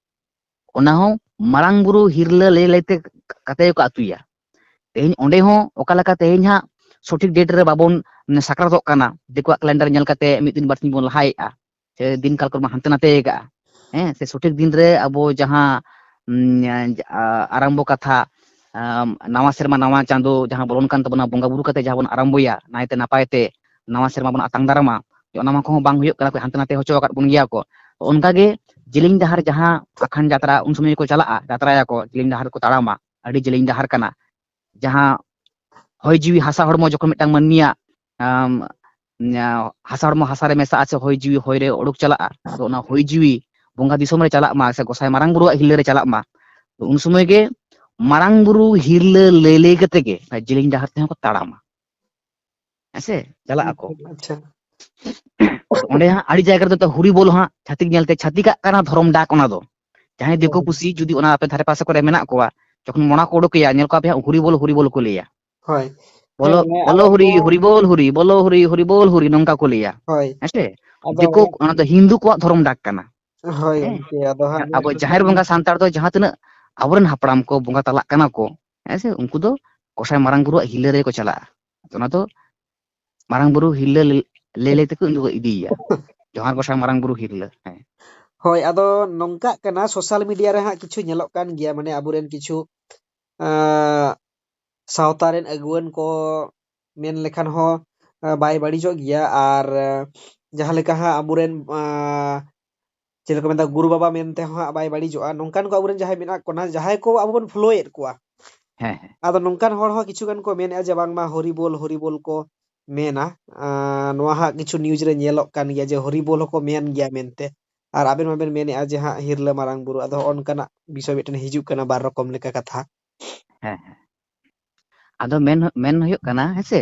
ᱚᱱᱟ ᱦᱚᱸ ᱢᱟᱨᱟᱝ ᱵᱩᱨᱩ ᱦᱤᱨᱞᱟᱹ ᱞᱟᱹᱭ ᱞᱟᱹᱭᱛᱮ ᱠᱟᱛᱮ ᱜᱮᱠᱚ ᱟᱹᱛᱩᱭᱟ᱾ ᱛᱮᱦᱮᱧ ᱚᱸᱰᱮ ᱦᱚᱸ ᱚᱠᱟ ᱞᱮᱠᱟ ᱛᱮᱦᱮᱧ ᱦᱟᱸᱜ ᱥᱚᱴᱷᱤᱠ ᱰᱮᱴ ᱨᱮ ᱵᱟᱵᱚᱱ, ᱢᱟᱱᱮ, ᱥᱟᱠᱨᱟᱛᱚᱜ ᱠᱟᱱᱟ, ᱫᱤᱠᱩᱣᱟᱜ ᱠᱮᱞᱮᱱᱰᱟᱨ ᱧᱮᱞ ᱠᱟᱛᱮ ᱢᱤᱫ ᱫᱤᱱ ᱵᱟᱨ ᱥᱤᱧ ᱵᱚᱱ ᱞᱟᱦᱟᱭᱮᱜᱼᱟ, ᱥᱮ ᱫᱤᱱ ᱠᱟᱞ ᱠᱚᱨᱮ ᱵᱚᱱ ᱦᱟᱱᱛᱮ ᱱᱟᱛᱮ ᱟᱠᱟᱜᱼᱟ, ᱦᱮᱸ, ᱥᱮ ᱥᱚᱴᱷᱤᱠ ᱫᱤᱱ ᱨᱮ ᱟᱵᱚ ᱡᱟᱦᱟᱸ, ᱩᱢ, ᱟ, ᱟᱨᱟᱢᱵᱚ ᱠᱟᱛᱷᱟ, ᱟᱢ, ᱱᱟᱣᱟ ᱥᱮᱨᱢᱟ ᱱᱟᱣᱟ ᱪᱟᱸᱫᱳ ᱡᱟᱦᱟᱸ ᱵᱚᱞᱚᱱ ᱠᱟᱱ ᱛᱟᱵᱚᱱᱟ, ᱵᱚᱸᱜᱟ ᱵᱩᱨᱩ ᱠᱟᱛᱮ ᱡᱟᱦᱟᱸ ᱵᱚᱱ ᱟᱨᱟᱢᱵᱚᱭᱟ ᱱᱟᱭᱛᱮ ᱱᱟᱯᱟᱭ ᱛᱮ, ᱱᱟᱣᱟ ᱥᱮᱨᱢᱟ ᱵᱚᱱ ᱟᱛᱟᱝ ᱫᱟᱨᱟᱢᱟ, ᱚᱱᱟ ᱢᱟ ᱠᱚᱦᱚᱸ ᱵᱟᱝ ᱦᱩᱭᱩᱜ ᱠᱟᱱᱟ, ᱦᱟᱱᱛᱮ ᱱᱟᱛᱮ ᱦᱚᱪᱚ ᱟᱠᱟᱫ ᱵᱚᱱ ᱜᱮᱭᱟ ᱠᱚ᱾ ᱛᱚ ᱚᱱᱠᱟ ᱜᱮ ᱡᱮᱞᱮᱧ ᱰᱟᱦᱟᱨ ᱡᱟᱦᱟᱸ ᱟᱠᱷᱟᱱ ᱡᱟᱛᱨᱟ ᱩᱱ ᱥᱚᱢᱚᱭ ᱠᱚ ᱪᱟᱞᱟᱜᱼᱟ, ᱡᱟᱛᱨᱟᱭᱟᱠᱚ, ᱡᱮᱞᱮᱧ ᱰᱟᱦᱟᱨ ᱠᱚ ᱛᱟᱲᱟᱢᱟ, ᱟᱹᱰᱤ ᱡᱮᱞᱮᱧ ᱰᱟᱦᱟᱨ ᱠᱟᱱᱟ᱾ ᱡᱟᱦᱟᱸ ᱦᱚᱭ ᱡᱤᱣᱤ ᱦᱟᱥᱟ ᱦᱚᱲᱢᱚ ᱡᱚᱠᱷᱚᱱ ᱢᱤᱫᱴᱟᱝ ᱢᱟᱹᱱᱢᱤᱭᱟᱜ, ᱟᱢ, ᱧᱟ-, ᱦᱟᱥᱟ ᱦᱚᱲᱢᱚ ᱦᱟᱥᱟ ᱨᱮ ᱢᱮᱥᱟᱜᱼᱟ ᱥᱮ ᱦᱚᱭ ᱡᱤᱣᱤ ᱦᱚᱭ ᱨᱮ ᱚᱰᱚᱠ ᱪᱟᱞᱟᱜᱼᱟ, ᱟᱫᱚ ᱚᱱᱟ ᱦᱚᱭ ᱡᱤᱣᱤ ᱵᱚᱸᱜᱟ ᱫᱤᱥᱚᱢ ᱨᱮ ᱪᱟᱞᱟᱜ ᱢᱟ ᱥᱮ ᱜᱚᱸᱥᱟᱭ ᱢᱟᱨᱟᱝ ᱵᱩᱨᱩᱣᱟᱜ ᱦᱤᱨᱞᱟᱹ ᱨᱮ ᱪᱟᱞᱟᱜ ᱢᱟ, ᱛᱚ ᱩᱱ ᱥᱚᱢᱚᱭ ᱜᱮ ᱢᱟᱨᱟᱝ ᱵᱩᱨᱩ ᱦᱤᱨᱞᱟᱹ ᱞᱟᱹᱭ ᱞᱟᱹᱭ ᱠᱟᱛᱮ ᱜᱮ ᱚᱱᱟ ᱡᱮᱞᱮᱧ ᱰᱟᱦᱟᱨ ᱛᱮᱦᱚᱸ ᱠᱚ ᱛᱟᱲᱟᱢᱟ᱾ ᱦᱮᱸ ᱥᱮ, ᱪᱟᱞᱟᱜ ᱟᱠᱚ᱾ ᱟᱪᱪᱷᱟ᱾ ᱚᱸᱰᱮ ᱦᱟᱸᱜ ᱟᱹᱰᱤ ᱡᱟᱭᱜᱟ ᱨᱮᱫᱚ ᱦᱩᱨᱤ ᱵᱚᱞ ᱦᱟᱸᱜ ᱪᱷᱟᱹᱛᱤᱠ ᱧᱮᱞᱛᱮ ᱪᱷᱟᱹᱛᱤᱠᱟᱜ ᱠᱟᱱᱟ ᱫᱷᱚᱨᱚᱢ ᱰᱟᱠ ᱚᱱᱟ ᱫᱚ᱾ ᱡᱟᱦᱟᱸᱭ ᱫᱤᱠᱩ ᱦᱳᱭ᱾ ᱯᱩᱥᱤ ᱡᱩᱫᱤ ᱚᱱᱟ ᱟᱯᱮ ᱫᱷᱟᱨᱮ ᱯᱟᱥᱮ ᱠᱚᱨᱮ ᱢᱮᱱᱟᱜ ᱠᱚᱣᱟ, ᱡᱚᱠᱷᱚᱱ ᱢᱚᱲᱟ ᱠᱚ ᱩᱰᱩᱠᱮᱭᱟ, ᱧᱮᱞ ᱠᱚᱣᱟ ᱯᱮ ᱦᱟᱸᱜ ᱦᱩᱨᱤ ᱵᱚᱞ, ᱦᱩᱨᱤ ᱵᱚᱞ ᱠᱚ ᱞᱟᱹᱭᱟ᱾ ᱦᱳᱭ᱾ ᱦᱮᱸ, ᱵᱚᱞᱚ, ᱢᱟᱱᱮ ᱵᱚᱞᱚ ᱟᱵᱚ ᱦᱩᱨᱤ, ᱱᱚᱣᱟ ᱦᱩᱨᱤ ᱵᱚᱞ ᱦᱩᱨᱤ, ᱵᱚᱞᱚ ᱦᱩᱨᱤ, ᱦᱩᱨᱤ ᱵᱚᱞ ᱦᱩᱨᱤ, ᱱᱚᱝᱠᱟ ᱠᱚ ᱞᱟᱹᱭᱟ᱾ ᱦᱳᱭ᱾ ᱦᱮᱸ ᱥᱮ? ᱟᱫᱚ ᱫᱤᱠᱩ, ᱚᱱᱟ ᱚᱱᱟ ᱫᱚ ᱦᱤᱱᱫᱩ ᱠᱚᱣᱟᱜ ᱫᱷᱚᱨᱚᱢ ᱰᱟᱠ ᱠᱟᱱᱟ᱾ ᱦᱳᱭ, ᱦᱮᱸ? ᱜᱚᱢᱠᱮ, ᱟᱫᱚ ᱦᱟᱸᱜ ᱟᱵᱚ ᱱᱤᱭᱟᱹ ᱡᱟᱦᱮᱨ ᱵᱚᱸᱜᱟ ᱥᱟᱱᱛᱟᱲ ᱫᱚ ᱡᱟᱦᱟᱸ ᱛᱤᱱᱟᱹᱜ ᱟᱵᱚᱨᱮᱱ ᱦᱟᱯᱲᱟᱢ ᱠᱚ ᱵᱚᱸᱜᱟ ᱛᱟᱞᱟᱜ ᱠᱟᱱᱟ ᱠᱚ, ᱦᱮᱸ ᱥᱮ? ᱩᱱᱠᱩ ᱫᱚ ᱜᱚᱸᱥᱟᱭ ᱢᱟᱨᱟᱝ ᱵᱩᱨᱩᱣᱟᱜ ᱦᱤᱨᱞᱟᱹ ᱨᱮᱠᱚ ᱪᱟᱞᱟᱜᱼᱟ᱾ ᱚᱱᱟ ᱫᱚ ᱢᱟᱨᱟᱝ ᱵᱩᱨᱩ ᱦᱤᱨᱞᱟᱹ ᱞᱟᱹᱭ ᱞᱟᱹᱭ ᱛᱮᱠᱚ ᱩᱱᱠᱩ ᱠᱚ ᱤᱫᱤᱭᱮᱭᱟ᱾ ᱡᱚᱦᱟᱨ ᱜᱚᱸᱥᱟᱭ ᱢᱟᱨᱟᱝ ᱵᱩᱨᱩ ᱦᱤᱨᱞᱟᱹ᱾ ᱦᱮᱸ᱾ ᱦᱳᱭ, ᱟᱫᱚ ᱱᱚᱝᱠᱟᱜ ᱠᱟᱱᱟ, ᱥᱳᱥᱟᱞ ᱢᱤᱰᱤᱭᱟ ᱨᱮ ᱦᱟᱸᱜ ᱠᱤᱪᱷᱩ ᱧᱮᱞᱚᱜ ᱠᱟᱱ ᱜᱮᱭᱟ, ᱢᱟᱱᱮ ᱟᱵᱚᱨᱮᱱ ᱠᱤᱪᱷᱩ ᱟᱸ, ᱥᱟᱶᱛᱟ ᱨᱮᱱ ᱟᱹᱜᱩᱣᱟᱹᱱ ᱠᱚ ᱢᱮᱱ ᱞᱮᱠᱷᱟᱱ ᱦᱚᱸ, ᱟᱸ, ᱵᱟᱭ ᱵᱟᱹᱲᱤᱡᱚᱜ ᱜᱮᱭᱟ᱾ ᱟᱨ, ᱟᱸ, ᱡᱟᱦᱟᱸ ᱞᱮᱠᱟ ᱦᱟᱸᱜ ᱟᱵᱚᱨᱮᱱ, ᱟᱸ, ᱪᱮᱫ ᱞᱮᱠᱟ ᱢᱮᱱᱫᱟ, ᱜᱩᱨᱩ ᱵᱟᱵᱟ ᱢᱮᱱᱛᱮ ᱦᱚᱸ ᱦᱟᱸᱜ ᱵᱟᱭ ᱵᱟᱹᱲᱤᱡᱚᱜᱼᱟ᱾ ᱱᱚᱝᱠᱟᱱ ᱠᱚ ᱟᱵᱚᱨᱮᱱ ᱡᱟᱦᱟᱸᱭ ᱢᱮᱱᱟᱜ ᱠᱚ ᱱᱟ, ᱡᱟᱦᱟᱸᱭ ᱠᱚ ᱟᱵᱚ ᱵᱚᱱ ᱯᱷᱳᱞᱳᱭᱮᱫ ᱠᱚᱣᱟ, ᱦᱮᱸ, ᱦᱮᱸ᱾ ᱟᱫᱚ ᱱᱚᱝᱠᱟᱱ ᱦᱚᱲ ᱦᱚᱸ ᱠᱤᱪᱷᱩ ᱜᱟᱱ ᱠᱚ ᱢᱮᱱᱮᱫᱼᱟ ᱡᱮ ᱵᱟᱝᱢᱟ ᱦᱚᱨᱤᱵᱳᱞ, ᱦᱚᱨᱤᱵᱳᱞ ᱠᱚ ᱢᱮᱱᱟ᱾ ᱟᱸ, ᱱᱚᱣᱟ ᱦᱟᱸᱜ ᱠᱤᱪᱷᱩ ᱱᱤᱭᱩᱡᱽ ᱨᱮ ᱧᱮᱞᱚᱜ ᱠᱟᱱ ᱜᱮᱭᱟ ᱡᱮ ᱦᱚᱨᱤᱵᱳᱞ ᱦᱚᱸᱠᱚ ᱢᱮᱱ ᱜᱮᱭᱟ ᱢᱮᱱᱛᱮ᱾ ᱟᱨ ᱟᱵᱮᱱ ᱢᱟᱵᱮᱱ ᱢᱮᱱᱮᱫᱼᱟ ᱡᱮ ᱦᱟᱸᱜ ᱦᱤᱨᱞᱟᱹ ᱢᱟᱨᱟᱝ ᱵᱩᱨᱩ, ᱟᱫᱚ ᱦᱚᱸᱜᱼᱚ ᱱᱚᱝᱠᱟᱱᱟᱜ ᱵᱤᱥᱚᱭ ᱢᱤᱫᱴᱮᱱ ᱦᱤᱡᱩᱜ ᱠᱟᱱᱟ ᱵᱟᱨ ᱨᱚᱠᱚᱢ ᱞᱮᱠᱟ ᱠᱟᱛᱷᱟ᱾ ᱦᱮᱸ, ᱦᱮᱸ᱾ ᱟᱫᱚ ᱢᱮᱱ, ᱢᱮᱱ ᱦᱩᱭᱩᱜ ᱠᱟᱱᱟ, ᱦᱮᱸᱥᱮ,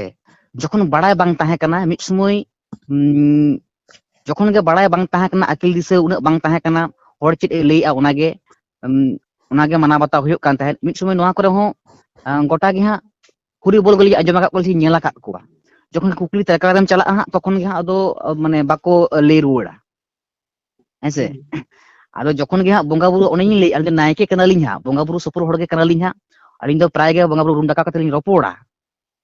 ᱡᱚᱠᱷᱚᱱ ᱵᱟᱲᱟᱭ ᱵᱟᱝ ᱛᱟᱦᱮᱸ ᱠᱟᱱᱟ, ᱢᱤᱫ ᱥᱚᱢᱚᱭ, ᱩᱢ, ᱡᱚᱠᱷᱚᱱ ᱜᱮ ᱵᱟᱲᱟᱭ ᱵᱟᱝ ᱛᱟᱦᱮᱸ ᱠᱟᱱᱟ, ᱟᱹᱠᱤᱞ ᱫᱤᱥᱟᱹ ᱩᱱᱟᱹᱜ ᱵᱟᱝ ᱛᱟᱦᱮᱸ ᱠᱟᱱᱟ, ᱦᱚᱲ ᱪᱮᱫ ᱮ ᱞᱟᱹᱭᱮᱜᱼᱟ, ᱚᱱᱟᱜᱮ, ᱩᱢ, ᱚᱱᱟᱜᱮ ᱢᱟᱱᱟᱣ ᱵᱟᱛᱟᱣ ᱦᱩᱭᱩᱜ ᱠᱟᱱ ᱛᱟᱦᱮᱸᱫ᱾ ᱢᱤᱫ ᱥᱚᱢᱚᱭ ᱱᱚᱣᱟ ᱠᱚᱨᱮ ᱦᱚᱸ, ᱟᱸ, ᱜᱚᱴᱟ ᱜᱮ ᱦᱟᱸᱜ ᱦᱩᱨᱤ ᱵᱚᱞ ᱜᱮᱞᱤᱧ ᱟᱸᱡᱚᱢ ᱟᱠᱟᱫ ᱠᱚᱣᱟ, ᱞᱤᱧ ᱧᱮᱞ ᱟᱠᱟᱫ ᱠᱚᱣᱟ᱾ ᱡᱚᱠᱷᱚᱱ ᱜᱮ ᱠᱩᱠᱞᱤ ᱛᱟᱠᱨᱟᱨᱮᱢ ᱪᱟᱞᱟᱜᱼᱟ ᱦᱟᱸᱜ, ᱛᱚᱠᱷᱚᱱ ᱜᱮ ᱦᱟᱸᱜ ᱟᱫᱚ, ᱟᱸ, ᱢᱟᱱᱮ, ᱵᱟᱠᱚ, ᱟᱸ, ᱞᱟᱹᱭ ᱨᱩᱣᱟᱹᱲᱟ᱾ ᱦᱮᱸᱥᱮ? ᱦᱩᱸ᱾ ᱟᱫᱚ ᱡᱚᱠᱷᱚᱱ ᱜᱮ ᱦᱟᱸᱜ ᱵᱚᱸᱜᱟ ᱵᱩᱨᱩ, ᱚᱱᱮᱧ ᱞᱟᱹᱭᱮᱫᱼᱟ, ᱟᱹᱞᱤᱧ ᱫᱚ ᱱᱟᱭᱠᱮ ᱠᱟᱱᱟᱞᱤᱧ ᱦᱟᱸᱜ, ᱵᱚᱸᱜᱟ ᱵᱩᱨᱩ ᱥᱩᱯᱩᱨ ᱦᱚᱲ ᱜᱮ ᱠᱟᱱᱟᱞᱤᱧ ᱦᱟᱸᱜ᱾ ᱟᱹᱞᱤᱧ ᱫᱚ ᱯᱨᱟᱭ ᱜᱮ ᱵᱚᱸᱜᱟ ᱵᱩᱨᱩ ᱨᱩᱢ ᱰᱟᱠᱟᱣ ᱠᱟᱛᱮ ᱞᱤᱧ ᱨᱚᱯᱚᱲᱟ᱾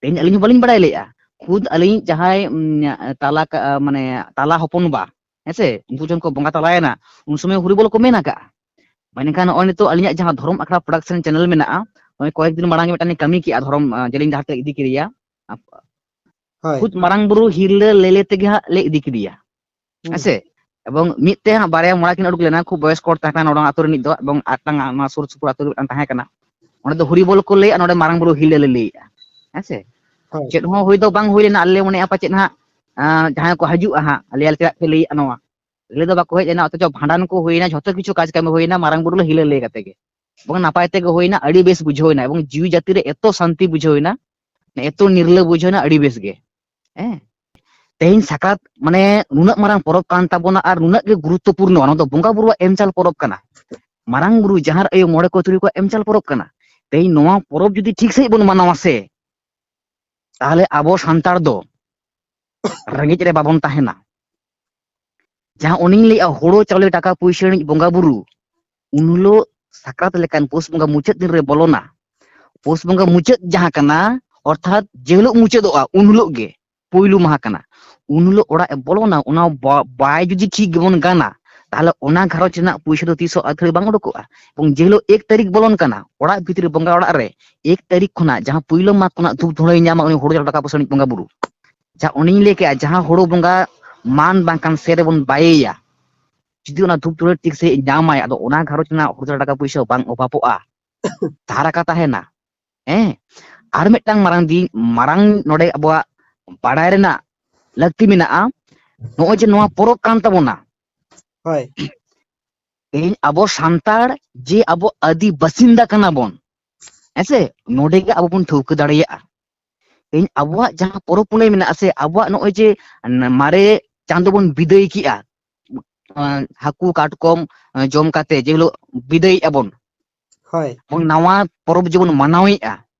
ᱛᱮᱦᱮᱧ ᱟᱹᱞᱤᱧ ᱦᱚᱸ ᱵᱟᱹᱞᱤᱧ ᱵᱟᱲᱟᱭ ᱞᱮᱫᱼᱟ᱾ ᱠᱷᱩᱫ ᱟᱹᱞᱤᱧ ᱡᱟᱦᱟᱸᱭ, ᱩᱢ, ᱛᱟᱞᱟ ᱠᱟ-, ᱢᱟᱱᱮ ᱛᱟᱞᱟ ᱦᱚᱯᱚᱱ ᱵᱟ, ᱦᱮᱸᱥᱮ? ᱩᱱᱠᱩ ᱡᱚᱠᱷᱚᱱ ᱠᱚ ᱵᱚᱸᱜᱟ ᱛᱟᱞᱟᱭᱮᱱᱟ, ᱩᱱ ᱥᱚᱢᱚᱭ ᱦᱩᱨᱤ ᱵᱚᱞ ᱠᱚ ᱢᱮᱱ ᱟᱠᱟᱜᱼᱟ᱾ ᱢᱮᱱᱠᱷᱟᱱ ᱱᱚᱜᱼᱚᱭ ᱱᱤᱛᱚᱜ ᱟᱹᱞᱤᱧᱟᱜ ᱡᱟᱦᱟᱸ ᱫᱷᱚᱨᱚᱢ ᱟᱠᱷᱲᱟ ᱯᱨᱚᱰᱟᱠᱥᱚᱱ ᱪᱮᱱᱮᱞ ᱢᱮᱱᱟᱜᱼᱟ, ᱱᱚᱜᱼᱚᱭ ᱠᱚᱭᱮᱠ ᱫᱤᱱ ᱢᱟᱲᱟᱝ ᱜᱮ ᱢᱤᱫᱴᱟᱝ ᱞᱤᱧ ᱠᱟᱹᱢᱤ ᱠᱮᱜᱼᱟ, ᱫᱷᱚᱨᱚᱢ, ᱟᱸ, ᱡᱮᱞᱮᱧ ᱰᱟᱦᱟᱨ ᱛᱮ ᱤᱫᱤ ᱠᱮᱫᱮᱭᱟ᱾ ᱟᱯ-, ᱦᱳᱭ᱾ ᱠᱷᱩᱫ ᱢᱟᱨᱟᱝ ᱵᱩᱨᱩ ᱦᱤᱨᱞᱟᱹ ᱞᱮ ᱞᱮ ᱛᱮᱜᱮ ᱦᱟᱸᱜ ᱞᱮ ᱤᱫᱤ ᱠᱮᱫᱮᱭᱟ᱾ ᱦᱩᱸ᱾ ᱦᱮᱸᱥᱮ? ᱮᱵᱚᱝ ᱢᱤᱫ ᱛᱮ ᱦᱟᱸᱜ ᱵᱟᱨᱭᱟ ᱢᱚᱲᱟ ᱠᱤᱱ ᱩᱰᱩᱠ ᱞᱮᱱᱟ, ᱠᱷᱩᱵ ᱵᱚᱭᱚᱥ ᱠᱚ ᱦᱚᱲ ᱛᱟᱦᱮᱸ ᱠᱟᱱᱟ ᱱᱚᱰᱮ ᱟᱹᱛᱩ ᱨᱤᱱᱤᱡ ᱫᱚ, ᱮᱵᱚᱝ ᱟᱨ ᱢᱤᱫᱴᱟᱝ ᱱᱚᱣᱟ ᱥᱩᱨ ᱥᱩᱯᱩᱨ ᱟᱹᱛᱩ ᱨᱮ ᱢᱤᱫᱴᱟᱝ ᱛᱟᱦᱮᱸ ᱠᱟᱱᱟ᱾ ᱚᱸᱰᱮ ᱫᱚ ᱦᱩᱨᱤ ᱵᱚᱞ ᱠᱚ ᱞᱟᱹᱭᱟ, ᱱᱚᱰᱮ ᱢᱟᱨᱟᱝ ᱵᱩᱨᱩ ᱦᱤᱨᱞᱟᱹ ᱞᱮ ᱞᱟᱹᱭᱮᱜᱼᱟ᱾ ᱦᱮᱸᱥᱮ? ᱦᱳᱭ᱾ ᱪᱮᱫ ᱦᱚᱸ ᱦᱩᱭ ᱫᱚ ᱵᱟᱝ ᱦᱩᱭ ᱞᱮᱱᱟ, ᱟᱞᱮ ᱞᱮ ᱢᱚᱱᱮᱭᱟ ᱯᱟᱪᱮᱫ ᱦᱟᱸᱜ, ᱟᱸ, ᱡᱟᱦᱟᱸᱭ ᱠᱚ ᱦᱤᱡᱩᱜᱼᱟ ᱦᱟᱸᱜ, ᱟᱞᱮ ᱟᱞᱮ ᱪᱮᱫᱟᱜ ᱯᱮ ᱞᱟᱹᱭᱮᱜᱼᱟ ᱱᱚᱣᱟ? ᱞᱟᱹᱭ ᱫᱚ ᱵᱟᱠᱚ ᱦᱮᱡ ᱞᱮᱱᱟ, ᱚᱛᱷᱚᱪᱚ ᱵᱷᱟᱸᱰᱟᱱ ᱠᱚ ᱦᱩᱭᱱᱟ, ᱡᱷᱚᱛᱚ ᱠᱤᱪᱷᱩ ᱠᱟᱡᱽ ᱠᱟᱹᱢᱤ ᱦᱩᱭᱱᱟ ᱢᱟᱨᱟᱝ ᱵᱩᱨᱩ ᱞᱮ ᱦᱤᱨᱞᱟᱹ ᱞᱟᱹᱭ ᱠᱟᱛᱮ ᱜᱮ᱾ ᱮᱵᱚᱝ ᱱᱟᱯᱟᱭ ᱛᱮᱜᱮ ᱦᱩᱭᱱᱟ, ᱟᱹᱰᱤ ᱵᱮᱥ ᱵᱩᱡᱷᱟᱹᱣ ᱮᱱᱟ, ᱮᱵᱚᱝ ᱡᱤᱣᱤ ᱡᱟᱹᱛᱤ ᱨᱮ ᱮᱛᱚ ᱥᱟᱱᱛᱤ ᱵᱩᱡᱷᱟᱹᱣ ᱮᱱᱟ, ᱮᱛᱚ ᱱᱤᱨᱞᱟᱹ ᱵᱩᱡᱷᱟᱹᱣ ᱮᱱᱟ, ᱟᱹᱰᱤ ᱵᱮᱥ ᱜᱮ᱾ ᱦᱮᱸ, ᱛᱮᱦᱮᱧ ᱥᱟᱠᱨᱟᱛ ᱢᱟᱱᱮ ᱱᱩᱱᱟᱹᱜ ᱢᱟᱨᱟᱝ ᱯᱚᱨᱚᱵᱽ ᱠᱟᱱ ᱛᱟᱵᱚᱱᱟ ᱟᱨ ᱱᱩᱱᱟᱹᱜ ᱜᱮ ᱜᱩᱨᱩᱛᱛᱚᱯᱩᱨᱱᱚ, ᱱᱚᱣᱟ ᱫᱚ ᱵᱚᱸᱜᱟ ᱵᱩᱨᱩᱣᱟᱜ ᱮᱢ ᱪᱟᱞ ᱯᱚᱨᱚᱵᱽ ᱠᱟᱱᱟ, ᱢᱟᱨᱟᱝ ᱵᱩᱨᱩ ᱡᱟᱦᱮᱨ ᱟᱭᱳ ᱢᱚᱬᱮ ᱠᱚ ᱛᱩᱨᱩᱭ ᱠᱚᱣᱟᱜ ᱮᱢ ᱪᱟᱞ ᱯᱚᱨᱚᱵᱽ ᱠᱟᱱᱟ᱾ ᱛᱮᱦᱮᱧ ᱱᱚᱣᱟ ᱯᱚᱨᱚᱵᱽ ᱡᱩᱫᱤ ᱴᱷᱤᱠ ᱥᱟᱺᱦᱤᱡ ᱵᱚᱱ ᱢᱟᱱᱟᱣᱟ ᱥᱮ, ᱛᱟᱦᱚᱞᱮ ᱟᱵᱚ ᱥᱟᱱᱛᱟᱲ ᱫᱚ ᱨᱮᱸᱜᱮᱡ ᱨᱮ ᱵᱟᱵᱚᱱ ᱛᱟᱦᱮᱱᱟ᱾ ᱡᱟᱦᱟᱸ ᱚᱱᱮᱧ ᱞᱟᱹᱭᱮᱜᱼᱟ, ᱦᱳᱲᱳ ᱪᱟᱣᱞᱮ ᱴᱟᱠᱟ ᱯᱩᱭᱥᱟᱹ ᱨᱤᱱᱤᱡ ᱵᱚᱸᱜᱟ ᱵᱩᱨᱩ, ᱩᱱ ᱦᱤᱞᱳᱜ ᱥᱟᱠᱨᱟᱛ ᱞᱮᱠᱟᱱ ᱯᱩᱥ ᱵᱚᱸᱜᱟ ᱢᱩᱪᱟᱹᱫ ᱫᱤᱱ ᱨᱮ ᱵᱚᱞᱚᱱᱟ᱾ ᱯᱩᱥ ᱵᱚᱸᱜᱟ ᱢᱩᱪᱟᱹᱫ ᱡᱟᱦᱟᱸ ᱠᱟᱱᱟ, ᱚᱨᱛᱷᱟᱛ ᱡᱮ ᱦᱤᱞᱳᱜ ᱢᱩᱪᱟᱹᱫᱚᱜᱼᱟ, ᱩᱱ ᱦᱤᱞᱳᱜ ᱜᱮ ᱯᱩᱭᱞᱩ ᱢᱟᱦᱟ ᱠᱟᱱᱟ᱾ ᱩᱱ ᱦᱤᱞᱳᱜ ᱚᱲᱟᱜ ᱮ ᱵᱚᱞᱚᱱᱟ, ᱚᱱᱟ ᱵᱟ- ᱵᱟᱭ ᱡᱩᱫᱤ ᱴᱷᱤᱠ ᱜᱮᱵᱚᱱ ᱜᱟᱱᱟ, ᱛᱟᱦᱞᱮ ᱚᱱᱟ ᱜᱷᱟᱨᱚᱸᱡᱽ ᱨᱮᱱᱟᱜ ᱯᱩᱭᱥᱟᱹ ᱫᱚ ᱛᱤᱥ ᱦᱚᱸ ᱟᱹᱛᱷᱟᱹᱲᱤ ᱵᱟᱝ ᱩᱰᱩᱠᱚᱜᱼᱟ᱾ ᱮᱵᱚᱝ ᱡᱮ ᱦᱤᱞᱳᱜ ᱮᱠ ᱛᱟᱹᱨᱤᱠᱷ ᱵᱚᱞᱚᱱ ᱠᱟᱱᱟ, ᱚᱲᱟᱜ ᱵᱷᱤᱛᱨᱤ ᱵᱚᱸᱜᱟ ᱚᱲᱟᱜ ᱨᱮ ᱮᱠ ᱛᱟᱹᱨᱤᱠᱷ ᱠᱷᱚᱱᱟᱜ ᱡᱟᱦᱟᱸ ᱯᱩᱭᱞᱳ ᱢᱟᱜᱽ ᱠᱷᱚᱱᱟᱜ ᱫᱷᱩᱯ ᱫᱷᱩᱲᱟᱹᱭ ᱧᱟᱢᱟ, ᱩᱱᱤ ᱦᱩᱲᱩ ᱪᱟᱣᱞᱮ ᱴᱟᱠᱟ ᱯᱚᱭᱥᱟ ᱨᱤᱱᱤᱡ ᱵᱚᱸᱜᱟ ᱵᱩᱨᱩ᱾ ᱡᱟᱦᱟᱸ ᱚᱱᱮᱧ ᱞᱟᱹᱭ ᱠᱮᱜᱼᱟ, ᱡᱟᱦᱟᱸ ᱦᱩᱲᱩ ᱵᱚᱸᱜᱟ ᱢᱟᱱ ᱵᱟᱝᱠᱷᱟᱱ ᱥᱮᱨ ᱨᱮᱵᱚᱱ ᱵᱟᱭᱮᱭᱟ, ᱡᱩᱫᱤ ᱚᱱᱟ ᱫᱷᱩᱯ ᱫᱷᱩᱲᱟᱹ ᱴᱷᱤᱠ ᱥᱟᱺᱦᱤᱡ ᱧᱟᱢᱟᱭ, ᱟᱫᱚ ᱚᱱᱟ ᱜᱷᱟᱨᱚᱸᱡᱽ ᱨᱮᱱᱟᱜ ᱦᱩᱲᱩ ᱪᱟᱣᱞᱮ ᱴᱟᱠᱟ ᱯᱚᱭᱥᱟ ᱵᱟᱝ ᱚᱵᱷᱟᱵᱚᱜᱼᱟ, ᱫᱷᱟᱨᱟ ᱠᱟ ᱛᱟᱦᱮᱱᱟ᱾ ᱦᱮᱸ, ᱟᱨ ᱢᱤᱫᱴᱟᱝ ᱢᱟᱨᱟᱝ ᱫᱤ ᱢᱟᱨᱟᱝ ᱱᱚᱰᱮ ᱟᱵᱚᱣᱟᱜ ᱵᱟᱲᱟᱭ ᱨᱮᱱᱟᱜ ᱞᱟᱹᱠᱛᱤ ᱢᱮᱱᱟᱜᱼᱟ᱾ ᱱᱚᱜᱼᱚᱭ ᱡᱮ ᱱᱚᱣᱟ ᱯᱚᱨᱚᱵᱽ ᱠᱟᱱ ᱛᱟᱵᱚᱱᱟ, ᱦᱳᱭ᱾ ᱛᱮᱦᱮᱧ ᱟᱵᱚ ᱥᱟᱱᱛᱟᱲ ᱡᱮ ᱟᱵᱚ ᱟᱹᱫᱤ ᱵᱟᱥᱤᱱᱫᱟ ᱠᱟᱱᱟ ᱵᱚᱱ, ᱦᱮᱸᱥᱮ, ᱱᱚᱰᱮ ᱜᱮ ᱟᱵᱚ ᱵᱚᱱ ᱴᱷᱟᱹᱣᱠᱟᱹ ᱫᱟᱲᱮᱭᱟᱜᱼᱟ᱾ ᱛᱮᱦᱮᱧ ᱟᱵᱚᱣᱟᱜ ᱡᱟᱦᱟᱸ ᱯᱚᱨᱚᱵᱽ ᱯᱩᱱᱟᱹᱭ ᱢᱮᱱᱟᱜᱼᱟ ᱥᱮ, ᱟᱵᱚᱣᱟᱜ ᱱᱚᱜᱼᱚᱭ ᱡᱮ ᱢᱟᱨᱮ ᱪᱟᱸᱫᱚ ᱵᱚᱱ ᱵᱤᱫᱟᱹᱭ ᱠᱮᱜᱼᱟ, ᱟᱸ, ᱦᱟᱹᱠᱩ ᱠᱟᱴᱠᱚᱢ ᱟᱸ, ᱡᱚᱢ ᱠᱟᱛᱮ ᱡᱮ ᱦᱤᱞᱳᱜ ᱵᱤᱫᱟᱹᱭᱮᱜᱼᱟ ᱵᱚᱱ, ᱦᱳᱭ᱾ ᱮᱵᱚᱝ ᱱᱟᱣᱟ ᱯᱚᱨᱚᱵᱽ ᱡᱮᱵᱚᱱ ᱢᱟᱱᱟᱣᱮᱜᱼᱟ,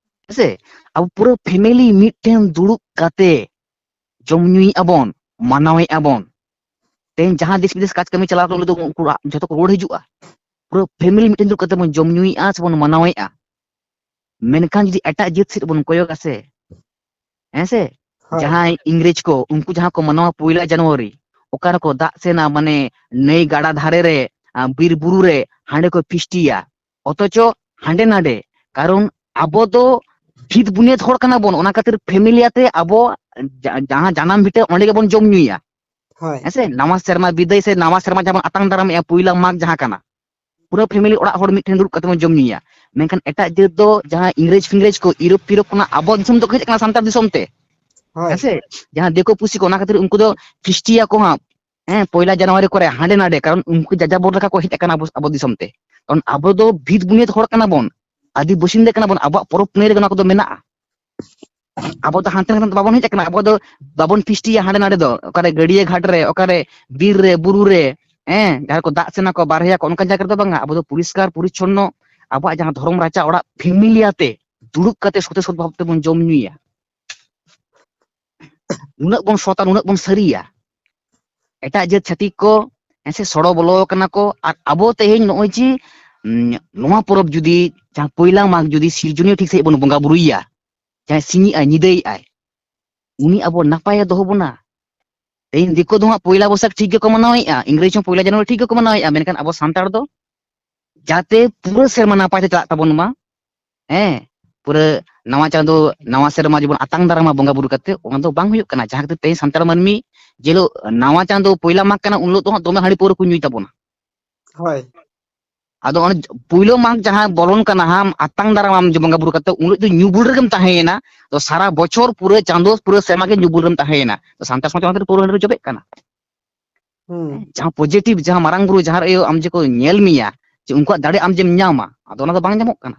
ᱦᱮᱸᱥᱮ, ᱟᱵᱚ ᱯᱩᱨᱟᱹ ᱯᱷᱮᱢᱮᱞᱤ ᱢᱤᱫᱴᱷᱮᱱ ᱫᱩᱲᱩᱵ ᱠᱟᱛᱮ ᱡᱚᱢ ᱧᱩᱭᱮᱜᱼᱟ ᱵᱚᱱ, ᱢᱟᱱᱟᱣᱮᱜᱼᱟ ᱵᱚᱱ᱾ ᱛᱮᱦᱮᱧ ᱡᱟᱦᱟᱸ ᱫᱮᱥ ᱵᱤᱫᱮᱥ ᱠᱟᱡᱽ ᱠᱟᱹᱢᱤ ᱪᱟᱞᱟᱣ ᱠᱟᱱᱟ, ᱩᱱᱤ ᱫᱚ ᱩᱱᱠᱩ ᱚᱲᱟᱜ ᱡᱷᱚᱛᱚ ᱠᱚ ᱨᱩᱣᱟᱹᱲ ᱦᱤᱡᱩᱜᱼᱟ᱾ ᱯᱩᱨᱟᱹ ᱯᱷᱮᱢᱮᱞᱤ ᱢᱤᱫᱴᱷᱮᱱ ᱫᱩᱲᱩᱵ ᱠᱟᱛᱮ ᱵᱚᱱ ᱡᱚᱢ ᱧᱩᱭᱮᱜᱼᱟ ᱥᱮᱵᱚᱱ ᱢᱟᱱᱟᱣᱮᱜᱼᱟ᱾ ᱢᱮᱱᱠᱷᱟᱱ ᱡᱩᱫᱤ ᱮᱴᱟᱜ ᱡᱟᱹᱛ ᱥᱮᱫ ᱵᱚᱱ ᱠᱚᱭᱚᱜᱟ ᱥᱮ, ᱦᱮᱸ ᱥᱮ, ᱦᱳᱭ᱾ ᱡᱟᱦᱟᱸᱭ ᱤᱝᱨᱮᱡᱽ ᱠᱚ, ᱩᱱᱠᱩ ᱡᱟᱦᱟᱸ ᱠᱚ ᱢᱟᱱᱟᱣᱟ ᱯᱚᱭᱞᱟ ᱡᱟᱱᱩᱣᱟᱨᱤ, ᱚᱠᱟ ᱨᱮᱠᱚ ᱫᱟᱜ ᱥᱮᱱᱟ, ᱢᱟᱱᱮ ᱱᱟᱹᱭ ᱜᱟᱰᱟ ᱫᱷᱟᱨᱮ ᱨᱮ, ᱟᱸ, ᱵᱤᱨ ᱵᱩᱨᱩ ᱨᱮ ᱦᱟᱸᱰᱮ ᱠᱚ ᱯᱷᱤᱥᱴᱤᱭᱟ, ᱚᱛᱷᱚᱪᱚ ᱦᱟᱸᱰᱮ ᱱᱟᱰᱮ᱾ ᱠᱟᱨᱚᱱ ᱟᱵᱚ ᱫᱚ ᱵᱷᱤᱛ ᱵᱩᱱᱤᱭᱟᱹᱫ ᱦᱚᱲ ᱠᱟᱱᱟ ᱵᱚᱱ, ᱚᱱᱟ ᱠᱷᱟᱹᱛᱤᱨ ᱯᱷᱮᱢᱤᱞᱤ ᱟᱛᱮ ᱟᱵᱚ ᱡᱟ- ᱡᱟᱦᱟᱸ ᱡᱟᱱᱟᱢ ᱵᱷᱤᱴᱟᱹ ᱚᱸᱰᱮ ᱜᱮᱵᱚᱱ ᱡᱚᱢ ᱧᱩᱭᱟ᱾ ᱦᱳᱭ᱾ ᱦᱮᱸᱥᱮ, ᱱᱟᱣᱟ ᱥᱮᱨᱢᱟ ᱵᱤᱫᱟᱹᱭ ᱥᱮ ᱱᱟᱣᱟ ᱥᱮᱨᱢᱟ ᱡᱟᱦᱟᱸ ᱵᱚᱱ ᱟᱛᱟᱝ ᱫᱟᱨᱟᱢᱮᱜᱼᱟ, ᱯᱩᱭᱞᱟ ᱢᱟᱜᱽ ᱡᱟᱦᱟᱸ ᱠᱟᱱᱟ, ᱯᱩᱨᱟᱹ ᱯᱷᱮᱢᱤᱞᱤ ᱚᱲᱟᱜ ᱦᱚᱲ ᱢᱤᱫ ᱴᱷᱮᱱ ᱫᱩᱲᱩᱵ ᱠᱟᱛᱮ ᱵᱚᱱ ᱡᱚᱢ ᱧᱩᱭᱟ᱾ ᱢᱮᱱᱠᱷᱟᱱ ᱮᱴᱟᱜ ᱡᱟᱹᱛ ᱫᱚ ᱡᱟᱦᱟᱸ ᱤᱝᱨᱮᱡᱽ ᱯᱷᱤᱝᱨᱮᱡᱽ ᱠᱚ ᱤᱭᱩᱨᱳᱯ ᱯᱷᱤᱨᱳᱯ ᱠᱷᱚᱱᱟᱜ ᱟᱵᱚ ᱫᱤᱥᱚᱢ ᱛᱮᱠᱚ ᱦᱮᱡ ᱟᱠᱟᱱᱟ, ᱥᱟᱱᱛᱟᱲ ᱫᱤᱥᱚᱢ ᱛᱮ, ᱦᱳᱭ᱾ ᱦᱮᱸᱥᱮ, ᱡᱟᱦᱟᱸ ᱫᱤᱠᱩ ᱯᱩᱥᱤ ᱠᱚ, ᱚᱱᱟ ᱠᱷᱟᱹᱛᱤᱨ ᱩᱱᱠᱩ ᱫᱚ ᱯᱷᱤᱥᱴᱤᱭᱟᱠᱚ ᱦᱟᱸᱜ, ᱦᱮᱸ, ᱯᱚᱭᱞᱟ ᱡᱟᱱᱩᱣᱟᱨᱤ ᱠᱚᱨᱮ ᱦᱟᱸᱰᱮ ᱱᱟᱰᱮ, ᱠᱟᱨᱚᱱ ᱩᱱᱠᱩ ᱡᱟᱡᱟᱵᱚᱨ ᱞᱮᱠᱟ ᱠᱚ ᱦᱮᱡ ᱟᱠᱟᱱᱟ ᱟᱵᱚ, ᱟᱵᱚ ᱫᱤᱥᱚᱢ ᱛᱮ᱾ ᱠᱟᱨᱚᱱ ᱟᱵᱚ ᱫᱚ ᱵᱷᱤᱛ ᱵᱩᱱᱤᱭᱟᱹᱫ ᱦᱚᱲ ᱠᱟᱱᱟ ᱵᱚᱱ, ᱟᱹᱫᱤ ᱵᱟᱹᱥᱤᱱᱫᱟ ᱠᱟᱱᱟ ᱵᱚᱱ, ᱟᱵᱚᱣᱟᱜ ᱯᱚᱨᱚᱵᱽ ᱯᱩᱱᱟᱹᱭ ᱨᱮᱜᱮ ᱱᱚᱣᱟ ᱠᱚᱫᱚ ᱢᱮᱱᱟᱜᱼᱟ᱾ ᱟᱵᱚ ᱫᱚ ᱦᱟᱱᱛᱮ ᱱᱟᱛᱮ ᱫᱚ ᱵᱟᱵᱚᱱ ᱦᱮᱡ ᱟᱠᱟᱱᱟ, ᱟᱵᱚ ᱫᱚ ᱵᱟᱵᱚᱱ ᱯᱷᱤᱥᱴᱤᱭᱟ ᱦᱟᱸᱰᱮ ᱱᱟᱰᱮ ᱫᱚ, ᱚᱠᱟᱨᱮ ᱜᱟᱹᱰᱭᱟᱹ ᱜᱷᱟᱴ ᱨᱮ, ᱚᱠᱟᱨᱮ ᱵᱤᱨ ᱨᱮ, ᱵᱩᱨᱩ ᱨᱮ, ᱦᱮᱸ, ᱡᱟᱦᱟᱸ ᱨᱮᱠᱚ ᱫᱟᱜ ᱥᱮᱱᱟ ᱠᱚ ᱵᱟᱨᱦᱮᱭᱟ ᱠᱚ, ᱚᱱᱠᱟᱱ ᱡᱟᱭᱜᱟ ᱨᱮᱫᱚ ᱵᱟᱝᱟ᱾ ᱟᱵᱚ ᱫᱚ ᱯᱚᱨᱤᱥᱠᱟᱨ ᱯᱚᱨᱤᱪᱷᱚᱱᱱᱚ ᱟᱵᱚᱣᱟᱜ ᱡᱟᱦᱟᱸ ᱫᱷᱚᱨᱚᱢ ᱨᱟᱪᱟ ᱚᱲᱟᱜ ᱯᱷᱮᱢᱤᱞᱤ ᱟᱛᱮ ᱫᱩᱲᱩᱵ ᱠᱟᱛᱮ ᱥᱚᱛᱮ ᱥᱚᱛ ᱵᱷᱟᱵ ᱛᱮᱵᱚᱱ ᱡᱚᱢ ᱧᱩᱭᱟ᱾ ᱱᱩᱱᱟᱹᱜ ᱵᱚᱱ ᱥᱚᱛᱟ, ᱱᱩᱱᱟᱹᱜ ᱵᱚᱱ ᱥᱟᱹᱨᱤᱭᱟ᱾ ᱮᱴᱟᱜ ᱡᱟᱹᱛ ᱪᱷᱟᱹᱛᱤᱠ ᱠᱚ ᱦᱮᱸᱥᱮ ᱥᱚᱲᱚ ᱵᱚᱞᱚ ᱟᱠᱟᱱᱟ ᱠᱚ, ᱟᱨ ᱟᱵᱚ ᱛᱮᱦᱮᱧ ᱱᱚᱜᱼᱚᱭ ᱡᱮ, ᱩᱸ, ᱱᱚᱣᱟ ᱯᱚᱨᱚᱵᱽ ᱡᱩᱫᱤ ᱡᱟᱦᱟᱸ ᱯᱚᱭᱞᱟ ᱢᱟᱜᱽ ᱡᱩᱫᱤ ᱥᱤᱨᱡᱚᱱᱤᱭᱟᱹ ᱴᱷᱤᱠ ᱥᱟᱺᱦᱤᱡ ᱵᱚᱱ ᱵᱚᱸᱜᱟ ᱵᱩᱨᱩᱭᱮᱭᱟ, ᱡᱟᱦᱟᱸᱭ ᱥᱤᱧᱮᱜᱼᱟᱭ ᱧᱤᱫᱟᱹᱭᱮᱜᱼᱟᱭ, ᱩᱱᱤ ᱟᱵᱚ ᱱᱟᱯᱟᱭᱮ ᱫᱚᱦᱚ ᱵᱚᱱᱟ᱾ ᱛᱮᱦᱮᱧ ᱫᱤᱠᱩ ᱫᱚ ᱦᱟᱸᱜ ᱯᱚᱭᱞᱟ ᱵᱳᱭᱥᱟᱠᱷ ᱴᱷᱤᱠ ᱜᱮᱠᱚ ᱢᱟᱱᱟᱣᱮᱫᱼᱟ, ᱤᱝᱨᱮᱡᱽ ᱦᱚᱸ ᱯᱚᱭᱞᱟ ᱡᱟᱱᱩᱣᱟᱨᱤ ᱴᱷᱤᱠ ᱜᱮᱠᱚ ᱢᱟᱱᱟᱣᱮᱫᱼᱟ, ᱢᱮᱱᱠᱷᱟᱱ ᱟᱵᱚ ᱥᱟᱱᱛᱟᱲ ᱫᱚ ᱡᱟᱛᱮ ᱯᱩᱨᱟᱹ ᱥᱮᱨᱢᱟ ᱱᱟᱯᱟᱭ ᱛᱮ ᱪᱟᱞᱟᱜ ᱛᱟᱵᱚᱱ ᱢᱟ, ᱦᱮᱸ, ᱯᱩᱨᱟᱹ ᱱᱟᱣᱟ ᱪᱟᱸᱫᱚ, ᱱᱟᱣᱟ ᱥᱮᱨᱢᱟ ᱡᱮᱢᱚᱱ ᱟᱛᱟᱝ ᱫᱟᱨᱟᱢᱟ ᱵᱚᱸᱜᱟ ᱵᱩᱨᱩ ᱠᱟᱛᱮ, ᱚᱱᱟ ᱫᱚ ᱵᱟᱝ ᱦᱩᱭᱩᱜ ᱠᱟᱱᱟ᱾ ᱡᱟᱦᱟᱸ ᱠᱷᱟᱹᱛᱤᱨ ᱛᱮᱦᱮᱧ ᱥᱟᱱᱛᱟᱲ ᱢᱟᱹᱱᱢᱤ ᱡᱮ ᱦᱤᱞᱳᱜ ᱱᱟᱣᱟ ᱪᱟᱸᱫᱚ ᱯᱚᱭᱞᱟ ᱢᱟᱜᱽ ᱠᱟᱱᱟ, ᱩᱱ ᱦᱤᱞᱳᱜ ᱫᱚ ᱦᱟᱸᱜ ᱫᱚᱢᱮ ᱦᱟᱺᱰᱤ ᱯᱟᱹᱣᱨᱟᱹ ᱠᱚ ᱧᱩᱭ ᱛᱟᱵᱚᱱᱟ᱾ ᱦᱳᱭ᱾ ᱟᱫᱚ ᱚᱱᱮ ᱯᱩᱭᱞᱳ ᱢᱟᱜᱽ ᱡᱟᱦᱟᱸ ᱵᱚᱞᱚᱱ ᱠᱟᱱᱟ, ᱟᱢ ᱟᱛᱟᱝ ᱫᱟᱨᱟᱢᱟᱢ ᱡᱮ ᱵᱚᱸᱜᱟ ᱵᱩᱨᱩ ᱠᱟᱛᱮ, ᱩᱱ ᱦᱤᱞᱳᱜ ᱫᱚ ᱧᱩ ᱵᱩᱞ ᱨᱮᱜᱮᱢ ᱛᱟᱦᱮᱸᱭᱮᱱᱟ᱾ ᱛᱚ ᱥᱟᱨᱟ ᱵᱚᱪᱷᱚᱨ ᱯᱩᱨᱟᱹ ᱪᱟᱸᱫᱚ ᱯᱩᱨᱟᱹ ᱥᱮᱨᱢᱟ ᱜᱮ ᱧᱩ ᱵᱩᱞ ᱨᱮᱢ ᱛᱟᱦᱮᱸᱭᱮᱱᱟ᱾ ᱛᱚ ᱥᱟᱱᱛᱟᱲ ᱥᱚᱢᱟᱡᱽ ᱚᱱᱟ ᱠᱷᱟᱹᱛᱤᱨ ᱯᱟᱹᱣᱨᱟᱹ ᱦᱟᱺᱰᱤ ᱨᱮ ᱡᱚᱵᱮᱜ ᱠᱟᱱᱟ᱾ ᱦᱩᱸ᱾ ᱡᱟᱦᱟᱸ ᱯᱚᱡᱤᱴᱤᱵᱷ, ᱡᱟᱦᱟᱸ ᱢᱟᱨᱟᱝ ᱵᱩᱨᱩ, ᱡᱟᱦᱟᱸ ᱨᱮ ᱟᱢ ᱡᱮ ᱠᱚ ᱧᱮᱞ ᱢᱮᱭᱟ, ᱡᱮ ᱩᱱᱠᱩᱣᱟᱜ ᱫᱟᱲᱮ ᱟᱢ ᱡᱮᱢ ᱧᱟᱢᱟ, ᱟᱫᱚ ᱚᱱᱟ ᱫᱚ ᱵᱟᱝ ᱧᱟᱢᱚᱜ ᱠᱟᱱᱟ᱾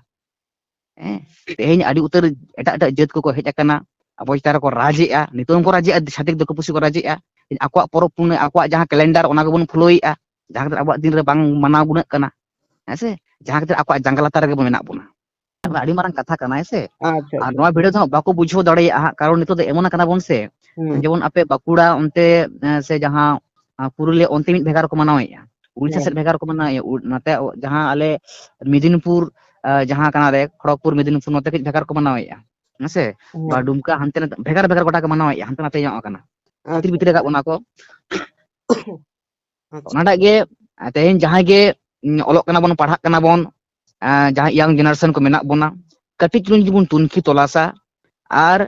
ᱦᱮᱸ, ᱛᱮᱦᱮᱧ ᱟᱹᱰᱤ ᱩᱛᱟᱹᱨ ᱮᱴᱟᱜ ᱮᱴᱟᱜ ᱡᱟᱹᱛ ᱠᱚᱠᱚ ᱦᱮᱡ ᱟᱠᱟᱱᱟ, ᱟᱵᱚ ᱪᱮᱛᱟᱱ ᱨᱮᱠᱚ ᱨᱟᱡᱽ ᱮᱜᱼᱟ, ᱱᱤᱛᱚᱜ ᱦᱚᱸᱠᱚ ᱨᱟᱡᱽ ᱮᱜᱼᱟ, ᱪᱷᱟᱹᱛᱤᱠ ᱫᱤᱠᱩ ᱯᱩᱥᱤ ᱠᱚ ᱨᱟᱡᱽ ᱮᱜᱼᱟ᱾ ᱟᱠᱚᱣᱟᱜ ᱯᱚᱨᱚᱵᱽ ᱯᱩᱱᱟᱹᱭ, ᱟᱠᱚᱣᱟᱜ ᱡᱟᱦᱟᱸ ᱠᱮᱞᱮᱱᱰᱟᱨ, ᱚᱱᱟ ᱜᱮᱵᱚᱱ ᱯᱷᱳᱞᱳᱭᱮᱜᱼᱟ, ᱡᱟᱦᱟᱸ ᱠᱷᱟᱹᱛᱤᱨ ᱟᱵᱚᱣᱟᱜ ᱫᱤᱱ ᱨᱮ ᱵᱟᱝ ᱢᱟᱱᱟᱣ ᱜᱩᱱᱟᱹᱜ ᱠᱟᱱᱟ, ᱦᱮᱸ ᱥᱮ? ᱡᱟᱦᱟᱸ ᱠᱷᱟᱹᱛᱤᱨ ᱟᱠᱚᱣᱟᱜ ᱡᱟᱸᱜᱟ ᱞᱟᱛᱟᱨ ᱨᱮᱜᱮ ᱵᱚᱱ ᱢᱮᱱᱟᱜ ᱵᱚᱱᱟ᱾ ᱟᱹᱰᱤ ᱢᱟᱨᱟᱝ ᱠᱟᱛᱷᱟ ᱠᱟᱱᱟ, ᱦᱮᱸ ᱥᱮ? ᱟᱪᱪᱷᱟ, ᱟᱨ ᱟᱪᱪᱷᱟ, ᱱᱚᱣᱟ ᱟᱪᱪᱷᱟ᱾ ᱵᱷᱤᱰᱤᱭᱳ ᱫᱚ ᱦᱟᱸᱜ ᱵᱟᱠᱚ ᱵᱩᱡᱷᱟᱹᱣ ᱫᱟᱲᱮᱭᱟᱜᱼᱟ ᱦᱟᱸᱜ, ᱠᱟᱨᱚᱱ ᱱᱤᱛᱚᱜ ᱫᱚ ᱮᱢᱚᱱ ᱟᱠᱟᱱᱟ ᱵᱚᱱ ᱥᱮ, ᱦᱩᱸ᱾ ᱡᱮᱢᱚᱱ ᱟᱯᱮ ᱵᱟᱸᱠᱩᱲᱟ ᱚᱱᱛᱮ, ᱮ, ᱥᱮ ᱡᱟᱦᱟᱸ, ᱟ, ᱯᱩᱨᱩᱞᱤᱭᱟᱹ ᱚᱱᱛᱮ ᱢᱤᱫ ᱵᱷᱮᱜᱟᱨ ᱠᱚ ᱢᱟᱱᱟᱣᱮᱫᱼᱟ, ᱩᱲᱤᱥᱥᱟ ᱦᱮᱸ᱾ ᱥᱮᱫ ᱵᱷᱮᱜᱟᱨ ᱠᱚ ᱢᱟᱱᱟᱣᱮᱫᱼᱟ, ᱩ-, ᱱᱚᱛᱮ ᱚ-, ᱡᱟᱦᱟᱸ ᱟᱞᱮ ᱢᱮᱫᱤᱱᱤᱯᱩᱨ, ᱟ, ᱡᱟᱦᱟᱸ ᱠᱟᱱᱟ ᱨᱮ ᱠᱷᱚᱲᱚᱜᱽᱯᱩᱨ, ᱢᱮᱫᱤᱱᱤᱯᱩᱨ, ᱱᱚᱛᱮ ᱠᱟᱹᱡ ᱵᱷᱮᱜᱟᱨ ᱠᱚ ᱢᱟᱱᱟᱣᱮᱫᱼᱟ, ᱦᱮᱸ ᱥᱮ? ᱵᱟ ᱦᱮᱸ᱾ ᱰᱩᱢᱠᱟ ᱦᱟᱱᱛᱮ ᱱᱟᱛᱮ ᱵᱷᱮᱜᱟᱨ ᱵᱷᱮᱜᱟᱨ ᱜᱚᱴᱟ ᱠᱚ ᱢᱟᱱᱟᱣᱮᱫᱼᱟ, ᱦᱟᱱᱛᱮ ᱱᱟᱛᱮ ᱧᱚᱜ ᱟᱠᱟᱱᱟ, ᱵᱷᱤᱛᱤᱨ ᱟᱪᱪᱷᱟ, ᱵᱷᱤᱛᱤᱨ ᱟᱠᱟᱫ ᱵᱚᱱᱟ ᱠᱚ᱾ ᱟᱪᱪᱷᱟ᱾ ᱚᱱᱟᱴᱟᱜ ᱜᱮ, ᱟ, ᱛᱮᱦᱮᱧ ᱡᱟᱦᱟᱸᱭ ᱜᱮ, ᱩᱸ, ᱚᱞᱚᱜ ᱠᱟᱱᱟ ᱵᱚᱱ, ᱯᱟᱲᱦᱟᱜ ᱠᱟᱱᱟ ᱵᱚᱱ, ᱟ, ᱡᱟᱦᱟᱸᱭ ᱤᱭᱚᱝ ᱡᱮᱱᱟᱨᱮᱥᱚᱱ ᱠᱚ ᱢᱮᱱᱟᱜ ᱵᱚᱱᱟ, ᱠᱟᱹᱴᱤᱡ ᱪᱩᱞᱩᱝ ᱡᱩᱫᱤ ᱵᱚᱱ ᱛᱩᱱᱠᱷᱤ ᱛᱚᱞᱟᱥᱟ ᱟᱨ,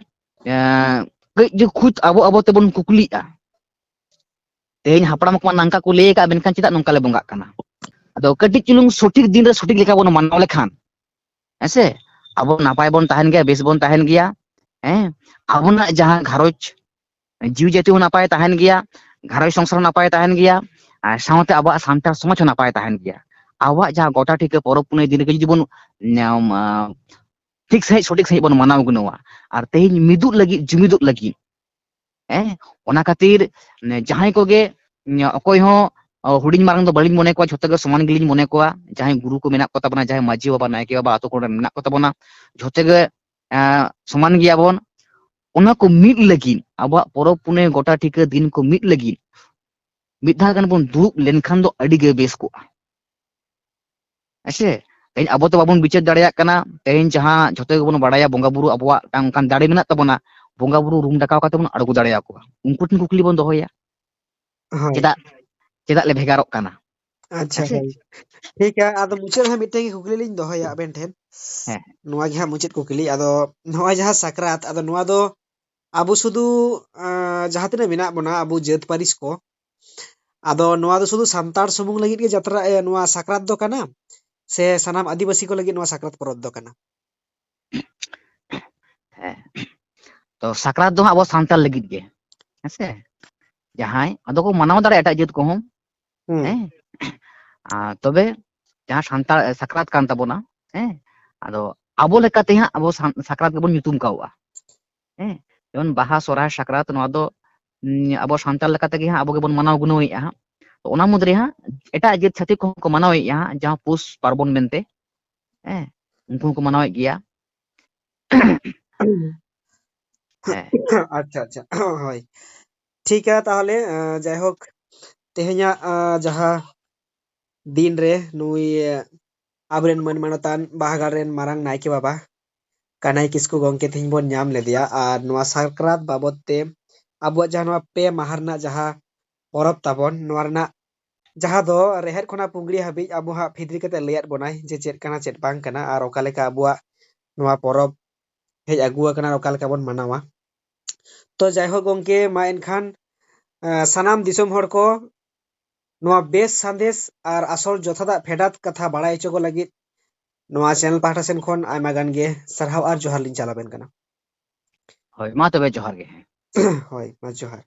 ᱮᱸ, ᱠᱟᱹᱡ ᱡᱩᱫᱤ ᱠᱷᱩᱫ ᱟᱵᱚ ᱟᱵᱚ ᱛᱮᱵᱚᱱ ᱠᱩᱠᱞᱤᱜᱼᱟ, ᱛᱮᱦᱮᱧ ᱦᱟᱯᱲᱟᱢ ᱠᱚᱢᱟ ᱱᱚᱝᱠᱟ ᱠᱚ ᱞᱟᱹᱭ ᱟᱠᱟᱫ, ᱢᱮᱱᱠᱷᱟᱱ ᱪᱮᱫᱟᱜ ᱱᱚᱝᱠᱟ ᱞᱮ ᱵᱚᱸᱜᱟᱜ ᱠᱟᱱᱟ? ᱟᱫᱚ ᱠᱟᱹᱴᱤᱡ ᱪᱩᱞᱩᱝ ᱥᱚᱴᱷᱤᱠ ᱫᱤᱱ ᱨᱮ ᱥᱚᱴᱷᱤᱠ ᱞᱮᱠᱟ ᱵᱚᱱ ᱢᱟᱱᱟᱣ ᱞᱮᱠᱷᱟᱱ, ᱦᱮᱸ ᱥᱮ, ᱟᱵᱚ ᱱᱟᱯᱟᱭ ᱵᱚᱱ ᱛᱟᱦᱮᱱ ᱜᱮᱭᱟ, ᱵᱮᱥ ᱵᱚᱱ ᱛᱟᱦᱮᱱ ᱜᱮᱭᱟ, ᱦᱮᱸ, ᱟᱵᱚᱱᱟᱜ ᱡᱟᱦᱟᱸ ᱜᱷᱟᱨᱚᱸᱡᱽ, ᱡᱤᱣᱤ ᱡᱟᱹᱛᱤ ᱦᱚᱸ ᱱᱟᱯᱟᱭ ᱛᱟᱦᱮᱱ ᱜᱮᱭᱟ, ᱜᱷᱟᱨᱚᱸᱡᱽ ᱥᱚᱝᱥᱟᱨ ᱦᱚᱸ ᱱᱟᱯᱟᱭ ᱛᱟᱦᱮᱱ ᱜᱮᱭᱟ, ᱟᱨ ᱥᱟᱶᱛᱮ ᱟᱵᱚᱣᱟᱜ ᱥᱟᱱᱛᱟᱲ ᱥᱚᱢᱟᱡᱽ ᱦᱚᱸ ᱱᱟᱯᱟᱭ ᱛᱟᱦᱮᱱ ᱜᱮᱭᱟ᱾ ᱟᱵᱚᱣᱟᱜ ᱡᱟᱦᱟᱸ ᱜᱚᱴᱟ ᱴᱷᱤᱠᱟᱹ ᱯᱚᱨᱚᱵᱽ ᱯᱩᱱᱟᱹᱭ ᱫᱤᱱ ᱨᱮᱜᱮ ᱡᱩᱫᱤ ᱵᱚᱱ ᱧᱟᱢ, ᱟ, ᱴᱷᱤᱠ ᱥᱟᱺᱦᱤᱡ, ᱥᱚᱴᱷᱤᱠ ᱥᱟᱺᱦᱤᱡ ᱵᱚᱱ ᱢᱟᱱᱟᱣ ᱜᱩᱱᱟᱹᱣᱟ, ᱟᱨ ᱛᱮᱦᱮᱧ ᱢᱤᱫᱚᱜ ᱞᱟᱹᱜᱤᱫ, ᱡᱩᱢᱤᱫᱚᱜ ᱞᱟᱹᱜᱤᱫ, ᱦᱮᱸ, ᱚᱱᱟ ᱠᱷᱟᱹᱛᱤᱨ, ᱮ, ᱡᱟᱦᱟᱸᱭ ᱠᱚᱜᱮ, ᱧ-, ᱚᱠᱚᱭ ᱦᱚᱸ, ᱚ, ᱦᱩᱰᱤᱧ ᱢᱟᱨᱟᱝ ᱫᱚ ᱵᱟᱹᱞᱤᱧ ᱢᱚᱱᱮ ᱠᱚᱣᱟ, ᱡᱷᱚᱛᱚ ᱜᱮ ᱥᱚᱢᱟᱱ ᱜᱮᱞᱤᱧ ᱢᱚᱱᱮ ᱠᱚᱣᱟ᱾ ᱡᱟᱦᱟᱸᱭ ᱜᱩᱨᱩ ᱠᱚ ᱢᱮᱱᱟᱜ ᱠᱚ ᱛᱟᱵᱚᱱᱟ, ᱡᱟᱦᱟᱸᱭ ᱢᱟᱹᱡᱷᱤ ᱵᱟᱵᱟ, ᱱᱟᱭᱠᱮ ᱵᱟᱵᱟ, ᱟᱛᱳ ᱠᱚᱨᱮ ᱢᱮᱱᱟᱜ ᱠᱚ ᱛᱟᱵᱚᱱᱟ, ᱡᱷᱚᱛᱚ ᱜᱮ, ᱮ, ᱥᱚᱢᱟᱱ ᱜᱮᱭᱟᱵᱚᱱ᱾ ᱚᱱᱟ ᱠᱚ ᱢᱤᱫ ᱞᱟᱹᱜᱤᱫ, ᱟᱵᱚᱣᱟᱜ ᱯᱚᱨᱚᱵᱽ ᱯᱩᱱᱟᱹᱭ ᱜᱚᱴᱟ ᱴᱷᱤᱠᱟᱹ ᱫᱤᱱ ᱠᱚ ᱢᱤᱫ ᱞᱟᱹᱜᱤᱫ ᱢᱤᱫ ᱫᱷᱟᱣ ᱜᱟᱱ ᱵᱚᱱ ᱫᱩᱲᱩᱵ ᱞᱮᱱᱠᱷᱟᱱ ᱫᱚ ᱟᱹᱰᱤ ᱜᱮ ᱵᱮᱥ ᱠᱚᱜᱼᱟ᱾ ᱦᱮᱸ ᱥᱮ? ᱛᱮᱦᱮᱧ ᱟᱵᱚ ᱛᱚ ᱵᱟᱵᱚᱱ ᱵᱤᱪᱟᱹᱨ ᱫᱟᱲᱮᱭᱟᱜ ᱠᱟᱱᱟ᱾ ᱛᱮᱦᱮᱧ ᱡᱟᱦᱟᱸ ᱡᱷᱚᱛᱚ ᱜᱮᱵᱚᱱ ᱵᱟᱲᱟᱭᱟ, ᱵᱚᱸᱜᱟ ᱵᱩᱨᱩ ᱟᱵᱚᱣᱟᱜ ᱢᱤᱫᱴᱟᱝ ᱚᱱᱠᱟᱱ ᱫᱟᱲᱮ ᱢᱮᱱᱟᱜ ᱛᱟᱵᱚᱱᱟ, ᱵᱚᱸᱜᱟ ᱵᱩᱨᱩ ᱨᱩᱢ ᱰᱟᱠᱟᱣ ᱠᱟᱛᱮ ᱵᱚᱱ ᱟᱬᱜᱚ ᱫᱟᱲᱮᱭᱟᱠᱚᱣᱟ᱾ ᱩᱱᱠᱩ ᱴᱷᱮᱱ ᱠᱩᱠᱞᱤ ᱵᱚᱱ ᱫᱚᱦᱚᱭᱟ, ᱦᱳᱭ᱾ ᱪᱮᱫᱟᱜ ᱪᱮᱫᱟᱜ ᱞᱮ ᱵᱷᱮᱜᱟᱨᱚᱜ ᱠᱟᱱᱟ? ᱟᱪᱪᱷᱟ, ᱦᱮᱸᱥᱮ? ᱦᱳᱭ᱾ ᱴᱷᱤᱠ ᱜᱮᱭᱟ, ᱟᱫᱚ ᱢᱩᱪᱟᱹᱫ ᱨᱮ ᱢᱤᱫᱴᱮᱱ ᱜᱮ ᱠᱩᱠᱞᱤ ᱞᱤᱧ ᱫᱚᱦᱚᱭᱟ ᱟᱵᱮᱱ ᱴᱷᱮᱱ᱾ ᱦᱮᱸ᱾ ᱱᱚᱣᱟ ᱜᱮ ᱦᱟᱸᱜ ᱢᱩᱪᱟᱹᱫ ᱠᱩᱠᱞᱤ᱾ ᱟᱫᱚ ᱱᱚᱜᱼᱚᱭ ᱡᱟᱦᱟᱸ ᱥᱟᱠᱨᱟᱛ, ᱟᱫᱚ ᱱᱚᱣᱟ ᱫᱚ ᱟᱵᱚ ᱥᱩᱫᱷᱩ, ᱟᱸ, ᱡᱟᱦᱟᱸ ᱛᱤᱱᱟᱹᱜ ᱢᱮᱱᱟᱜ ᱵᱚᱱᱟ ᱟᱵᱚ ᱡᱟᱹᱛ ᱯᱟᱹᱨᱤᱥ ᱠᱚ, ᱟᱫᱚ ᱱᱚᱣᱟ ᱫᱚ ᱥᱩᱫᱷᱩ ᱥᱟᱱᱛᱟᱲ ᱥᱩᱢᱩᱝ ᱞᱟᱹᱜᱤᱫ ᱜᱮ ᱡᱟᱛᱨᱟ, ᱮ, ᱱᱚᱣᱟ ᱥᱟᱠᱨᱟᱛ ᱫᱚ ᱠᱟᱱᱟ, ᱥᱮ ᱥᱟᱱᱟᱢ ᱟᱹᱫᱤᱵᱟᱹᱥᱤ ᱠᱚ ᱞᱟᱹᱜᱤᱫ ᱱᱚᱣᱟ ᱥᱟᱠᱨᱟᱛ ᱯᱚᱨᱚᱵᱽ ᱫᱚ ᱠᱟᱱᱟ? ᱦᱮᱸ᱾ ᱛᱚ ᱥᱟᱠᱨᱟᱛ ᱫᱚ ᱦᱟᱸᱜ ᱟᱵᱚ ᱥᱟᱱᱛᱟᱲ ᱞᱟᱹᱜᱤᱫ ᱜᱮ, ᱦᱮᱸᱥᱮ? ᱡᱟᱦᱟᱸᱭ ᱟᱫᱚ ᱠᱚ ᱢᱟᱱᱟᱣ ᱫᱟᱲᱮᱭᱟᱜᱼᱟ ᱮᱴᱟᱜ ᱡᱟᱹᱛ ᱠᱚᱦᱚᱸ, ᱦᱩᱸ᱾ ᱦᱮᱸ᱾ ᱟᱨ ᱛᱚᱵᱮ ᱡᱟᱦᱟᱸ ᱥᱟᱱᱛᱟᱲ ᱥᱟᱠᱨᱟᱛ ᱠᱟᱱ ᱛᱟᱵᱚᱱᱟ, ᱦᱮᱸ, ᱟᱫᱚ ᱟᱵᱚ ᱞᱮᱠᱟᱛᱮ ᱦᱟᱸᱜ ᱟᱵᱚ ᱥᱟᱱ-, ᱥᱟᱠᱨᱟᱛ ᱜᱮᱵᱚᱱ ᱧᱩᱛᱩᱢ ᱠᱟᱣᱚᱜᱼᱟ, ᱦᱮᱸ᱾ ᱡᱮᱢᱚᱱ ᱵᱟᱦᱟ, ᱥᱚᱨᱦᱟᱭ, ᱥᱟᱠᱨᱟᱛ, ᱱᱚᱣᱟ ᱫᱚ, ᱩᱸ, ᱟᱵᱚ ᱥᱟᱱᱛᱟᱲ ᱞᱮᱠᱟ ᱛᱮᱜᱮ ᱦᱟᱸᱜ ᱟᱵᱚ ᱜᱮᱵᱚᱱ ᱢᱟᱱᱟᱣ ᱜᱩᱱᱟᱹᱣᱮᱫᱼᱟ ᱦᱟᱸᱜ᱾ ᱛᱚ ᱚᱱᱟ ᱢᱩᱫᱽ ᱨᱮ ᱦᱟᱸᱜ ᱮᱴᱟᱜ ᱡᱟᱹᱛ ᱪᱷᱟᱹᱛᱤᱠ ᱠᱚᱦᱚᱸ ᱠᱚ ᱢᱟᱱᱟᱣᱮᱫᱼᱟ ᱦᱟᱸᱜ, ᱡᱟᱦᱟᱸ ᱯᱩᱥ ᱯᱟᱨᱵᱚᱱ ᱢᱮᱱᱛᱮ, ᱦᱮᱸ, ᱩᱱᱠᱩ ᱦᱚᱸᱠᱚ ᱢᱟᱱᱟᱣᱮᱫ ᱜᱮᱭᱟ᱾ ᱦᱮᱸ᱾ ᱟᱪᱪᱷᱟ, ᱟᱪᱪᱷᱟ᱾ ᱦᱳᱭ᱾ ᱴᱷᱤᱠ ᱜᱮᱭᱟ, ᱛᱟᱦᱚᱞᱮ, ᱟᱸ, ᱡᱟᱭᱦᱳᱠ, ᱛᱮᱦᱮᱧᱟᱜ, ᱟᱸ, ᱡᱟᱦᱟᱸ ᱫᱤᱱ ᱨᱮ ᱱᱩᱭ, ᱟᱸ, ᱟᱵᱚᱨᱮᱱ ᱢᱟᱹᱱ ᱢᱟᱱᱚᱛᱟᱱ ᱵᱟᱦᱟᱜᱟᱲ ᱨᱮᱱ ᱢᱟᱨᱟᱝ ᱱᱟᱭᱠᱮ ᱵᱟᱵᱟ ᱠᱟᱱᱟᱭ ᱠᱤᱥᱠᱩ ᱜᱚᱢᱠᱮ ᱛᱮᱦᱮᱧ ᱵᱚᱱ ᱧᱟᱢ ᱞᱮᱫᱮᱭᱟ, ᱟᱨ ᱱᱚᱣᱟ ᱥᱟᱠᱨᱟᱛ ᱵᱟᱵᱚᱫ ᱛᱮ ᱟᱵᱚᱣᱟᱜ ᱡᱟᱦᱟᱸ ᱱᱚᱣᱟ ᱯᱮ ᱢᱟᱦᱟ ᱨᱮᱱᱟᱜ ᱡᱟᱦᱟᱸ ᱯᱚᱨᱚᱵᱽ ᱛᱟᱵᱚᱱ, ᱱᱚᱣᱟ ᱨᱮᱱᱟᱜ ᱡᱟᱦᱟᱸ ᱫᱚ ᱨᱮᱦᱮᱫ ᱠᱷᱚᱱᱟᱜ ᱯᱩᱝᱜᱲᱤ ᱦᱟᱹᱵᱤᱡ ᱟᱵᱚ ᱦᱟᱸᱜ ᱯᱷᱤᱫᱽᱨᱤ ᱠᱟᱛᱮ ᱞᱟᱹᱭᱟᱫ ᱵᱚᱱᱟᱭ ᱡᱮ ᱪᱮᱫ ᱠᱟᱱᱟ, ᱪᱮᱫ ᱵᱟᱝ ᱠᱟᱱᱟ, ᱟᱨ ᱚᱠᱟ ᱞᱮᱠᱟ ᱟᱵᱚᱣᱟᱜ ᱱᱚᱣᱟ ᱯᱚᱨᱚᱵᱽ ᱦᱮᱡ ᱟᱹᱜᱩ ᱟᱠᱟᱱᱟ, ᱚᱠᱟ ᱞᱮᱠᱟ ᱵᱚᱱ ᱢᱟᱱᱟᱣᱟ᱾ ᱛᱚ ᱡᱟᱭᱦᱳᱠ ᱜᱚᱢᱠᱮ, ᱢᱟ ᱮᱱᱠᱷᱟᱱ, ᱟᱸ, ᱥᱟᱱᱟᱢ ᱫᱤᱥᱚᱢ ᱦᱚᱲ ᱠᱚ ᱱᱚᱣᱟ ᱵᱮᱥ ᱥᱟᱸᱫᱮᱥ ᱟᱨ ᱟᱥᱚᱞ ᱡᱚᱛᱷᱟᱛᱟᱜ ᱯᱷᱮᱰᱟᱛ ᱠᱟᱛᱷᱟ ᱵᱟᱲᱟᱭ ᱦᱚᱪᱚ ᱠᱚ ᱞᱟᱹᱜᱤᱫ ᱱᱚᱣᱟ ᱪᱮᱱᱮᱞ ᱯᱟᱦᱴᱟ ᱥᱮᱱ ᱠᱷᱚᱱ ᱟᱭᱢᱟ ᱜᱟᱱ ᱜᱮ ᱥᱟᱨᱦᱟᱣ ᱟᱨ ᱡᱚᱦᱟᱨ ᱞᱤᱧ ᱪᱟᱞ ᱟᱵᱮᱱ ᱠᱟᱱᱟ᱾ ᱦᱳᱭ, ᱢᱟ ᱛᱚᱵᱮ ᱡᱚᱦᱟᱨ ᱜᱮ᱾ ᱦᱮᱸ᱾ ᱦᱳᱭ, ᱢᱟ ᱡᱚᱦᱟᱨ᱾